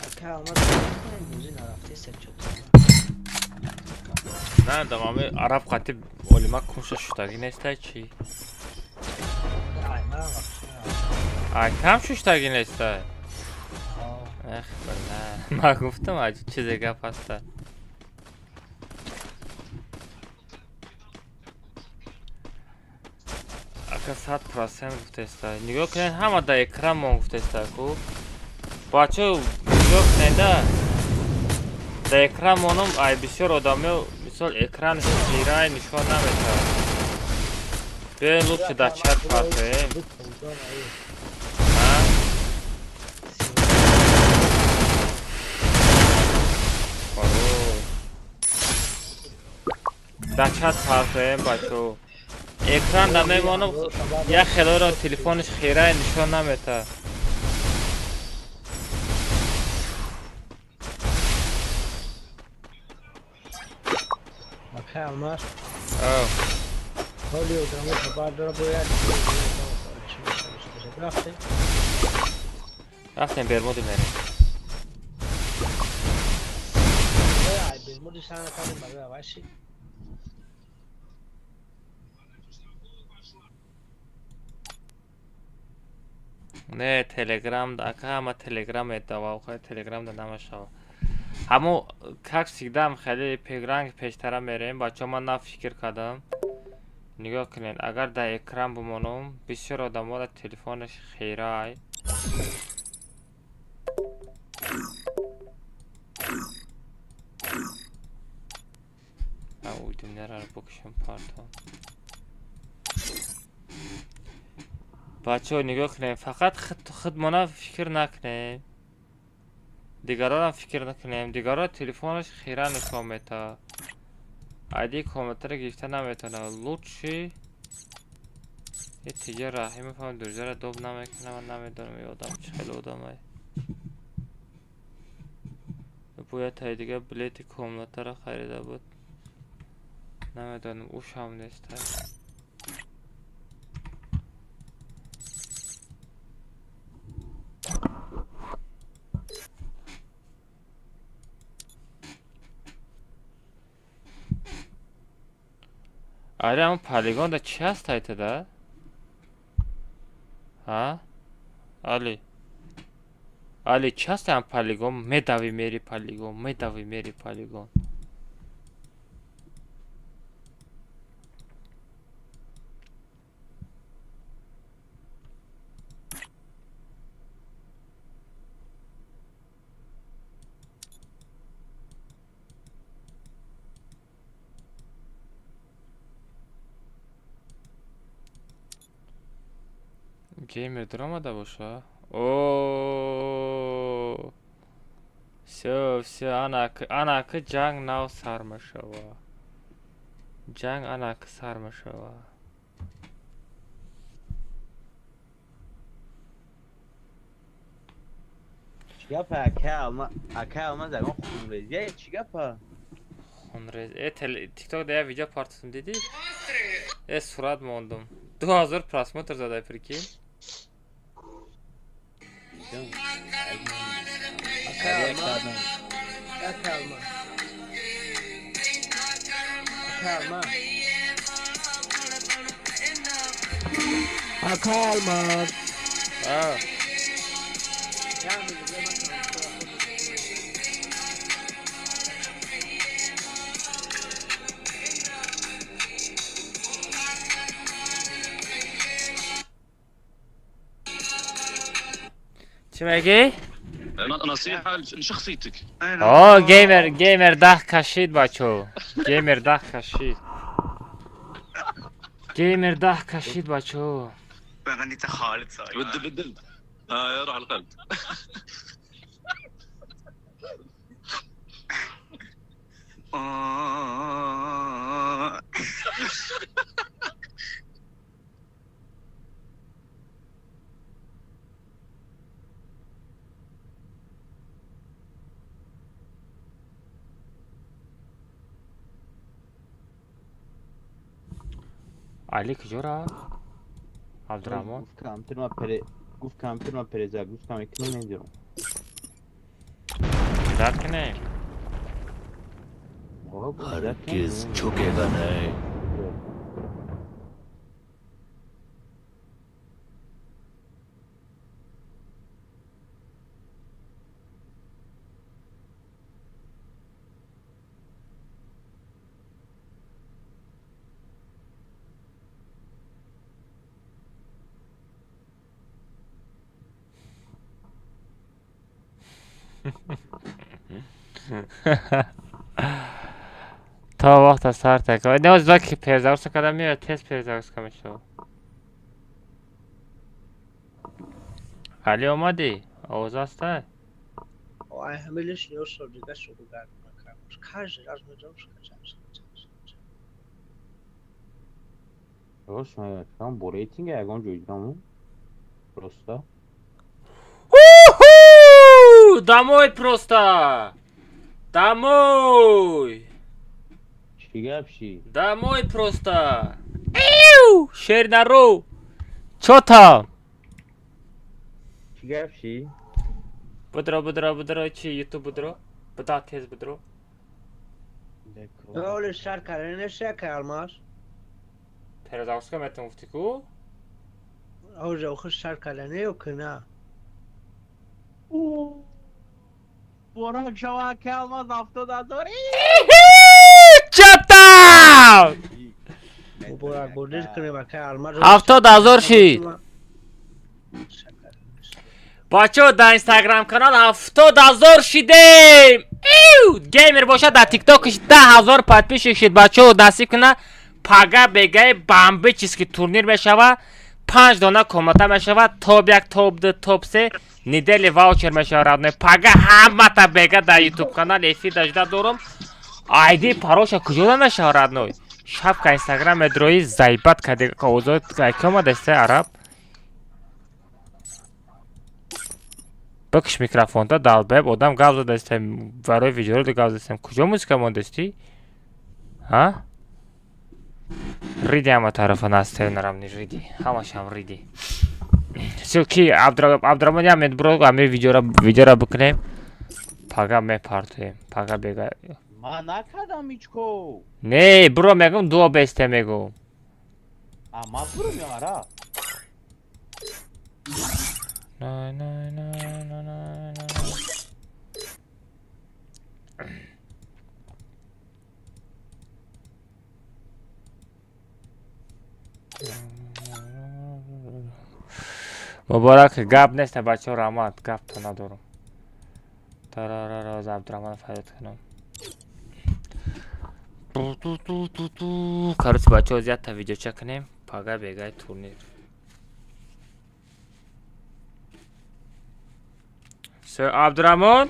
Ака Алмаз бозӣ нарафтеста чото. Надам, ами араб қати олима кунша шуштагӣ нестай чӣ? Ай манам вақт нарафтам. Ай кам шуштагӣ нестай? Эх, бала. Ман гуфтам аҷиб чизе гап ҳаста. Ака 100% гуфтеста. Нигоҳ кунед, ҳама дар экран мон гуфтеста ку. Бачо, нигоҳ кунед да. Дар экран монум ай бисёр одамё мисол экран хирай нишон наметавад. Биёем лучше дар чат партоем. А? Хорош. Дар чат партоем бачо. Экран да мемонам як хелоро телефониш хирай нишон наметавад. Ака Алмаз Ав. ҳоли одамо хабар дора бояд чӣ мешавад. Рафтем. Рафтем Бермуди мерем. Ай Бермуди сар накардем барои аваши. Не, Телеграм, ака ҳама Телеграм медава, охир Телеграм да намешава. Ҳамо как всегда ам хеле ранг пештара мерем, бачаҳо ман на фикр кардам. Нигоҳ кунед, агар дар экран бимонам, бисёр одаморо телефонаш хирай. Удимнеро букшам партон. Бачаҳо нигоҳ кунед, фақат худмона фикр накунем. Дигарорам фикр накунем. Дигаро телефонаш хира нишон метавад. Айди комментаро гирифта наметавонад. Лучше е тиҷа Раҳимов ҳам дурҷаро доб намекунам, ман намедонам ин одам чӣ хел одамай. Бояд таи дига билети комнатаро харида буд. Намедонам, ушам нестай. Аре ҳамон полигонда чӣ ҳаст айтада? Ҳа? Али. Али чӣ ҳаст ҳам полигон? Медави мери полигон, медави мери полигон. Геймер даромада боша? О, всё, всё, анаки ҷанг нав сар мешава. Ҷанг анаки сар мешава. Чӣ гапа, ака Алма, ака Алмаз ягон хунрезия чӣ гапа? Хунрез. Э, TikTok да як видео партотум дидӣ? Э, сурат мондум. 2000 просмотр задай, прикинь. Ака Алмаз. Ака Алмаз. Ака Алмаз. Ака Алмаз. А. Чӣ мегӣ? نصيحة لشخصيتك. О, геймер, геймер даҳ кашид, бачо. Геймер даҳ кашид. Геймер даҳ кашид, бачо. غنيت خالد صاير. بدل بدل آه روح القلب. آه. Али куҷо рафт? Абдураҳмон? Гуфт компютер ма пере гуфт компютер ма перезагрузка мекунем, медирам. Ждать кунем? हरगिज झुकेगा नहीं। То вақта сар така. Не оз ки перезагрузка кардам, меояд, тез перезагрузка мешавад. Али, омадӣ? Овоз ҳастай? Ай, ҳамилиш ниёсо дига сугар накардам. Каждый раз медонам скачам, скачам, скачам. Рост мегӯям, бо рейтинга ягон ҷой дидам. Просто. Уху! Домой просто! Домой! Чӣ гап ши? Домой просто! Иу! Шер нару! Чё там? Чӣ гап ши? Будро, будро, будро, чи ютуб будро? Буда тез будро. Оли сар карда нест, ака Алмаз? Перезагрузка метавон гуфтӣ ку? Ҳозир охир сар карда не ё ки на? Муборак шава, ака Алмаз, 70 000. Чё там? Муборак бодир кунем, ака Алмаз. 70 000 шид. Бачо, дар инстаграм канал 70 000 шидем. Иу! Геймер бошад, дар тиктокиш 10 000 подписчик шид, бачо, насиб куна пага бегаи бомбический турнир мешава. Панҷ дона комната мешава, топ як, топ ду, топ се, недели ваучер мешава, родной. Пага ҳамата бега дар ютуб канал эфир дажда дорум. Айди пароша куҷода мешава, родной? Шабка инстаграм медрои заебать каде овозо ки омадасте араб. Бикш микрофонта, долбоёб, одам гап задастем, барои видеоролик гап задастем. Куҷо музыка мондастӣ? Ҳа? Риди ҳама тарафа настенарам риди. Ҳамашам риди. Всё, ки Абдураҳмон як минут бро, ами видеора бикунем. Пага мепартоем. Пага бега. Ман накардам ҳеҷ ко. Не, бро, мегум, дуо бесте мегум. А ман бурам ё араб? На на на на на на. Муборак, гап нест, бачаҳо, раҳмат, гапто надорам. Тарарара, Абдураҳмон фарёд кунам. Короче, бачаҳо, зиёдта видеоча кунем, пага бегаи турнир. Всё, Абдураҳмон?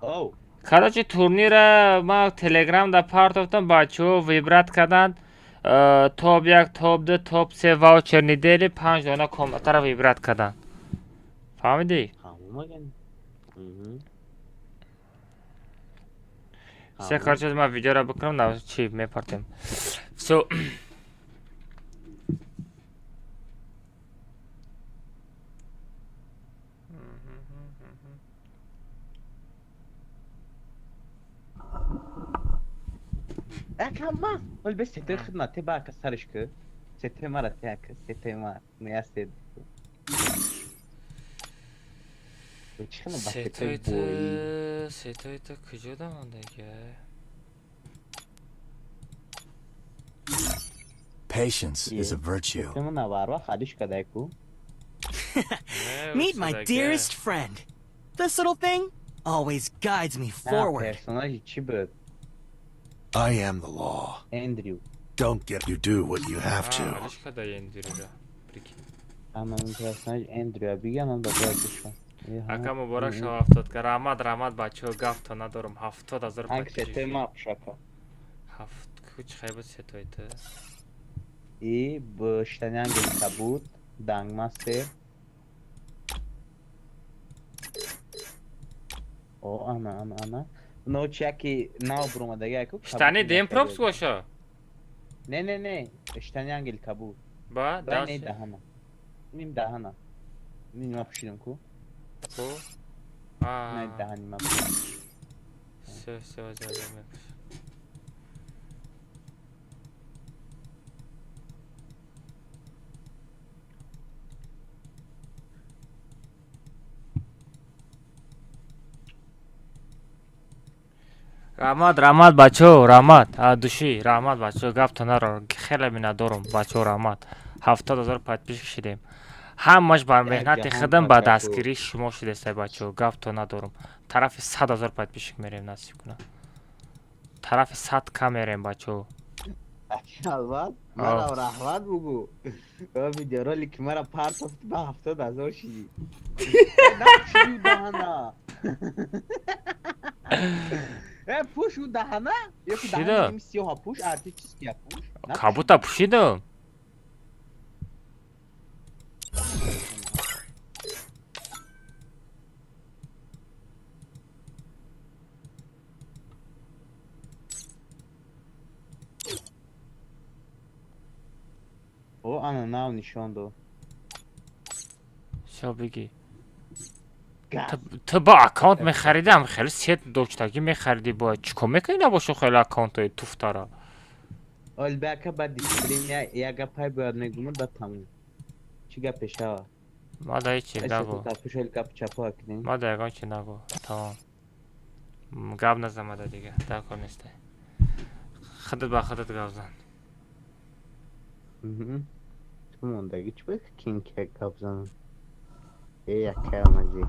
Оу. Короче, турнира ма телеграм да партофтам, бачаҳо выбрать карданд. Топ як, топ ду, топ се, ваучер недели, панҷ дона комнатаро выбрать карданд. Фаҳмидӣ? Омаган. Все, короче, ма видеоро бикунам, на чи мепартем. Всё. Ака, ма, вол бес тер хидмат те ба ака сариш ки. Сете мара тяк, сете ма, не сет. Сетои сетои ту куҷо дамондагӣ? Patience is a virtue. Meet my dearest friend. This little thing always guides me forward. I am the law. Andrew. Don't get you do what you have to. Ака муборак шава 70 ка. Раҳмат, раҳмат бачаҳо, гафто надорам. 70,000 подписчик. Ҳафт куч хайбут сетои ту. И б штанянгел кабуд, дангмастер. О, ана, ана, ана. Но чаки нав бромадага яку. Штани дем пропуск боша? Не, не, не. Штанянгел кабуд. Ба, да. Не даҳана. Ним даҳана. Ним ма пушидам ку. Ку? А. Не даҳани ма. Всё, всё, всё, раҳмат, раҳмат бачаҳо, раҳмат души, раҳмат бачаҳо, гафто наро, хеле миннатдорум бачаҳо, раҳмат. 70,000 подписчик шидем. Ҳамаш бар меҳнати худам ба дастгирии шумо шудестай бачаҳо, гафто надорум. Тарафи 100,000 подписчик мерем, насиб кунад. Тарафи 100 ка мерем бачаҳо. Албат, мара раҳмат бугу. Видеоролики мара партофт ба 70,000 шидӣ. Напушидӣ даҳана. Пуш у даҳана? Пушидам. Сиёҳа пуш, артистическия пуш. Кабута пушидам. О, ана нав нишон дод. Всё, бигӣ. Ту ба аккаунт мехаридам, хеле сет доштагӣ мехаридӣ, бояд чӣ кор мекунӣ набошо хеле аккаунтҳои туфтара? Ол бака ба дисциплин як гапай бояд мегумад ба тамом. Чӣ гап пешава? Ма да ҳечи нагу. Пушол гап чапо кунем. Ма да ягон чи нагу. Тамом. Гап назамада дига, дар кор нестай. Худат ба худат гап зан. Ту мондагӣ чӣ бояд кин гап занам? Э, якая мази.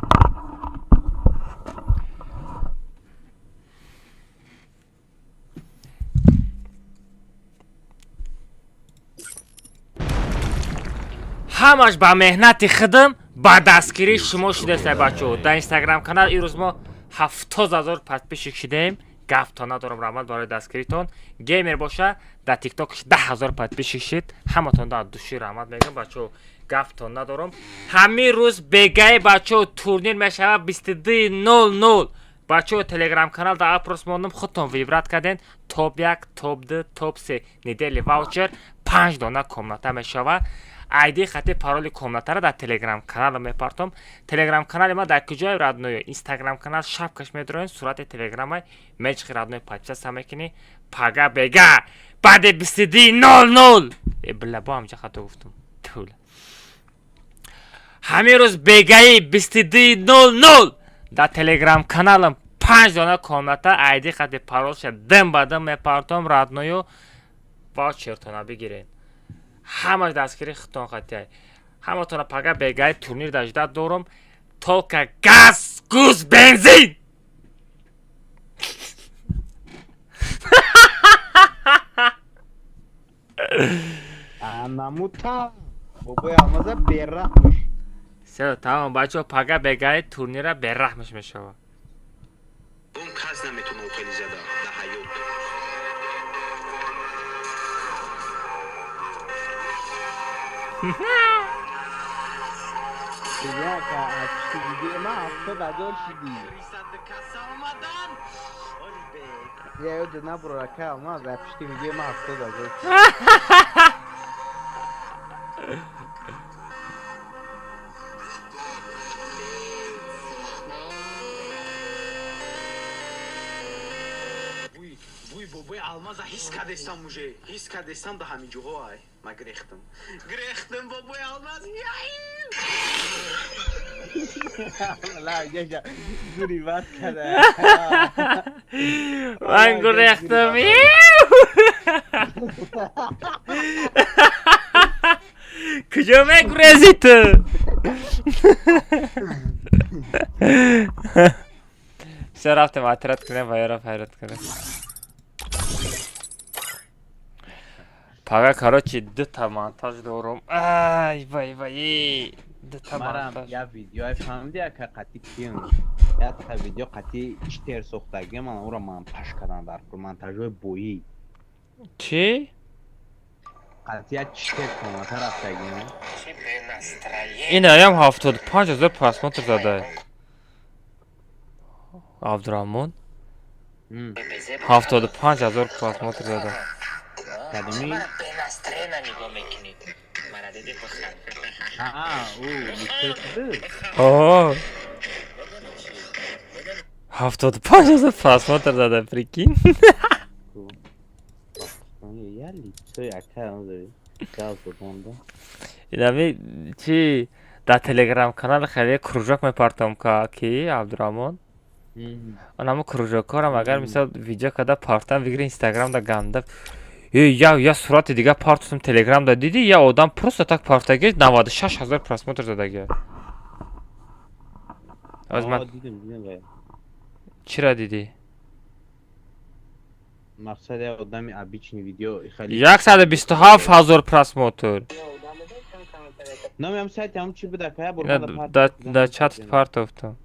Ҳамаш ба меҳнати худам ба дастгирии шумо шудестай бачаҳо. Дар инстаграм канал имрӯз мо 70,000 подписчик шидаем. Гафто надорам, раҳмат барои дастгиритон. Геймер боша дар тиктокш 10,000 подписчик шид. Ҳаматон дар души раҳмат мегӯям бачаҳо. Гафто надорам. Ҳамин рӯз бегаи бачаҳо турнир мешавад 22:00. Бачаҳо телеграм канал дар опрос мондам, худтон вибрат карден. Топ 1, топ 2, топ 3 недели ваучер 5 дона комната мешавад. Айди хати пароли комнатаро дар телеграм канал мепартом. Телеграм канали ма дар куҷое родной? Инстаграм канал шапкаш медроен, сурати телеграмай мечхи родной подписаться мекунӣ. Пага бега баъди 22:00. Э бля, бо ҳамҷа хато гуфтум. Тула. Ҳамин рӯз бегаи 22:00 дар телеграм каналам 5 дона комната айди хати паролша дам ба дам мепартом родною, ваучертона бигирен. Ҳамаш дастгири худтон хатияй. Ҳаматона пага бегаи турнир дажда дорум. Только газ, гуз, бензин! Анамута! Бобои Алмаза бераҳмш. Всё, тамом бачаҳо, пага бегаи турнира бераҳмш мешавад. Он кас наметавонад хеле зада дар ҳаёт. Яка, аз пишти видеои ма 70,000 шидӣ. Я ёдат набур, ака Алмаз, аз пишти видеои ма 70,000 шидӣ. Бобои Алмаз. Алмаза ҳис кардестам, уже ҳис кардестам, да ҳамин ҷоҳо ай ма гирехтам, гирехтам, бобои Алмаз. Гуриват када. Ман гурехтам. Куҷо мегурезӣ ту? Всё, рафтем, отряд кунем ва яро ҳайрат кунем. Пага, короче, дута монтаж дорум. Ай, вай, вай, дута Марам монтаж. Я видео фаҳмиди, ака, қати кием, якта видео қати читер сохтагӣ, ман ӯро монтаж кардам дар монтажҳои боӣ. Чӣ? Қати як читер комната рафтагӣ. Ин аям 75 000 просмотр зада. Абдураҳмон, 75 000 просмотр зада. Кадоми? Ӯ литсей. О, 75 000 просмотр зада, прикинь. Я литсей, ака, газ доданда. Инами чи дар телеграм канал хеле кружок мепартом, ки Абдураҳмон, онамо кружокҳорам, агар мисол видео када партам, бигири Инстаграм да ганда. Э, я сурати дига партусам телеграм да, диди, я одам просто так партаги, 96 000 просмотр задаги. Аз ман Дидим, дидим вай. Чира дидӣ? Мақсад, я одами обычный видео хеле. 127 000 просмотр. Номи ам сайти ам чи буда, ка я бор? Ина да чат партофтам.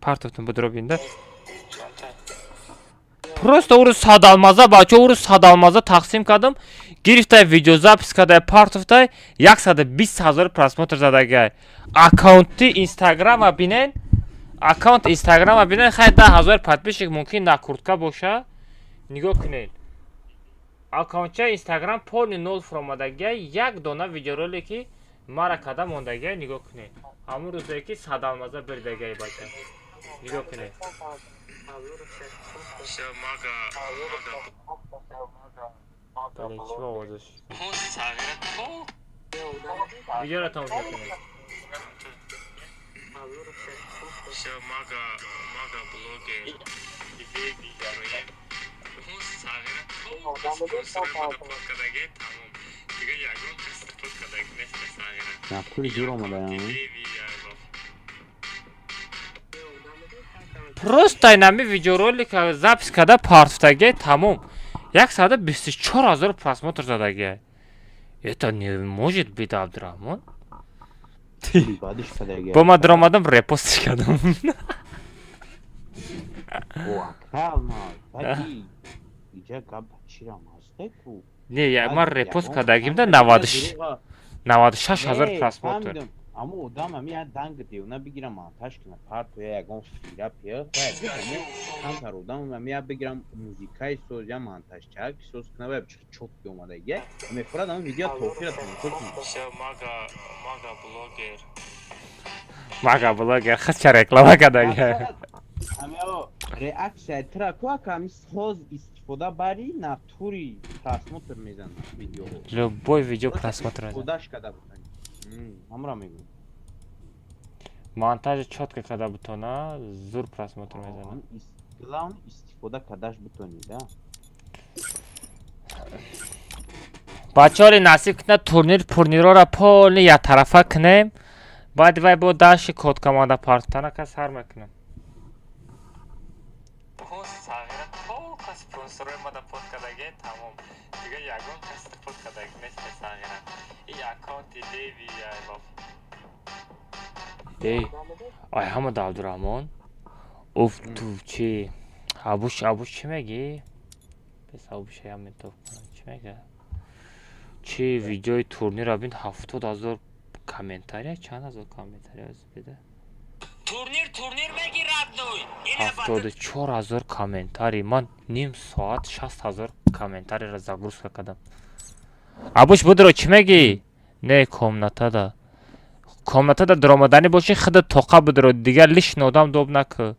Партофтам, будро бинда. Просто ӯро садалмаза, бача, ӯро садалмаза тақсим кардам, гирифтай, видеозапись кардай, партофтай, 120 000 просмотр задагай. Аккаунти Инстаграма бинен, аккаунт Инстаграма бинен, хай, 10 000 подписчик мумкин накрутка боша. Нигоҳ кунед, аккаунтча Инстаграм полный нол фуромадагиай, як дона видеоролики мара када мондагиай. Нигоҳ кунед, ҳамун рӯзое ки садалмаза бирдагиай, бача, нигоҳ кунед. Всё, мага, мага. Чӣ овозаш? Видеоро тамошо кунед. Всё, мага, мага блогер. Спонсоры кадаге, тамом. Дига ягон кас под кадаге нест, сағира. Натури зур омадаям. Просто инами видеоролик запись карда партофтаге, тамом, 124 000 просмотр задаге. Это не может быть, Абдурахмон. Бадиш кадаге. Бо ман даромадам, репостиш кардам. О, ака, Алмаз, бади иҷа гап чирам ҳасте ку. Не, я ман репост кардагим да, 96 000 просмотр. Аммо одам ами я данг девна бигирам, монтаж кунам, парто я ягон фира пия камтар одам ами я бигирам, музикаи соз, я монтажчак соз кунам, я чотки омадаги мефурад, ами видео тофира тамошо кунам. Мага, мага блогер. Мага блогер хача реклама кардага. Амио реаксия тра ку, ака, ами соз истифода бари, натури просмотр мезанад видеоҳо. Любой видео просмотр мезанад. Истифодаш када бутани, ҳамра мегӯям. Монтажи чётко карда бутона, зур просмотр мезанад. Главное, истифода кардаш бутонӣ да. Бачаҳоли, насиб кунад, турнир пурнирора полный яктарафа кунем, баъди вай бо даши код команда партана ка сар мекунем. Спонсорой мада под кадаге, тамом, дига ягон кас под кадаге нест, сағира. И аккаунти леви айлов. Эй, ай ҳама да Абдураҳмон. Уф, ту чи? Абуш, абуш чӣ мегӣ? Бес абуш ям интихоб кунам. Чӣ мега? Чи видеои турнира бин, 70 000 комментария, чанд ҳазор комментария бида? Турнир, турнир мегирад, нуй. 74 000 комментарий. Ман ним соат 60 000 комментарийро загрузка кардам. Абуш, будро, чӣ мегӣ? Не, комнатада. Комнатада даромаданӣ бошӣ, худа тоқа будро, дигар лишний одам доб накӯ.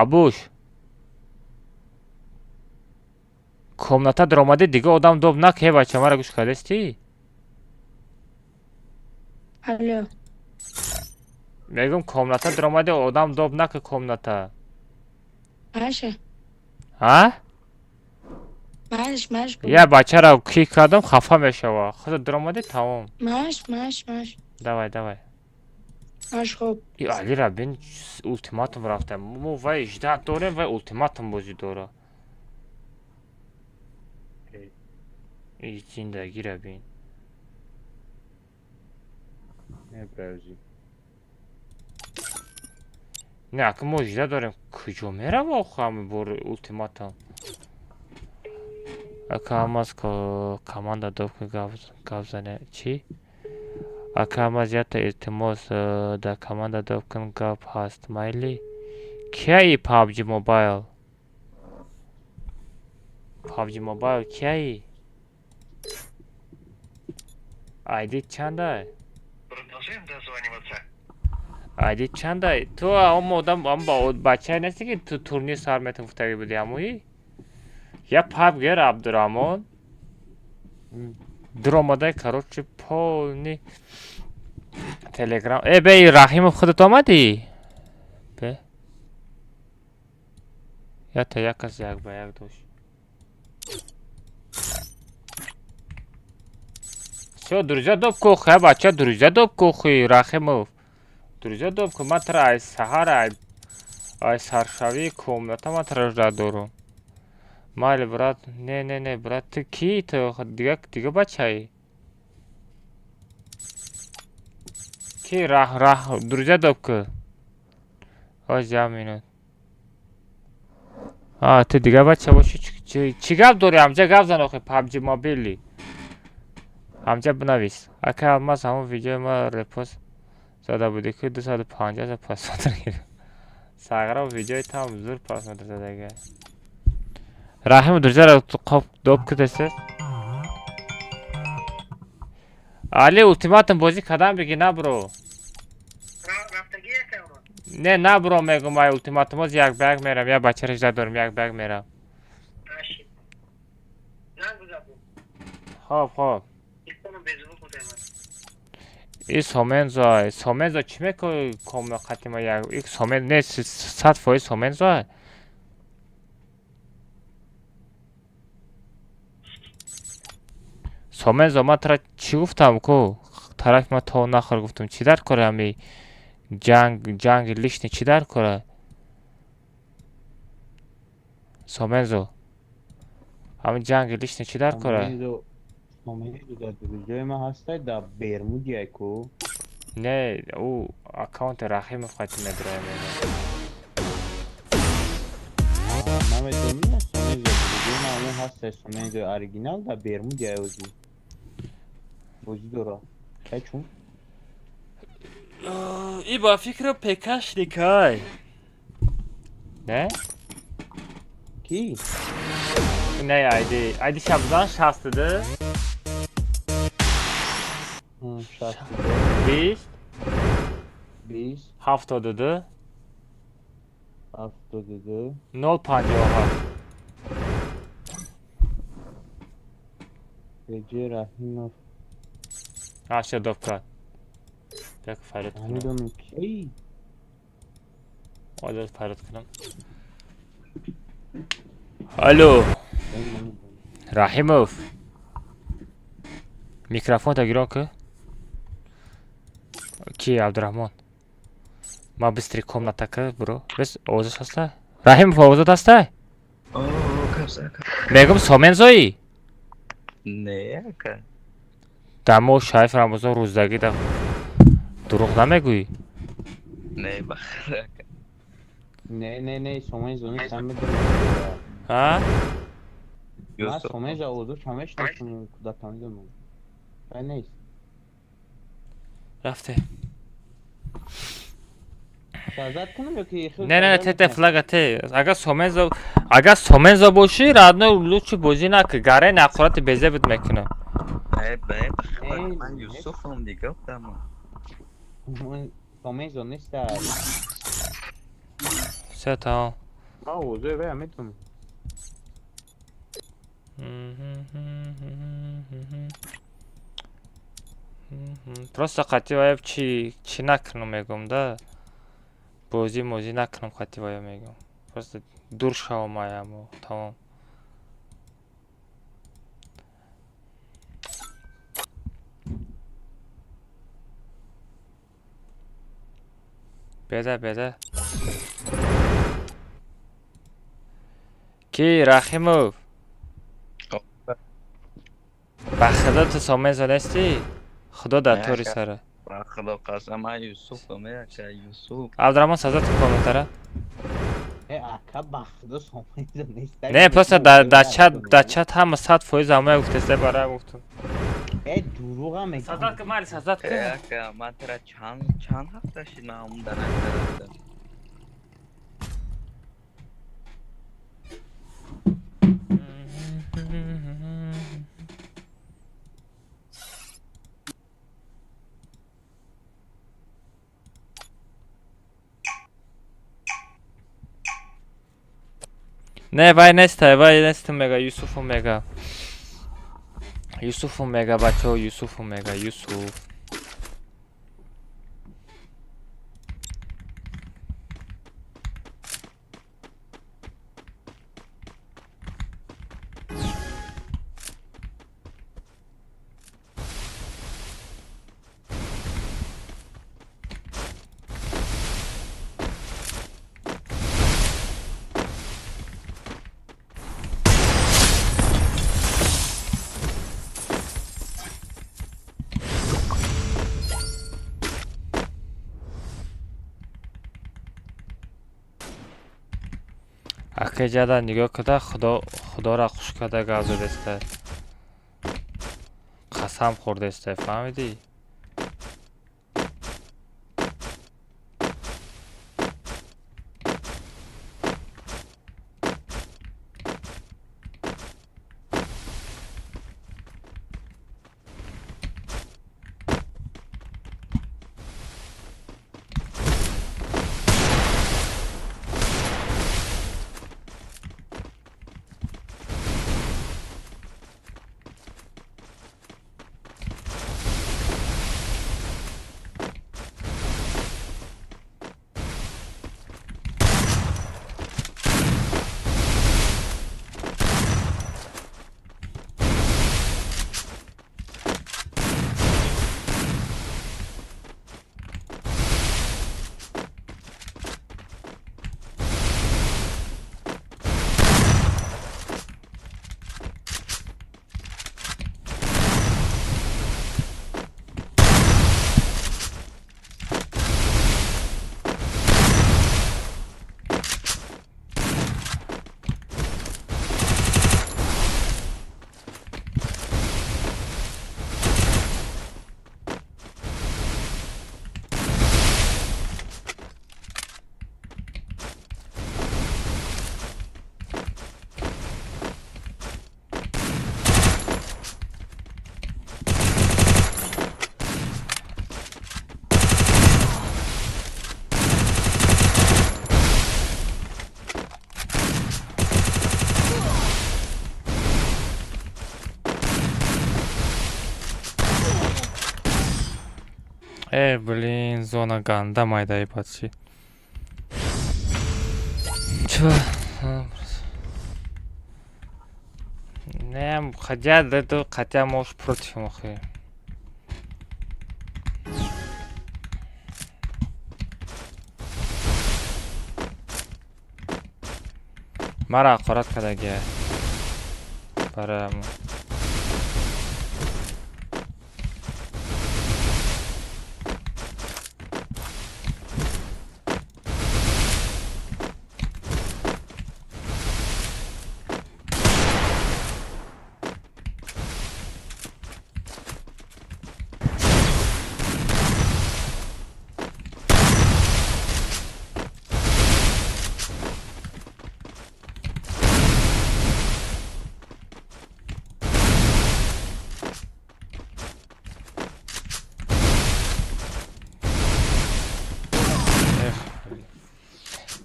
Абуш, комната даромадӣ, дига одам доб наке, бача, мара гӯш кардастӣ? Алло. Мегӯм, комната даромадӣ, одам доб наке комната. Маша. А? Маш, маш. Я бачаро ки кардам, хафа мешава. Худат даромадӣ, тамом. Маш, маш, маш. Давай, давай. Маш, хоб. И Алира бин, ултиматум рафта. Мо вай ждать дорем, вай ултиматум бозӣ дора. И зиндагира бин. Не бравзи. Не, ака мо ждать дорем, куҷо мерава охи ҳами бор ултиматум? Ака Алмаз, команда доб гап зане. Чӣ? Ака Алмаз, якта илтимос, дар команда доб кун, гап ҳаст, майли? Кияи PUBG Mobile? PUBG Mobile кияи? Айди чандай? Айди чандай? Ту ам одам, ам бачае нести, ки ту турнир сар метон гуфтагӣ буди, ҳамои? Я пабгер Абдураҳмон дуромадай, короче, полный телеграм. Э, бе, Раҳимов, худат омадӣ? Бе, ята як кас як ба як дошт. Всё, друзья доб кухи, бача, друзья доб кухи, Рахимов. Друзья доб ку, ман тара ай саҳар, ай саршавии комната ман тара ждать дорум. Майли, брат, не, не, не, брат, ту кӣ? Ту дига бачаӣ? Ки раҳ, раҳ, друзья доб ку. Оз, як минут. А, ту дига бача бошӣ, чӣ гап дорӣ? Ҳамҷа гап зан охи, PUBG Mobile. Ҳамҷа бинавис. Ака Алмаз, ҳамон видеои ма репост зада будӣ, ки 250 просмотр гирифт. Сағра, видеои там зур просмотр задага. Раҳим, друзьяро қоп доб кудест. Али, ултиматум бозӣ кардам, биги набро. Не, набро, мегум, ай ултиматум оз як ба як мерам, як бачаро ждать дорем, як ба як мерам. Хоб, хоб. И Сомензо, Сомензо чӣ мекунӣ комна қатима як? И Сомен не, 100% Сомензо. Сомензо, ман тара чӣ гуфтам ку? Тарафи ма то нахӯр гуфтам. Чӣ дар кора ҳами ҷанг, ҷанги лишний чӣ дар кора? Сомензо. Ҳами ҷанги лишний чӣ дар кора? Сомензо дар друзьяи ман ҳастай, дар Бермудияй ку. Не, ӯ аккаунти Раҳимов қати медроя, мегӯям. Намедонам, Сомензо друзьяи ман ҳамон ҳастай, Сомензо оригинал дар Бермудияй озӣ. Бозӣ дора. Кай чун? И ба фикру пекашникай. Не? Ки? Не, айди. Айди шабзан 62. 20. 20. 72. 72. 057. Реҷи Раҳимов. Аша доб кард. Як фарёд кунам. Намедонам ки. Ҳозир фарёд кунам. Алло. Раҳимов. Микрофонта гирон ку. Ки Абдураҳмон? Ма быстрый комната ка, бро. Бес овозаш ҳаста? Раҳимов, овозат ҳаста? Мегум, Сомензои? Не, ака. Дар моҳ шариф Рамазон рӯздагӣ да дурӯғ намегӯӣ? Не, бахр, ака. Не, не, не, Сомензо нест, намедонам. А? Ман Сомензо овозаш ҳамешнасум, кӯдак намедонам. Вай нест. Рафте. Сазад кунам ё ки Не, не, те, те, флага те. Агар Сомензо, агар Сомензо бошӣ, родной, лучше бозӣ накун. Гараи нақорати безебит мекунам. Не, бе, бахр, ман Юсуфам дига будам. Сомензо неста. Всё, тамом. Ман овозои вая метавонам. Просто қати вая чӣ накунам мегӯм да. Бозӣ мозӣ накунам қати вая мегӯм. Просто дур шавам аямо, тамом. Беда, беда. Ки Рахимов? Ба худо ту сомезо нестӣ? Худо дар тори сара. Ба худо қасам, ман Юсуфам, ака Юсуф. Абдураҳмон сазад ту комментара? Э, ака ба худо сомезо нест. Не, просто дар чат, дар чат ҳама 100% ҳамая гуфтеста, барои гуфтам. Э, дурӯға мегӯям. Сазад ки майли, сазад ки. Э, ака, ман тара чанд ҳафта шид ман омада накардам. Не, вай неста, вай неста мега, Юсуфу мега. Юсуфу мега, бачаҳо, Юсуфу мега, Юсуф. Акаҷада нигоҳ када, худоро хуш када гап задаста. Қасам хӯрдаста, фаҳмидӣ? Э, блин, зона ганда майдаи бачи. Чё? Не, хотя это, хотя можешь против мохи. Мара аккурат кадаги. Барам.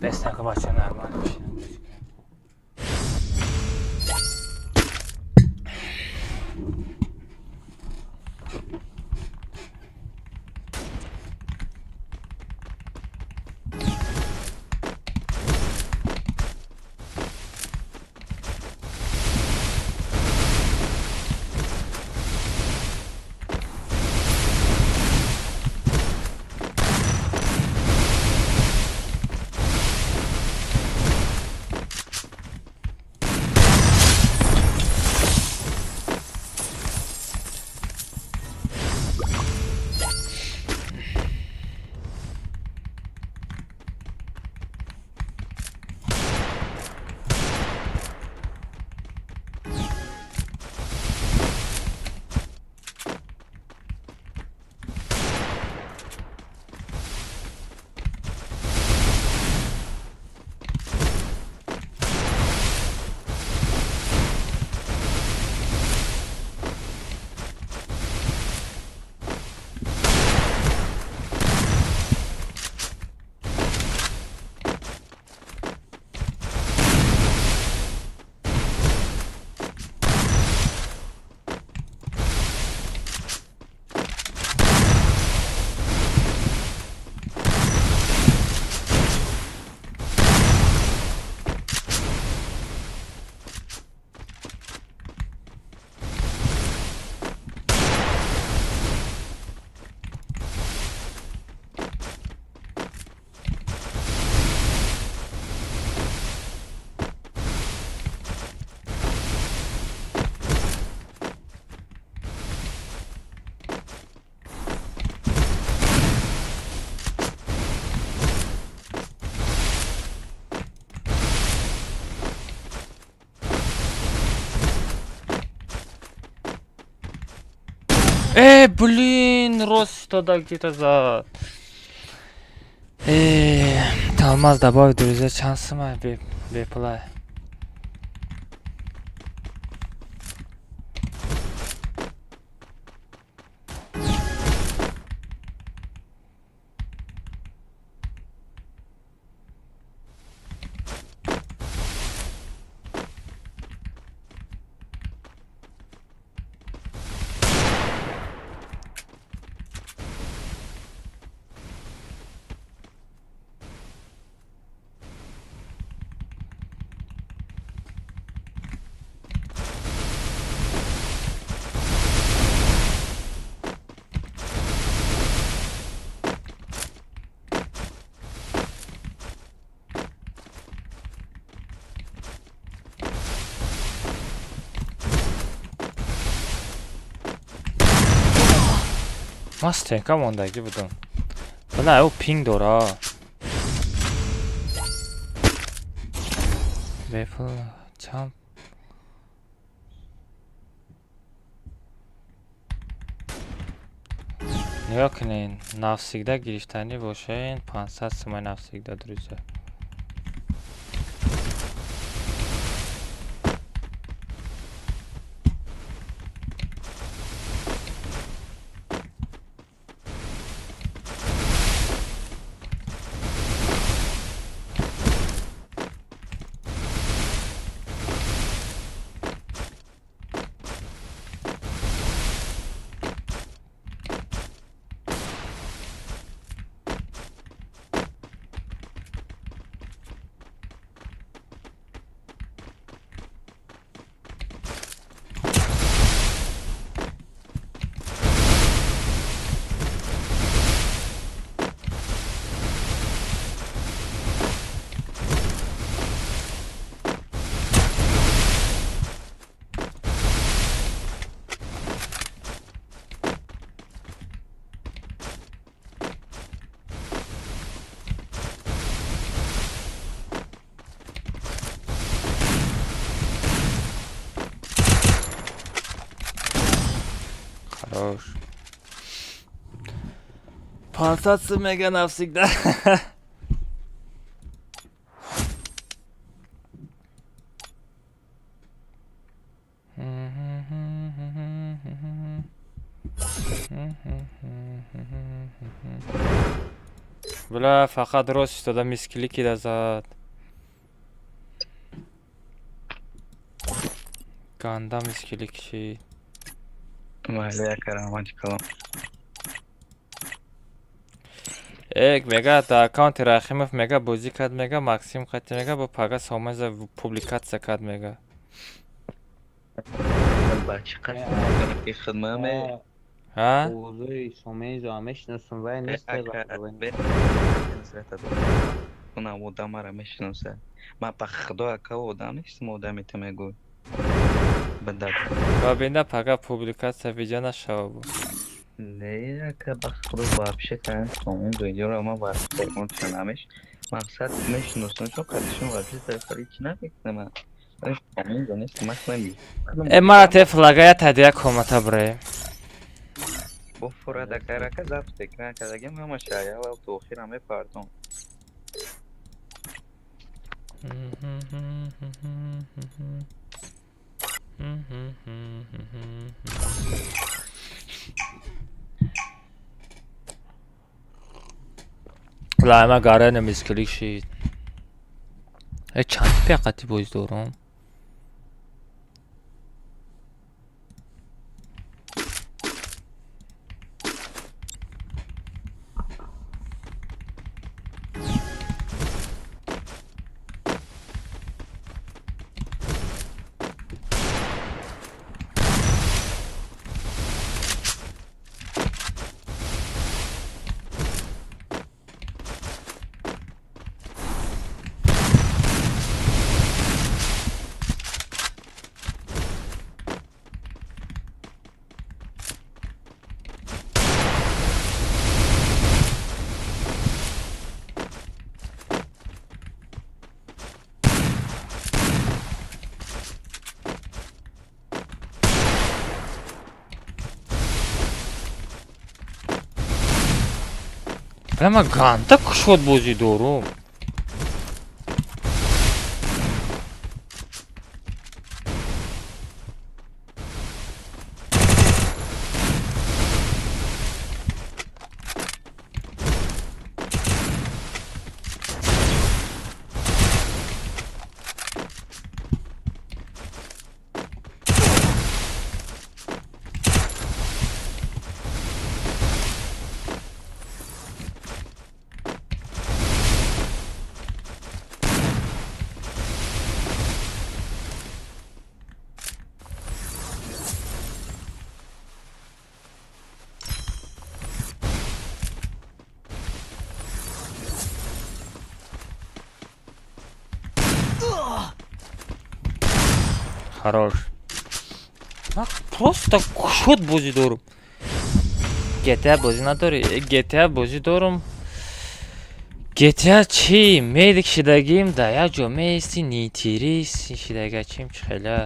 Нест, ка бача нормально бишинем. Блин, рост что-то где-то за... Алмаз добавь, друзья, шансы мои, беплай. Ман стенка мондагӣ будам. Била, ӯ пинг дора. Бепул чанд нигоҳ кунед, навсигда гирифтанӣ бошед, 500 сумай навсигда, друзья. Хорош. 500 сум мега навсегда. Бля, фақат рост истода мисклик ида зад. Ганда мисклик шид. Майли, ака, раҳмати калом. Эк, мега да аккаунти Рахимов мега бозӣ кард, мега Максим қати, мега бо пага Сомаза публикатсия кард, мега. Ба чӣ қасд ки хидмаме? Ҳа? Овозои Сомезо мешиносам, вай нест. Унам одамара мешиноса. Ман ба худо, ака, одам нестам, одаме ту мегӯй. Бадак. Ва бинда пага публикатсия видео нашава бу. Не, ака, ба худо, вообще кан Сомезо идёра ман ба телефонча намеш. Мақсад мешиносам, чун қадишон вообще телефони чӣ намекунам. Сомезо нест, ман худам. Э, мара те флагая тадия комната бре. Бо фурад, ака, рака запись экран кардагим ҳамаша, аввал то охира мепардом. Лайма гарена мисклик шид. Э, чанд пиақати боз дорам? Прямо ганда кушод бозӣ дорум. Хорош. Просто кушод бозӣ дорум. GTA бозӣ надорӣ? GTA бозӣ дорум. GTA чӣ? Медик шидагим, да як ҷо меисти, нитерис шидага чим чӣ хела.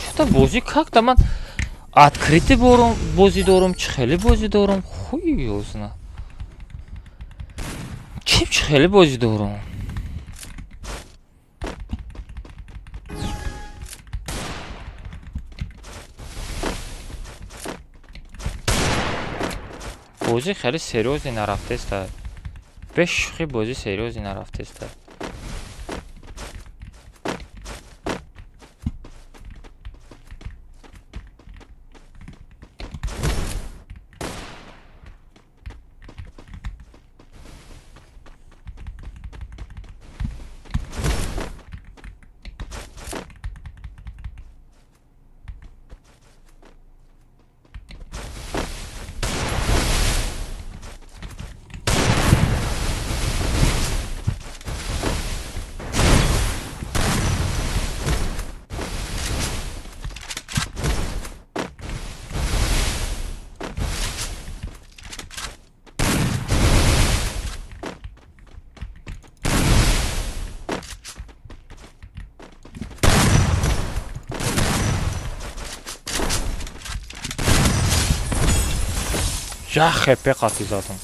Чё-то бозӣ как-то ман открытый борум бозӣ дорум, чӣ хеле бозӣ дорум, хуй ёзна. Чим чӣ хеле бозӣ дорум? Бозӣ хеле серьёзӣ нарафтеста. Беш шӯхӣ бозӣ серьёзӣ нарафтеста. Як хп қатӣ задам.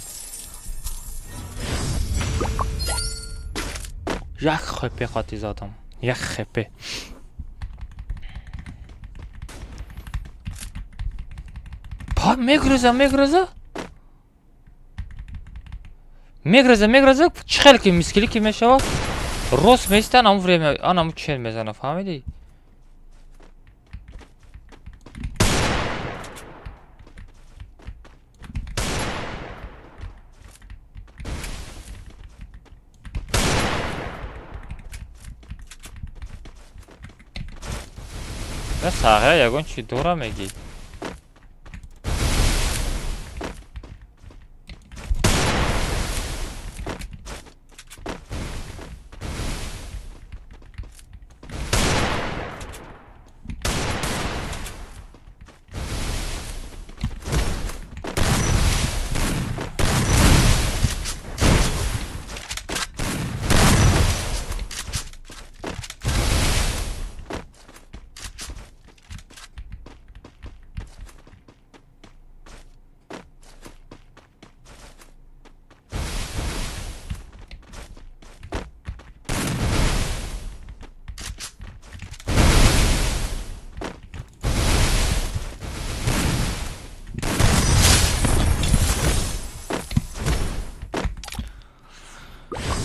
Як хп қатӣ задам. Як хп. Па мегрӯза, мегрӯза. Мегрӯза, мегрӯза, чӣ хеле ки мискили ки мешавад, рост меистан, ҳамон время, ан ҳамон чен мезана, фаҳмидӣ? На сағира ягон чӣ дора мегӣ?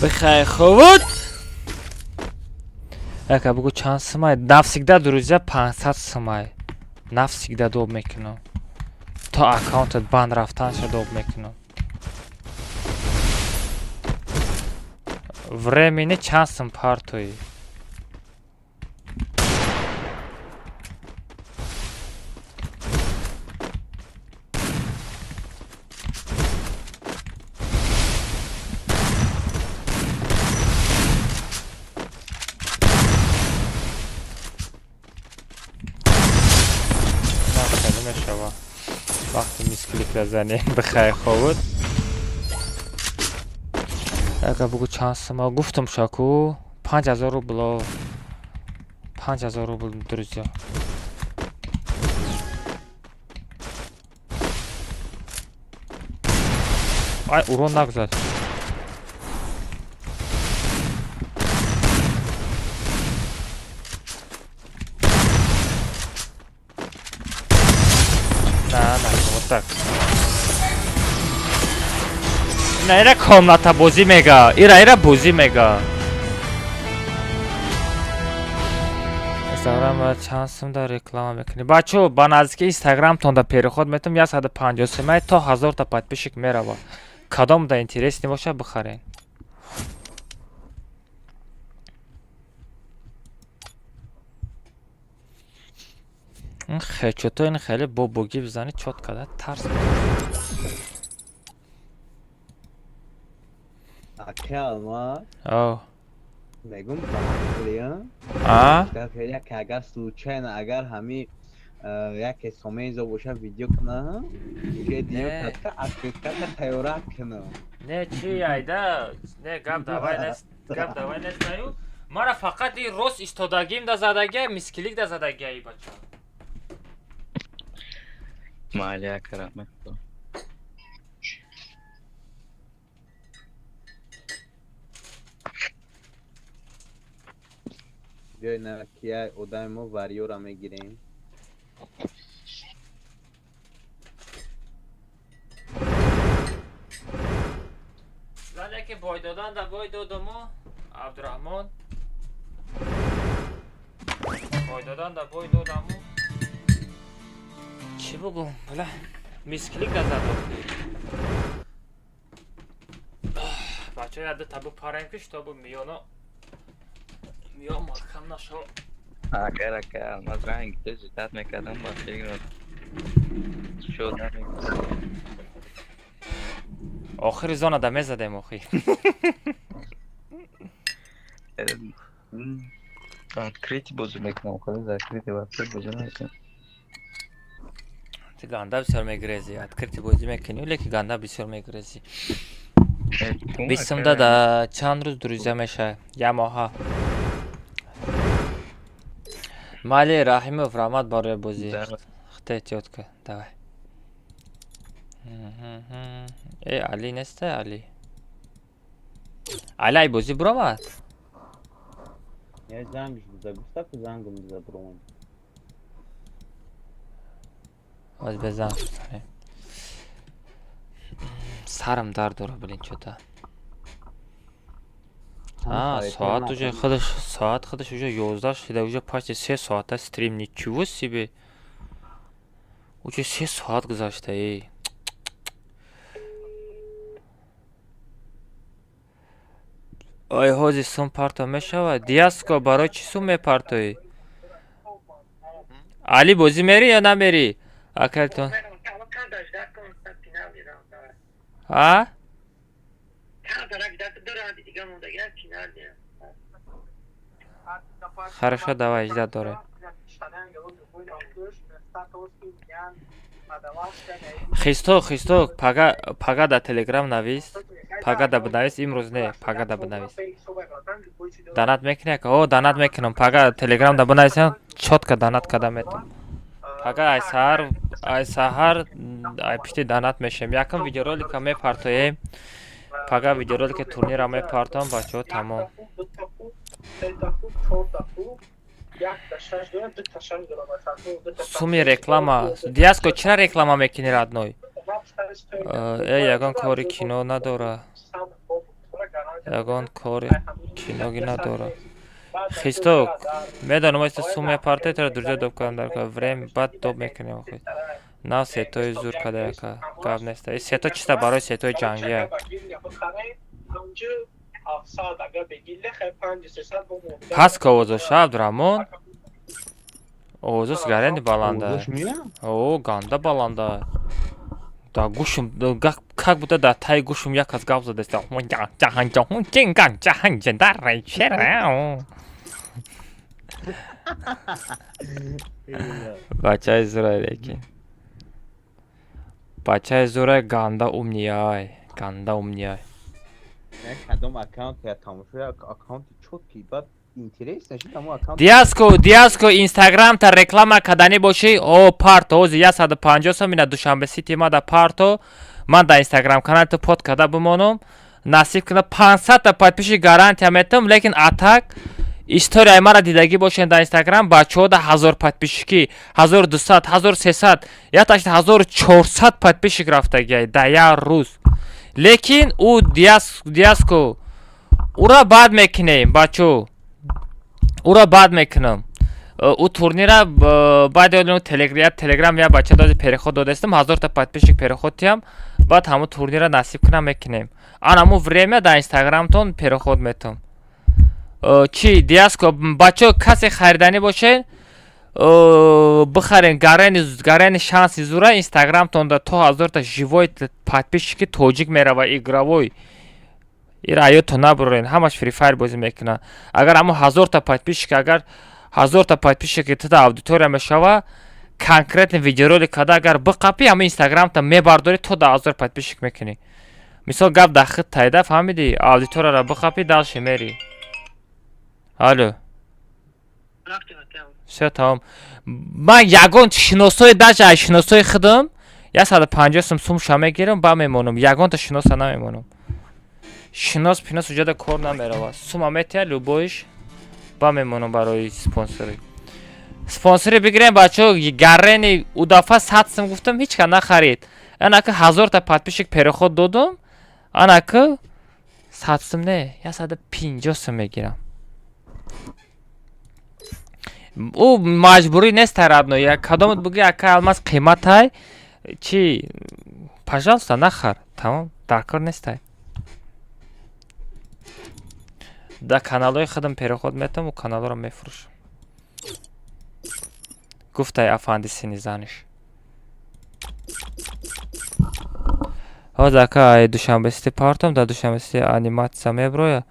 Бихай ховуд. Ака бугу чанд сумай? Навсегда, друзья, 500 сумай. Навсегда доб мекунам. То аккаунтат бан рафтанша доб мекунам. Времени чанд сум партои? Вақти мисклик занем бихай ховуд. Ака бугу чанд сума гуфтам шаку 5000 рубло. 5000 рубл, друзья. Ай, урон нагузашт. На, на, вот так. На, ира комната бозӣ мега. Ира, ира бозӣ мега. Инстаграм чанд сум дар реклама мекунӣ? Бачо, ба наздики инстаграмтон да переход метам 150 сумай то 1000 та подписчик мерава. Кадом да интересный боша бихарен. Ин хечото ин хеле бо буги бизани чот када тарс. Ака О. Мегум бахтия. А? Як агар случайно агар ҳами яке сомезо боша видео кна, уже диё катка открытка тайёра кна. Не чи айда, не гап давай нест, гап давай нест аю. Мара фақат и рост истодагим да задагия, мискилик да задагия и бача. Майли ака раҳмат. Биёй на ки як одами мо варёра мегирем. Леки бой додан да бой додому, Абдураҳмон. Бой додан да бой додаму. Чӣ бугум? Бла. Мисклик задо. Бачаҳо, яда табу парем ки чтобы миёно миён маҳкам нашава. Агар ака Алмаз ранг ту житат мекардам, ба фикр шуд намекардам. Охири зона да мезадем охи. Открытый бозӣ мекунам, худи закрытый вообще бозӣ намекунам. Ту ганда бисёр мегирезӣ. Открытый бозӣ мекунӣ, леки ганда бисёр мегирезӣ. Бистумда да чанд рӯз друзья мешавад? Як моҳа. Майли, Раҳимов, раҳмат барои бозӣ. Хита эҳтиёт кун. Давай. Э, Али неста, Али. Али ай бозӣ буромад? Я зангш буда, гуфта ку зангм буда буромад. Оз бе занг бизанем. Сарам дард дора, блин, чё-то. А, соат уже худаш, соат худаш уже 11 шуда, уже почти 3 соата стрим, ничего себе. Уже 3 соат гузашта, эй. Ой, ҳози сум парто мешавад? Диаско, барои чӣ сум мепартоӣ? Али, бозӣ мерӣ ё намерӣ? Акалтон. А? Хорошо, давай, ждать дорем. Хисто, Хисто, пага, пага да Телеграм навис. Пага да бинавис, имрӯз не, пага да бинавис. Донат мекунӣ ака? О, донат мекунам. Пага Телеграм да бинависам, чётко донат карда метавонам. Пага ай саҳар, ай пишти донат мешавем. Якум видеоролика мепартоем. Пага видеоролики турнира мепартоам, бачаҳо, тамом. Суми реклама. Диаско, чира реклама мекунӣ, родной? Э, ягон кори кино надора. Ягон кори киноги надора. Хисток, медонам, оста сум мепартои, тара друзья доб кардам дар кор. Время баъд доб мекунем охи. Нав сетои зур када яка. Гап неста. И сето чиста барои сетои ҷангия. Пас ка овозоша, Абдураҳмон? Овозош гаренди баланда. О, ганда баланда. Да гӯшум как будто дар таи гӯшум як кас гап задаста. Бачаи зурай лекин. Бачаи зурай ганда умный ай. Ганда умный ай. Кадом аккаунт я тамошо, аккаунти чёткий, баъд интерес нашид амо аккаунт. Диаско, Диаско, Инстаграмта реклама каданӣ бошӣ, о, парто, ҳози 150 сом ина Душанбе Сити ма да парто, ман дар Инстаграм канали ту под карда бимонам, насиб кунад, 500-та подписчик гарантия метам, лекин атак историяи мара дидагӣ бошед дар Инстаграм, бачаҳо да 1000 подписчикӣ, 1200, 1300, якташ 1400 подписчик рафтагиай дар як рӯз. Лекин ӯ Диаско, ӯра баъд мекунем, бачаҳо. Ӯра баъд мекунам. Ӯ турнира баъди Телеграм я бача дози переход додастам, 1000-та подписчик переход тиям, баъд ҳамун турнира насиб кунам мекунем. Ан ҳамун время дар Инстаграмтон переход метам. Чӣ, Диаско, бачаҳо, касе хариданӣ бошед, бихарен, гарени шанси зура Инстаграмтонда то 1000-та живой подписчики тоҷик мерава игровой. Ира аётон набурен, ҳамаш Free Fire бозӣ мекунад. Агар ҳамун 1000-та подписчик, агар 1000-та подписчики туда аудитория мешава, конкретно видеоролик када агар биқапӣ, ҳамин Инстаграмта мебардорӣ, то 10 000 подписчик мекунӣ. Мисол, гап дар хит тайда, фаҳмидӣ? Аудиторияро биқапӣ, дальше мери. Алло. Всё, тамом. Ман ягон шиносои, даже аз шиносои худам 150 сум сумша мегирам, ба мемонам. Ягонта шиноса намемонам. Шинос пинос уҷада кор намерава. Сума метия любой ш, ба мемонам барои спонсорӣ. Спонсорӣ бигирем, бачаҳо, гарени у дафъа 100 сум гуфтам, ҳеч кас нахарид. Анака 1000-та подписчик переход додум, анака 100 сум не, 150 сум мегирам. Ӯ маҷбурӣ нест, родной. Кадомат буги, ака Алмаз, қиматай чи, пожалуйста, нахар, тамом, дар кор нестай. Дар каналҳои худам переход метам, ӯ каналҳоро мефурӯшам. Гуфтай афанди сини заниш. Ҳозир, ака, ай Душанбе Сити партом, дар Душанбе Сити аниматсия меброя.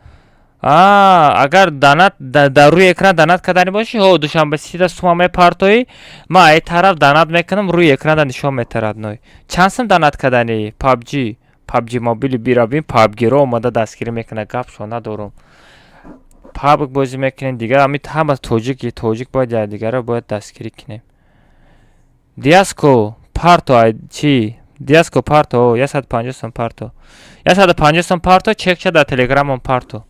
А, агар донат дар рӯи экран донат кардани бошӣ, ҳо, Душанбе Ситида сума мепартоӣ, ман ай тараф донат мекунам, рӯи экранда нишон метарад, родной. Чанд сум донат кардани? PUBG, PUBG мобили бирабин, PUBG-ро омада дастгирӣ мекунад, гапшо надорум. PUBG бозӣ мекунем, дигар ҳами ҳама тоҷики, тоҷик бояд якдигарро бояд дастгирӣ кунем. Диаско, парто ай чи? Диаско парто, 150 сум парто. 150 сум парто, чекча дар телеграмам парто.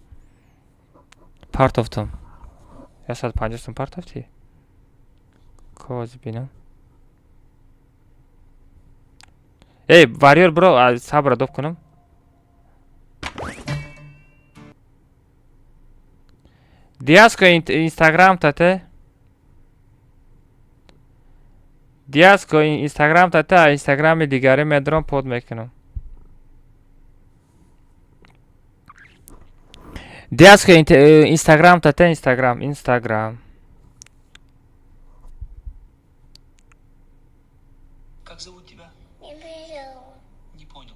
Партофтам. 150 сум партофтӣ? Кози бинам. Эй, варьёр бро, сабра доб кунам. Диаско Инстаграм тате. Диаско Инстаграм тате, Инстаграми дигаре медром под мекунам. Диаско Инстаграм тате, Инстаграм, Инстаграм. Как зовут тебя? Габриэла. Не понял.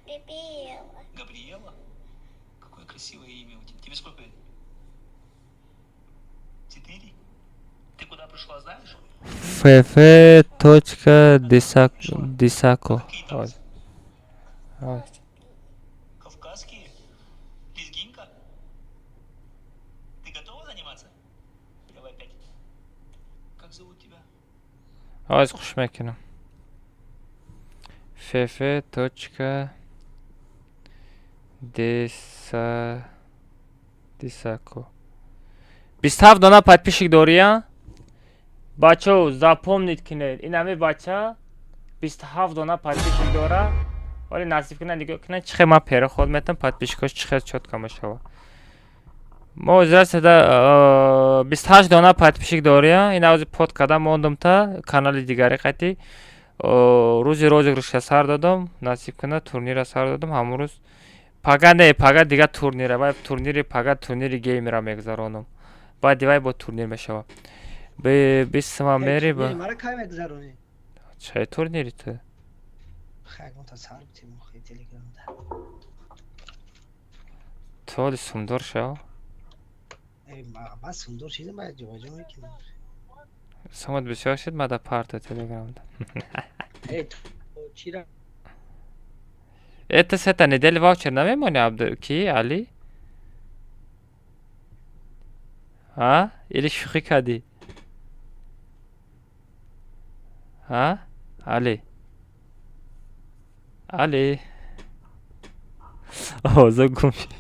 Габриэла. Габриэла? Какое красивое имя у тебя. Тебе сколько лет? 4? Ты куда пришла, знаешь? Фф точка дисако. Кавказские? Лезгинка? Ты готова заниматься? Давай пять. Как зовут тебя? Ҳоз хуш мекунам. Фф точка деса дисако. 27 дона подписчик дория? Бачао, запомнить кунед. Ин ҳами бача 27 дона подписчик дора. Вале насиб кунад, нигоҳ кунед, чӣ хел ман переход метам, подписчикош чӣ хел чётко мешавад. Мо ҳозир 28 дона подписчик дория. Ин ҳозир под кардам мондум та канали дигаре қатӣ. Рӯзи розыгрыша сар додам, насиб кунад турнира сар додам, ҳамон рӯз пага не, пага дига турнира, вай турнири пага турнири геймера мегузаронам. Баъди вай бо турнир мешавад. Бисма мери ба. Мара кай мегузаронӣ? Чай турнири ту? Хайгонта сар битем охи телеграмда. Ту ҳоли сумдор шав? Эй, ма сумдор шидам, ба ҷобаҷо мекунам. Сумат бисёр шид, ма да парта телеграмда. Эй, ту чира? Это сета недели ваучер намемонӣ, Абду ки Али? А? Или шӯхӣ кардӣ? А? Али? Али? Овоза гум шид.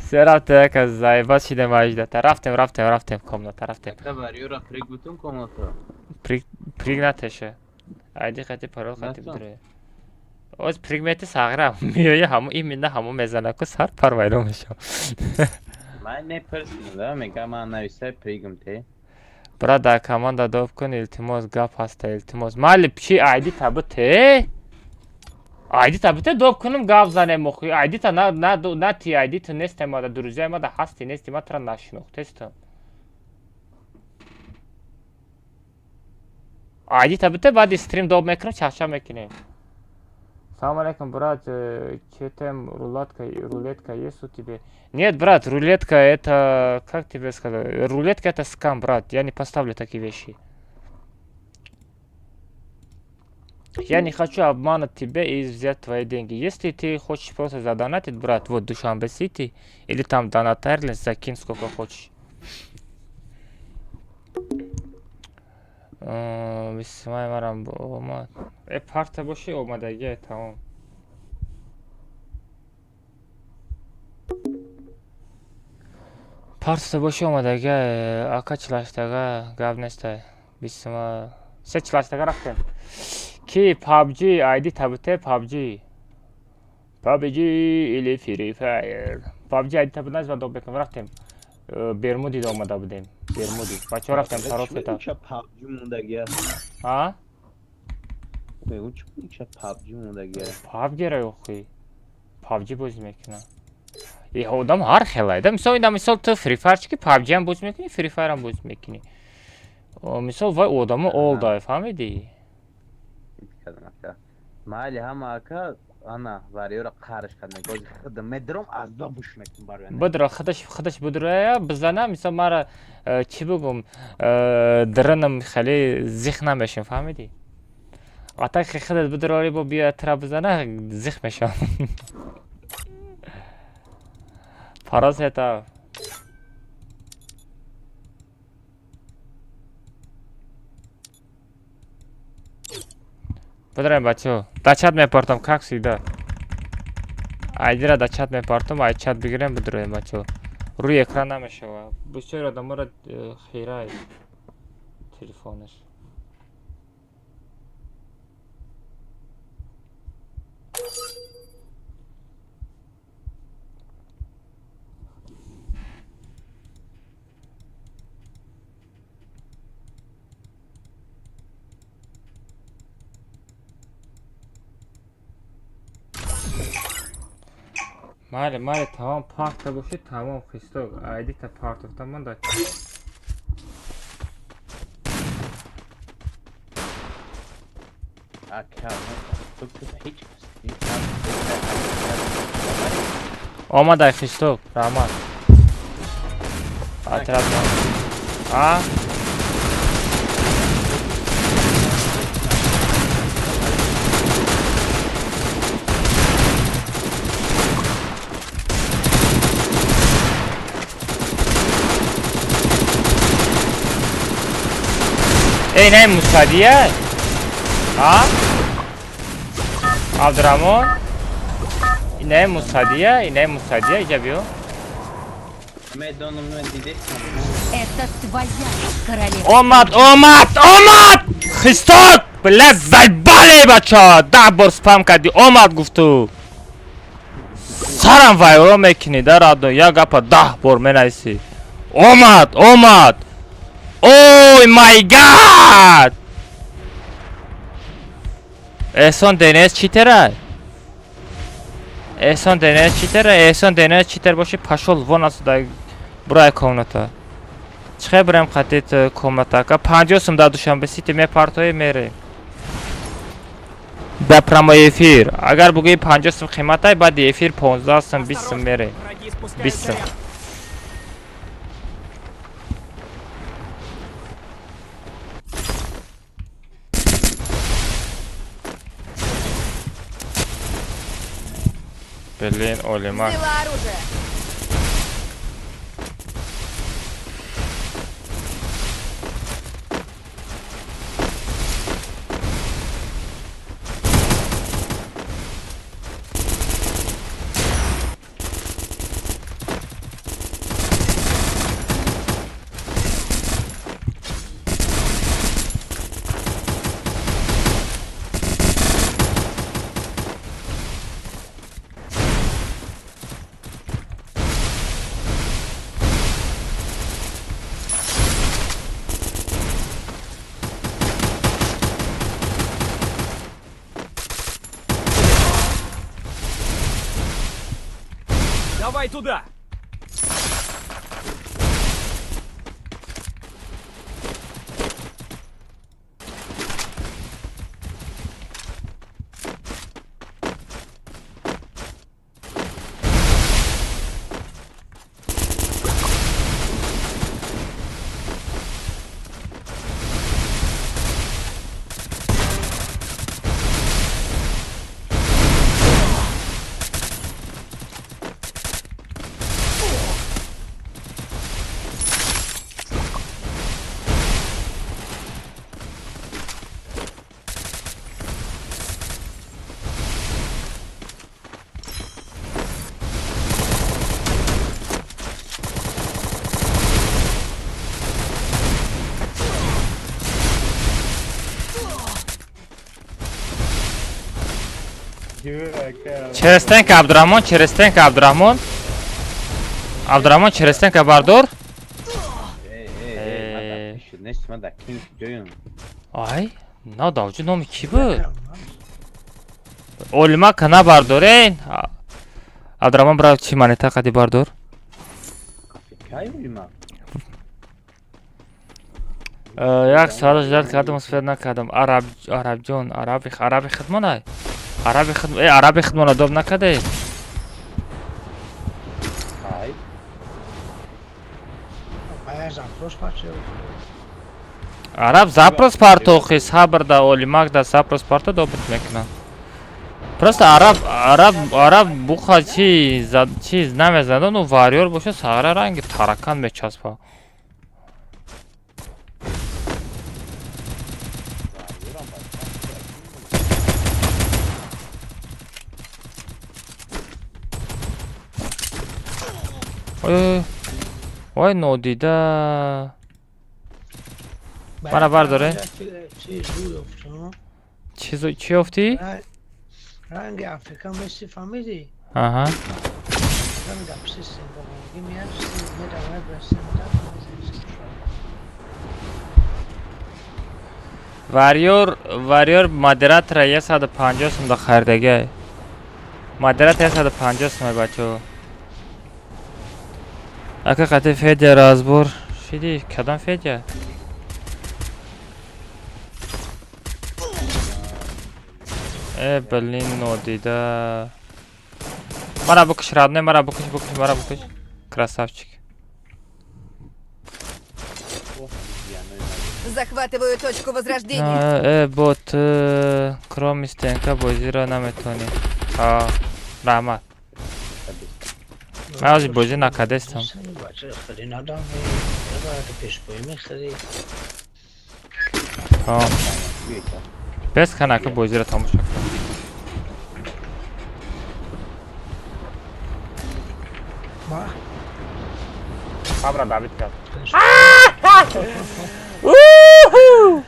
Се рафте яка заебат шидем аждата. Рафтем, рафтем, рафтем комната, рафтем. Ака варёра приг бутун комната. Приг приг натеше. Айди қати парол қати бидуре. Оз приг мети сағра миёя ҳамо именно ҳамо мезанаку сар пар вайрон мешавам. Ман непурсидам, да, мегам ман нависай пригм те. Брат, дар команда доб кун, илтимос, гап ҳаста, илтимос. Майли, чи айди та бите? Айди та бите доб кунам, гап занем охи. Айди та на на на ти айди ту несте ма да друзья ма да ҳасти нести ма тра нашинохтестам. Айди та бите баъди стрим доб мекунам, чахча мекунем. Салам алейкум, брат, че там рулетка, рулетка есть у тебя? Нет, брат, рулетка это, как тебе сказать, рулетка это скам, брат, я не поставлю такие вещи. Я не хочу обмануть тебя и взять твои деньги. Если ты хочешь просто задонатить, брат, вот Душанбе Сити или там Донат Airlines, закинь сколько хочешь. Бисмай марам омад. Э, парта боши омадагия тамом. Парта боши омадагия, ака чилаштага гап нестай. Бисма се чилаштага рафтем. Ки PUBG ID табите PUBG. PUBG или Free Fire. PUBG ID табит назва доб бекам рафтем. Бермуди омада будем. Бермуди. Бачо рафтем тарофета. Ча PUBG мондагӣ аст? А? Мегӯм ча PUBG мондагӣ аст? PUBG ра охи. PUBG бозӣ мекунам. Е одам ҳар хелайда. Мисол инда мисол ту Free Fire чики PUBG ҳам бозӣ мекунӣ, Free Fire ҳам бозӣ мекунӣ. Мисол вай одамо олдай, фаҳмидӣ? Майли ҳама ака ана вариёра қарш кардем. Гози худам медром аз ба буш мекунам барои. Бидро худаш худаш бидрая бизана мисол мара чӣ бигум дранам хеле зих намешам, фаҳмидӣ? Ата худат бидрори бо биё тра бизана зих мешам. Фароз это Бидраем бачо. Да чат мепартам, как всегда. Айдира да чат мепартам, ай чат бигирем бидроем бачо. Рӯи экран намешава. Бисёр одаморо хирай телефонаш. Майли, майли, тамом парта бошед, тамом хисток. Айдита партофта ман да. Ака, Омадай хисток, раҳмат. Атират. А? Эй, не мусадия? А? Абдураҳмон? Не мусадия, не мусадия, иҷа биё. Это твоя королева. Омад, омад, омад! Хисток! Бля, заебали, бача! 10 бор спам кардӣ, омад гуфту. Сарам вайро мекунӣ, да радно, як гапа 10 бор менависӣ. Омад, омад! Ой май гад! Эҳсон ДНС читера? Эҳсон ДНС читера? Эҳсон ДНС читер боши пашол вон асуда бурай комната. Чихе бирем қатит комната ака? 50 сум дар Душанбе Сити мепартои мерем. Дар прямой эфир. Агар бугӯи 50 сум қиматай, баъди эфир 15 сум 20 сум мерем. 20 сум. Блин, Олима. Взяла оружие. Давай туда! Через стенка Абдурахмон, через стенка Абдурахмон. Абдурахмон через стенка бардор. Ай, на давҷи номи кӣ буд? Олима кана бардорен. Абдурахмон брат чӣ монета қади бардор? Як соат ждать кардам, успел накардам. Араб, Арабҷон, араби, араби хидмонай. Араби хидм, араби хидмона доб накарде. Ай. Араб запрос партохи, сабр да олимак да запрос парто добит мекунам. Просто араб, араб, араб буха чи, чи намезада, ну варьёр боша сағра ранги таракан мечаспа. Ой, ой, нодида. Мана бардоре. Чизу чи ёфтӣ? Ранги Африка меси фамилии. Аҳа. Варьёр, варьёр модератора 150 сум да харидагай. Модератор 150 сум бачо. Ака қати Федя разбор шиди, кадом Федя? Э, блин, нодида. Мара букиш, родной, мара букиш, букиш, мара букиш. Красавчик. Захватываю точку возрождения. Бот, кроме стенка бозиро наметони. А, раҳмат. Ман ҳозир бозӣ накардестам. Бес канака бозиро тамошо кун. Хабра Давид кард. Уху!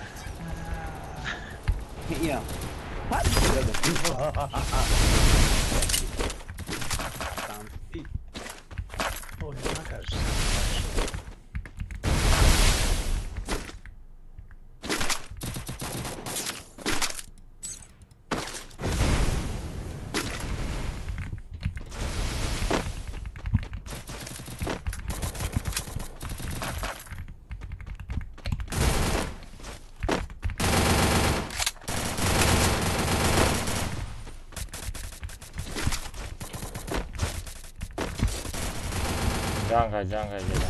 Ҷанга, ҷанга, ҷанга.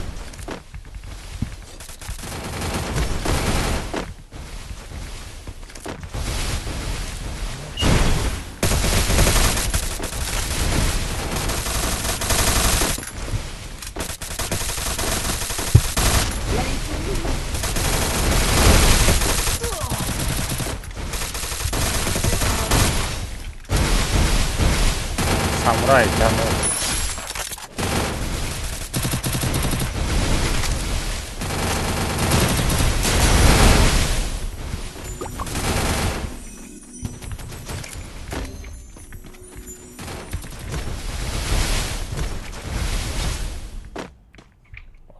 Самурай, ҷанга.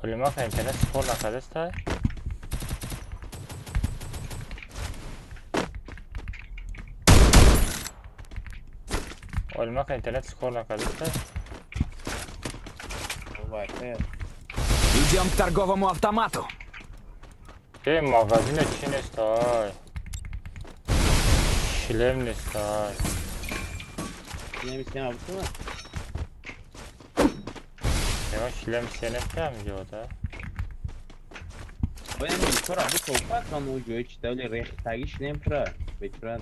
Олимака интернет спор накардеста? Олимака интернет спор накардеста? Идем к торговому автомату. Эй, магазине чи нестай? Шлем нестай. Шлем сенефтам ҷода. Бояд бечора бикопа кан у ҷои чи тавли рехтаги шлем пра. Бечора.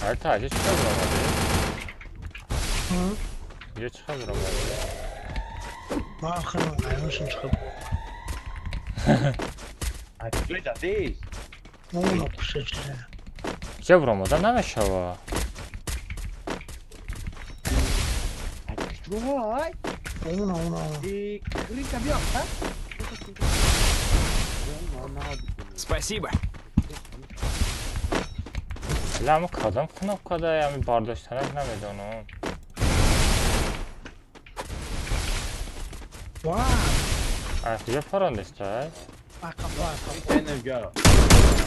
Алта аҷи чӣ хабар омади? Ё чӣ хабар омади? Ман хеле айнушим чӣ хабар. Аҷи дадис. Чӣ баромада намешава? Спасибо. Ла кадом кнопкада ами бардоштанаш намедонам. Ва! А куҷо парондестай? Ақаб, ақаб.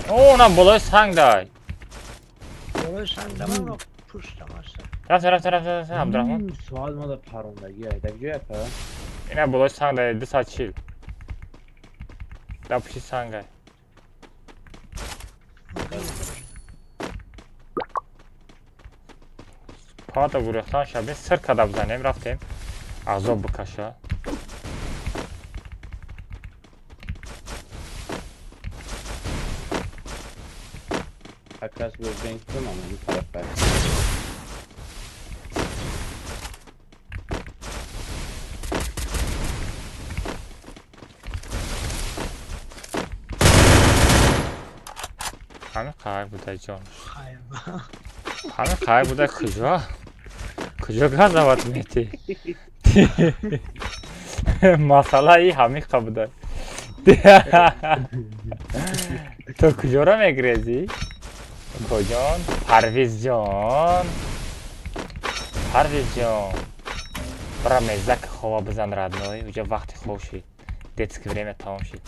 О, на болои санг дай. Болои санг да ман пуштам аста. Рафт, рафт, рафт, рафт, Абдурахмон. Суал мада парондагӣ ай, дар ҷоя па? Ина болои санг дай 240. Дар пушти санг ай. Пада гурехтан шабин сир када бизанем, рафтем. Азоб бикаша. Как раз был кунам ин тараф. Ҳамин қаҳр будай ҷон. Ҳамин қаҳр будай куҷо? Куҷо газават мети? Масъалаи ҳамин қа будай. Ту куҷоро мегрезӣ? Коҷон? Парвизҷон. Парвизҷон. Бара мезак хова бизан родной. Уҷа вақти хов шид. Детский время тамом шид.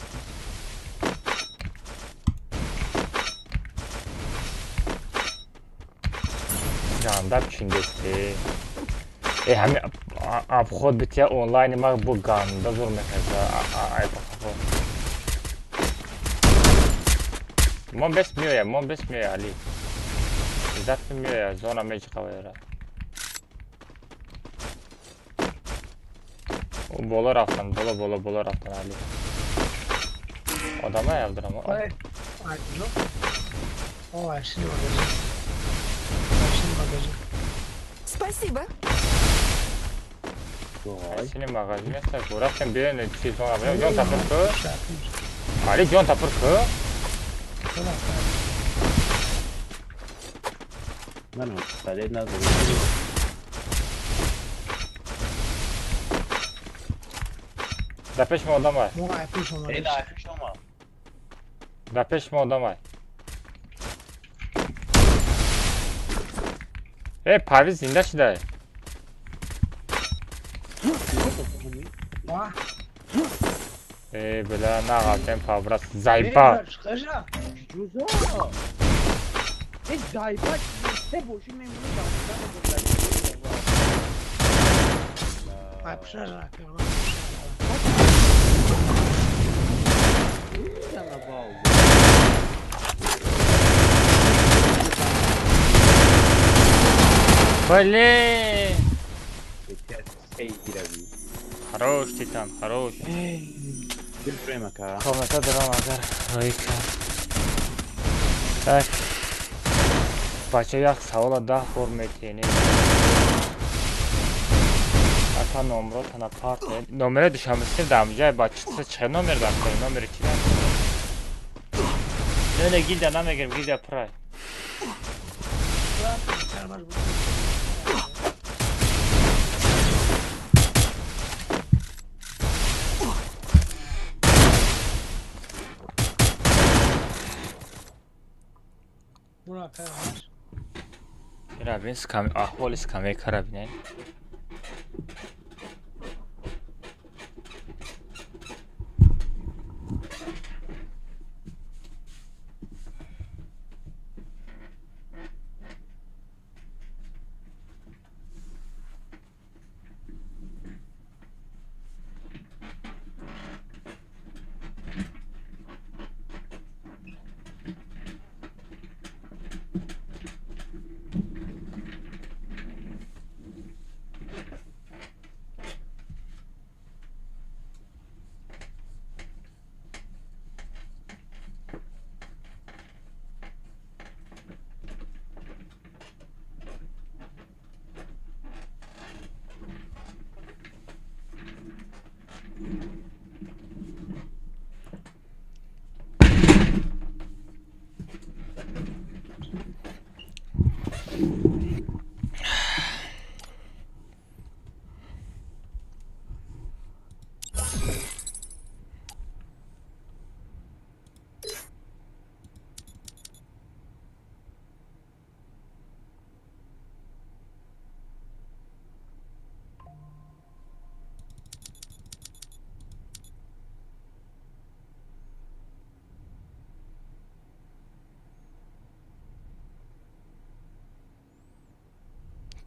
Ганда чиндести. Э ҳами обход битя онлайн ма бу ганда зур мехеза. Ай пахафо. Мо бес меоя, мо бес меоя Али. Иззат меоя, зона меҷиқавера. О боло рафтан, боло боло боло рафтан Али. Одамай Абдурахмон. Ой, ай, о, ай, сини магазин. Магазин. Спасибо. Сини магазин аст, рафтем биён чиз зона биён, ҷон тапир ку. Али ҷон тапир ку. Ман пистолет надорам. Дар пеши мо одам ай. Эй, дар пеши мо. Дар пеши мо одам ай. Э, Парвиз зинда шудай. Э, бля, нағалтем паврас. Зайба. Э, зайба, се боши мемони. Ай, пушажа. Блин! Хорош, Титан, хорош. Комната дорам агар рои кард. Так. Бача як савола 10 бор метиҳем. Ака номро тана парт. Номери душанбе дар ҷай бача чӣ номер дар кор? Номери чӣ дар? Не, не, гилда намегирем, гилда прай. Ира бин скам аҳволи скамейкара бинед.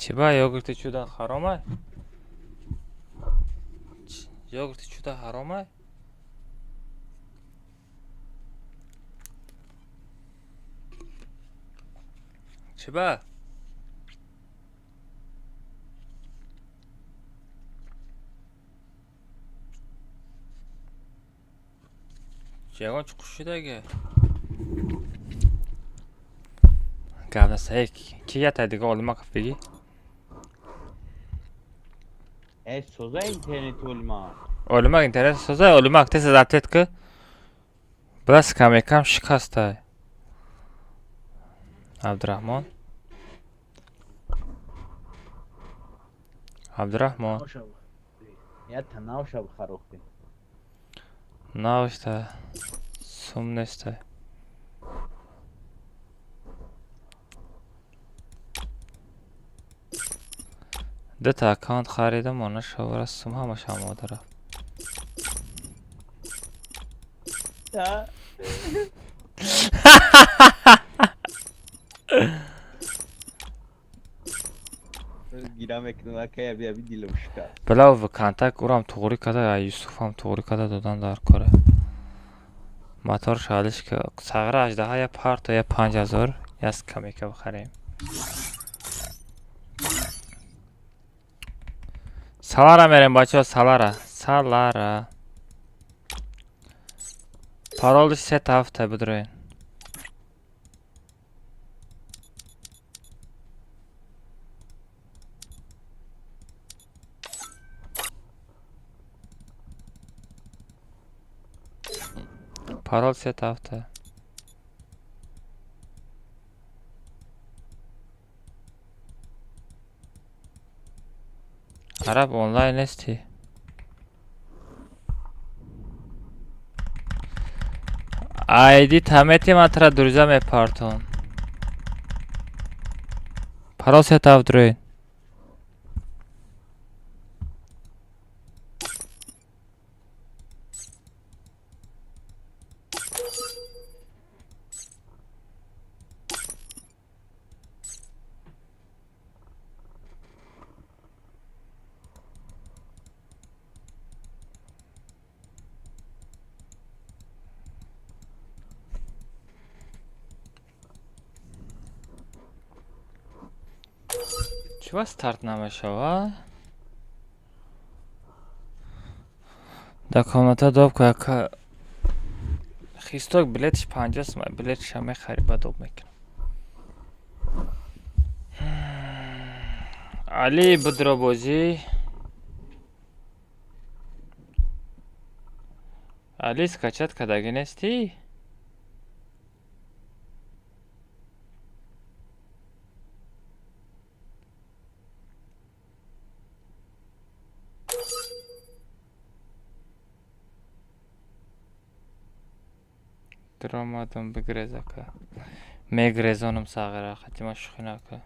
Чиба йогурти чуда харомай? Йогурти чуда харомай? Чиба? Ягон чӣ қушидаге? Гап нест. Ки ятай дига Олимаков бигӣ? Э, соза интернет Олимак. Олимак интернет соза, Олимак тез апдейт ки. Бас камекам шикастай. Абдурахмон. Абдурахмон. Я танавша бихарохти. Навшта. Сум нестай. Дута аккаунт харидам, она шавара сум ҳамаш омода рафт. Гира мекунам, акая бия дилам шикаст. Била ВКонтакт урам туғрӣ када, Юсуфам туғрӣ када додан дар кора. Мотор шалиш ки сағра аждаҳа я парто я 5000 я скамейка бихарем. Салара мерем бачаҳо, салара, салара. Паролиш се та ҳафта бидроен. Парол се та ҳафта. Араб онлайн нести. Айди тамети матра друзья мепартон. Парол се та ҳафт дроен. Чува старт намешава? Дар комната доб ка хисток билетиш 50 сум, билетиша мехари ба доб мекунам. Али бидробозӣ. Али скачат кадаги нестӣ? Даромадам бигрез ака. Мегрезонам сағира, хатима шӯхӣ нака.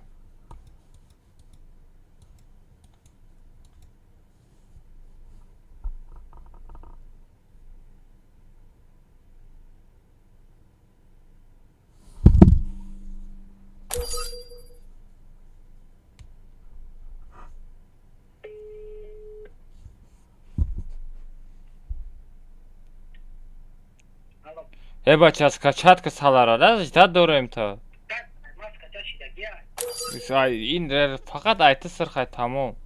Э бача, скачатка салара, да? Ждать дорем то. Ин фақат айти сирхай тамом.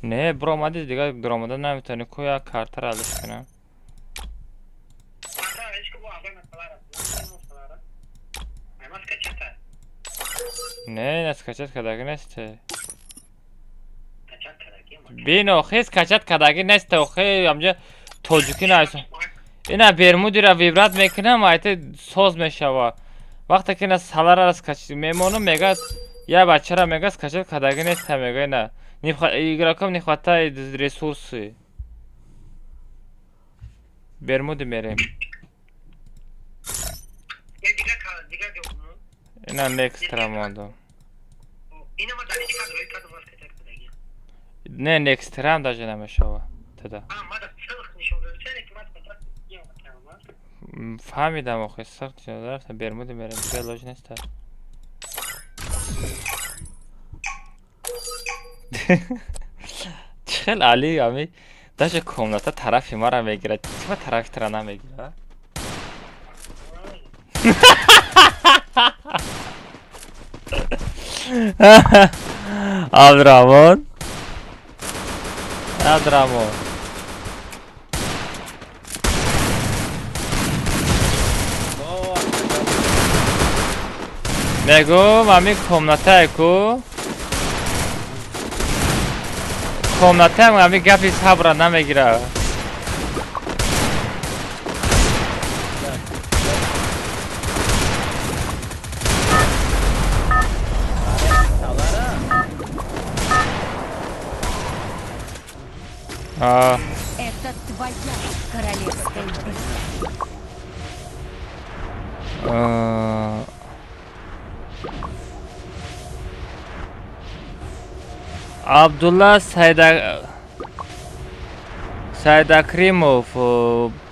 Не, биромади дига биромада наметавонӣ. Ку як картара алиш кунам. Не, не скачать кадаги несте. Бин охи скачать кадаги несте охи амҷа тоҷикӣ нависа. Ина бермудира вибрат мекунам, айти соз мешава. Вақте ки ина салара скачать мемонам, мегӯяд я бачара мегӯяд скачать кадаги неста, мегӯяд ина игрокам не хватает ресурсы. Бермуди мерем. Ина некстра мондам. Не, некстрам даже намешава. Тада. Фаҳмидам охи, сахт рафта бермуди мерем, дига лоҷ неста. Чӣ хел али ами даже комната тарафи мара мегирад, чима тарафи тара намегирад? Абдураҳмон, Абдураҳмон, мегӯм, ами комнатае ку, комнатаам ами гапи сабра намегирад. А. Это твоя королевская битва. Абдулла Сайдакримов,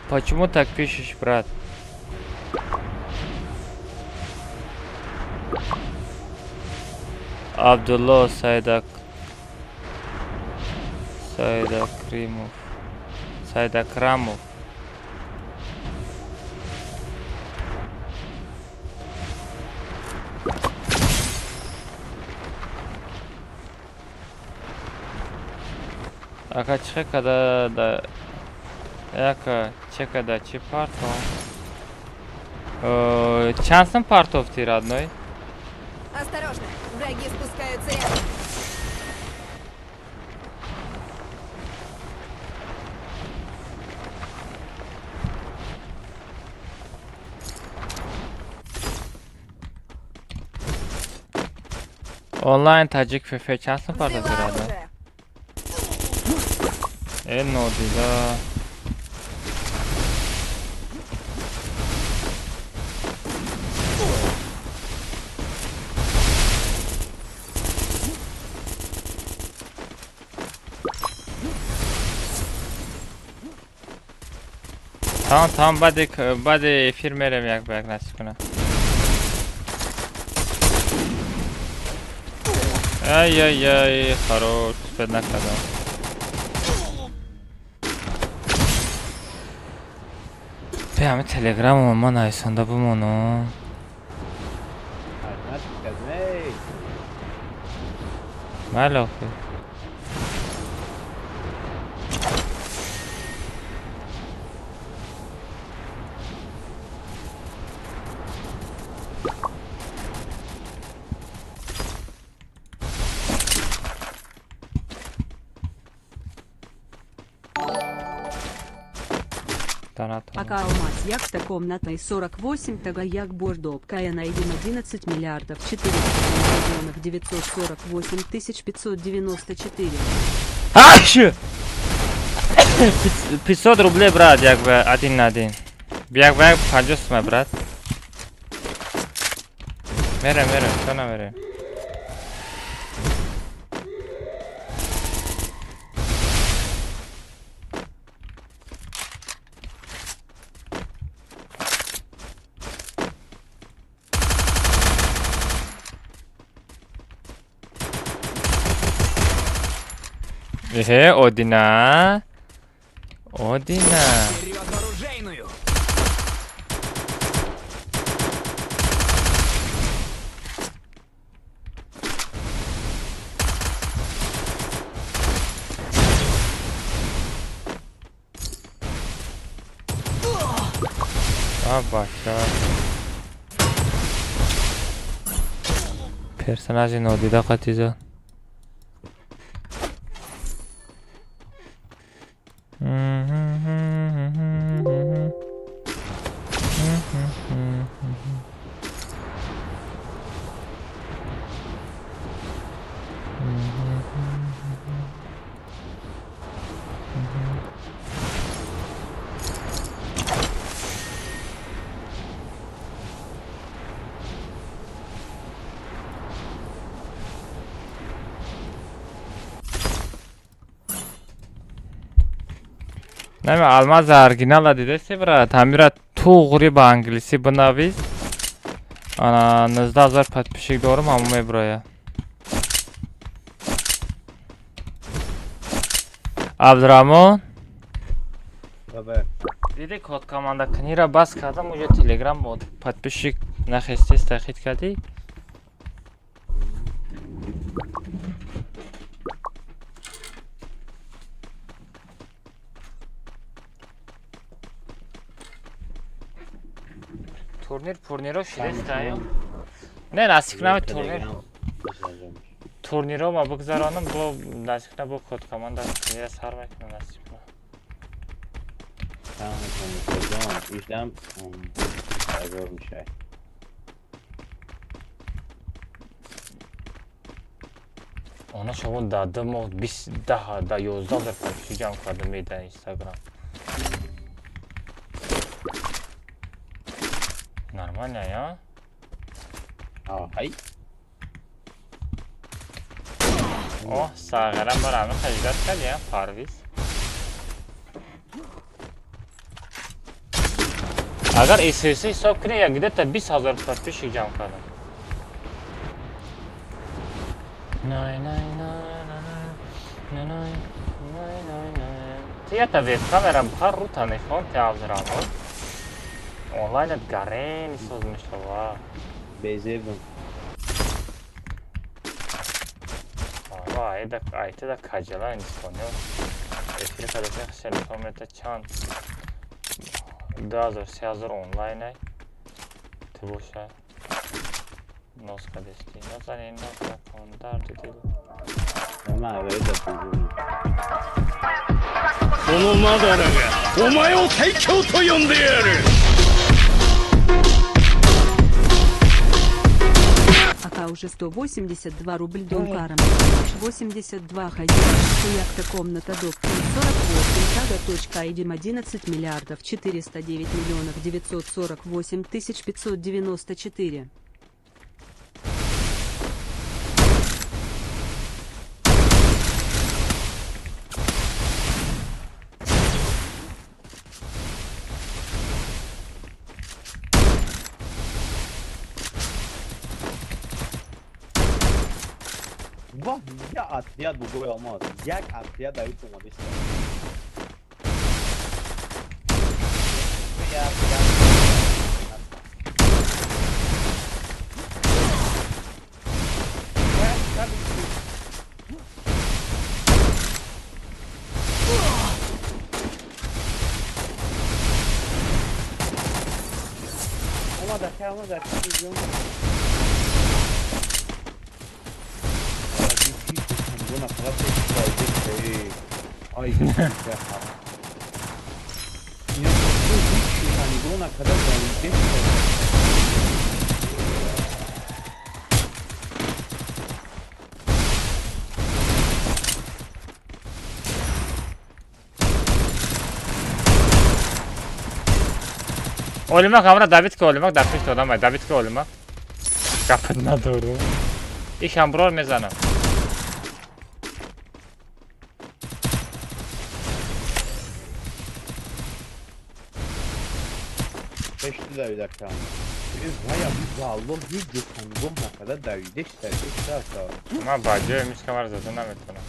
почему так пишешь, брат? Абдулла Сайдакримов, Сайдакрамов. Ака чекада да яка чекада чи партов? Чанд сум партов ти, родной? Осторожно, враги спускаются рядом. Онлайн таҷик фф чанд сум партов ти, Взяла родной? оружие. Э, нодида. Тамом, тамом, баъди эфир мерем як ба як насиб кунад. Ай ай ай, хорош, успед накардам. Бе, ҳами телеграммо ман нависонда бимонам. Майли охи. Пока алмаз якта комнатой 48 тага як бордо кая найдем 11 миллиардов 400 миллионов 948 тысяч 594. Аш! 500 рублей, брат, як бы один на один. Як бы як 50 сумай, брат. Мерем, мерем, что на мерем? Эхе, Одина. Одина. Вперед в оружейную! А, бача. Персонажи нодида қатиза. Нами алмаза оригинала дидеси, брат, ҳамира туғри ба англисӣ бинавис. Ана 19 000 подписчик дорам, ҳамо меброя. Абдураҳмон. Бабе. Диди, код команда кунира бас кардам, уже Телеграм бо подписчик нахестеста, хит кардӣ? Турнир пурниро шидестаю? Не, насиб нами турнир. Турниро ма бигзаронам, бо насиб на, бо код команда кунира сар мекунам, насиб на. Иждам ҳазор мешавад. Она шумо дар 2 моҳ бист даҳ да 11 000 подписчик ҷамъ карда меда Инстаграм. Нормально, я? Ай. О, сағирам бар ами хаҷидат кард, я, Парвиз. Агар СС ҳисоб кунӣ, як где-то 20 000 подписчик ҷамъ кардам. Най, най, най, най, най, най, най, най, най. Ти ята веб-камера бухар рута нешон, ти Абдураҳмон. Онлайнат гарени соз мешава. Безебам. Ава, айда, айтада каҷала инсониё. Эфир кадоша телефон мета чанд 2000, 3000 онлайн ай. Ту боша. Нос кадести. Назанин, нос накун, дарди дил. Ма, авайда бузург. このマダラがお前を最強と呼んでやる。 Ака уже 182 рубль дон каром. 82 хозяин, якта комната доктор 48 тага точка айдим 11 миллиардов 409 миллионов 948 тысяч 594. Воҳ, як отряд бугӯй омад, як отряд ают омадиста. Омад ака, омад ака. Ай, Олимак ҳамра Давид ки, Олимак дар пишти одам, Давид ки, Олимак. Гапат надору. Иш ҳамброр мезанам. Пешти давид акам. Вая, валлоҳ, ҳеҷ ҷо накарда давидеш сардеш. Ман ба ҷои мискамар зада наметавонам.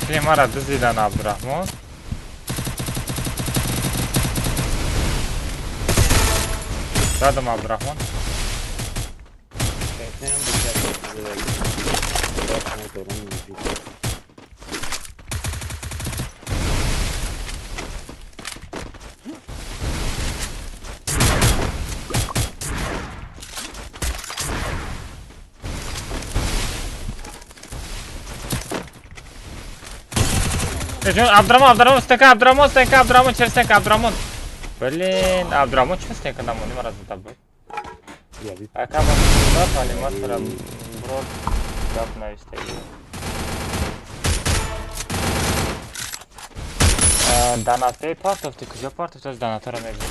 Климара дизидан, Абдураҳмон. Задам, Абдураҳмон. Абдурамон, Абдурамон, стенка, Абдурамон, стенка, Абдурамон, через стенка, Абдурамон. Блин, Абдураҳмон чӣ стенка намонӣ мара зада буд? Ака ма аниматора бро гап навистагӣ. Данатпей партофти, куҷо партофти? Аз данатора мебинам.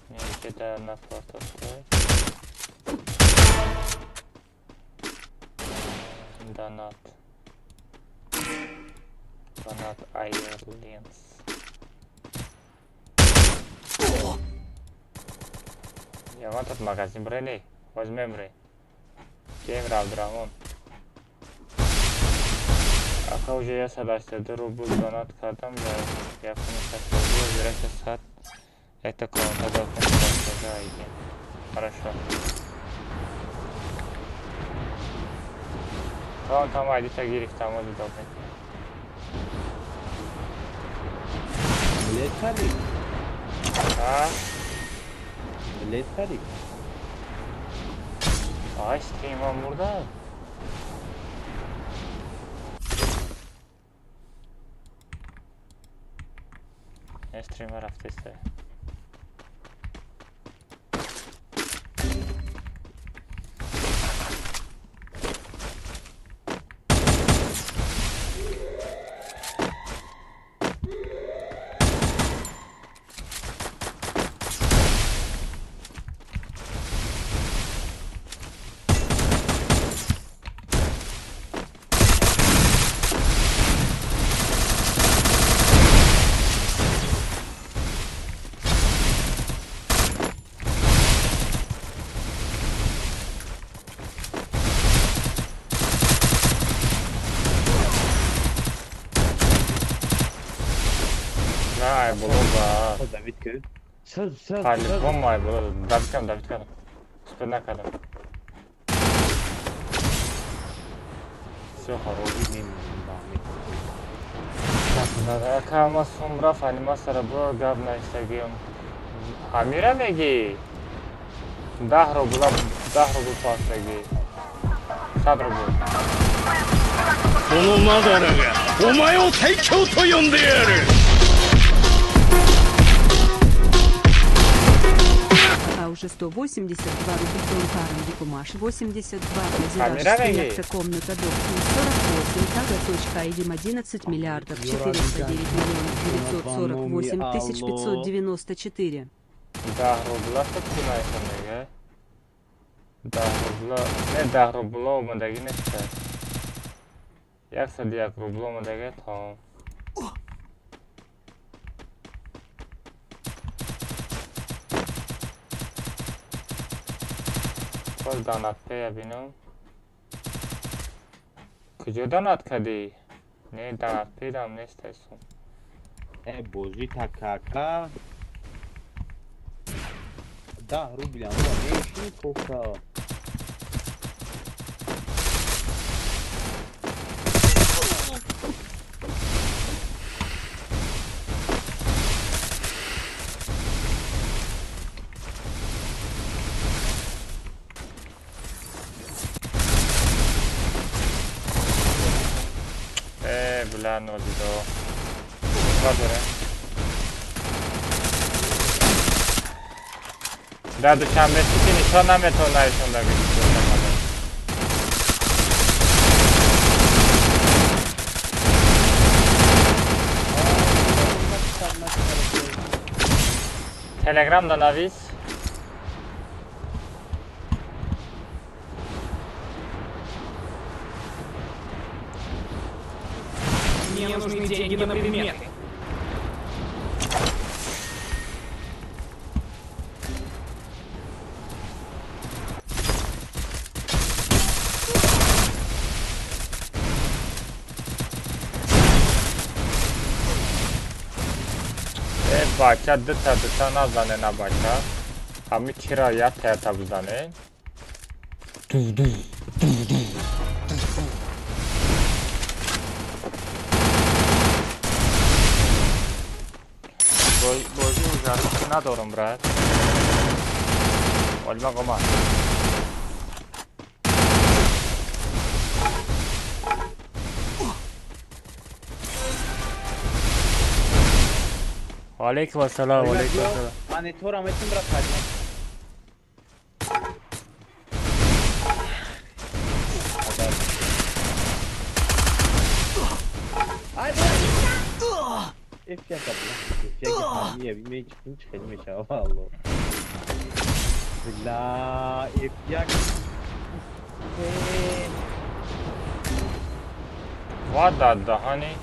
Не, на партофти. Донат. Донат Айрленс. Я тут магазин брали. Возьмем ре. Кем Абдураҳмон. Ака уже 182 рубл донат кардам ва 1 1 саат якта комната дохил. Хорошо. Тамом, тамом, айдиша гирифтам, ози дод мекунам. Билет харид? А? Билет харид? Ай, стрима мурда. Стрима рафтеста. Давид ки? По-любому Айболо. Давид кардам, Давид кардам. Успел накардам. Всё, хорош. Ака ма сум рафт, анима сара бро гап навистагиам. Ҳамира мегӣ? 10 рубла, 10 рубл пас мегӣ. 100 рубл. このマダラがお前を最強と呼んでやる。 А уже 182 рубля Донкаром Дикумаш 82 Камера Хазираш комната доктор 48 Тага точка идем 11 миллиардов 409 миллионов 948 тысяч 594. 10 рубла чӣ нависам мега? 10 рубла, не 10 рубла омадагӣ неста. 101 рубла омадагӣ тамом. Боз донатпея бинам. Куҷо донат кардӣ? Не, донатпейдам нест сум. Э, бозӣ такака. 10 рубля меши кока. Бля, нодидо. Надоре. Дар Душанбе Сити нишон наметавон нависонда гирифта. Телеграм да навис. Мне нужны деньги на предметы. Бача дута дута назане на бача. Ҳами тира ята ята бизане. Бозӣ ужариш надорам, брат. Олма гома. Ваалейкум ассалом, ваалейкум ассалом. Монитора метим бра падем. F1 бла. F1 ҳамия бимей чикин чи хеле мешава валло. Бла F1. Ва дар даҳани.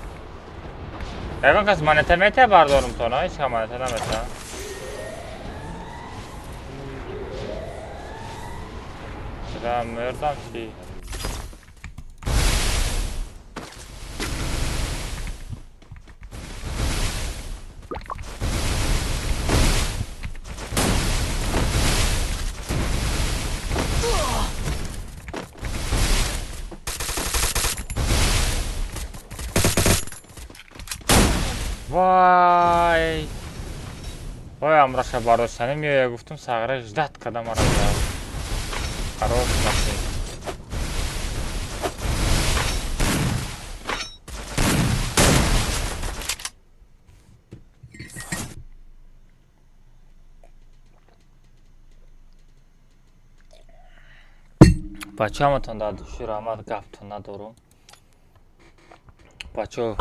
Ягон кас монета мета бардорум то на? Ҳеч кас монета намета. Чида мурдам чи? Вай! Вай, амраша бардоштани меоя гуфтум сағира ждать када мара зад. Хорош машин. Бачааматон дар души раҳмат гаптон надорум. Бачо,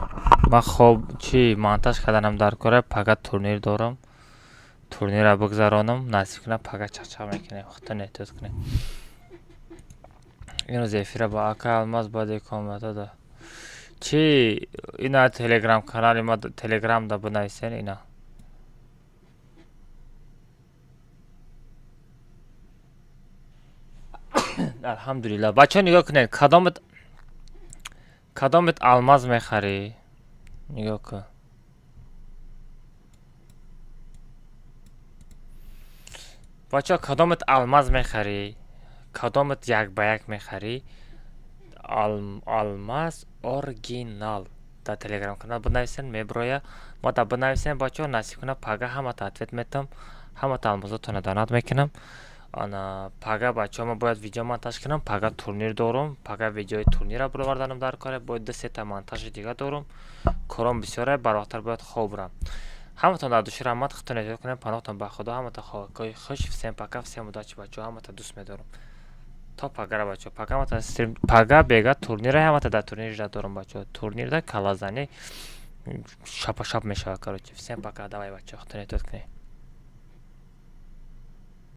ман хоб чӣ монтаж карданам дар кора, пага турнир дорам. Турнира бигзаронам, насиб кунам пага чақчақ мекунем, худтон эҳтиёт кунед. Имрӯз эфира ба ака Алмаз баъди комната да. Чӣ ина телеграм канали ма телеграм да бинависен ина. Алҳамдулилла. Бачо нигоҳ кунед, кадомат кадомет алмаз мехарӣ? Нигоҳ кун. Бачо кадомет алмаз мехарӣ? Кадомет як ба як мехарӣ? Алмаз оригинал. Дар телеграм канал бинависен, меброя. Ма да бинависен бачо, насиб кунам пага ҳамата ответ метам, ҳамата алмазотона донат мекунам. Ана пага бачаҳо ман бояд видео монтаж кунам, пага турнир дорум, пага видеои турнира бироварданам дар кора, бояд ду сета монтажи дига дорум. Кором бисёре, барвақттар бояд хоб бурам. Ҳаматон дар души раҳмат, худтон эҳтиёт кунед, паноҳтон ба Худо, ҳамата хоҳакҳои хуш, всем пока, всем удачи бачаҳо, ҳамата дӯст медорам. То пагара бачаҳо, пага ҳамата стрим, пага бега турнира ҳамата дар турнир жда дорум бачаҳо. Турнирда калазани шапа шап мешава, короче. Всем пока, давай бачаҳо, худтон эҳтиёт кунед.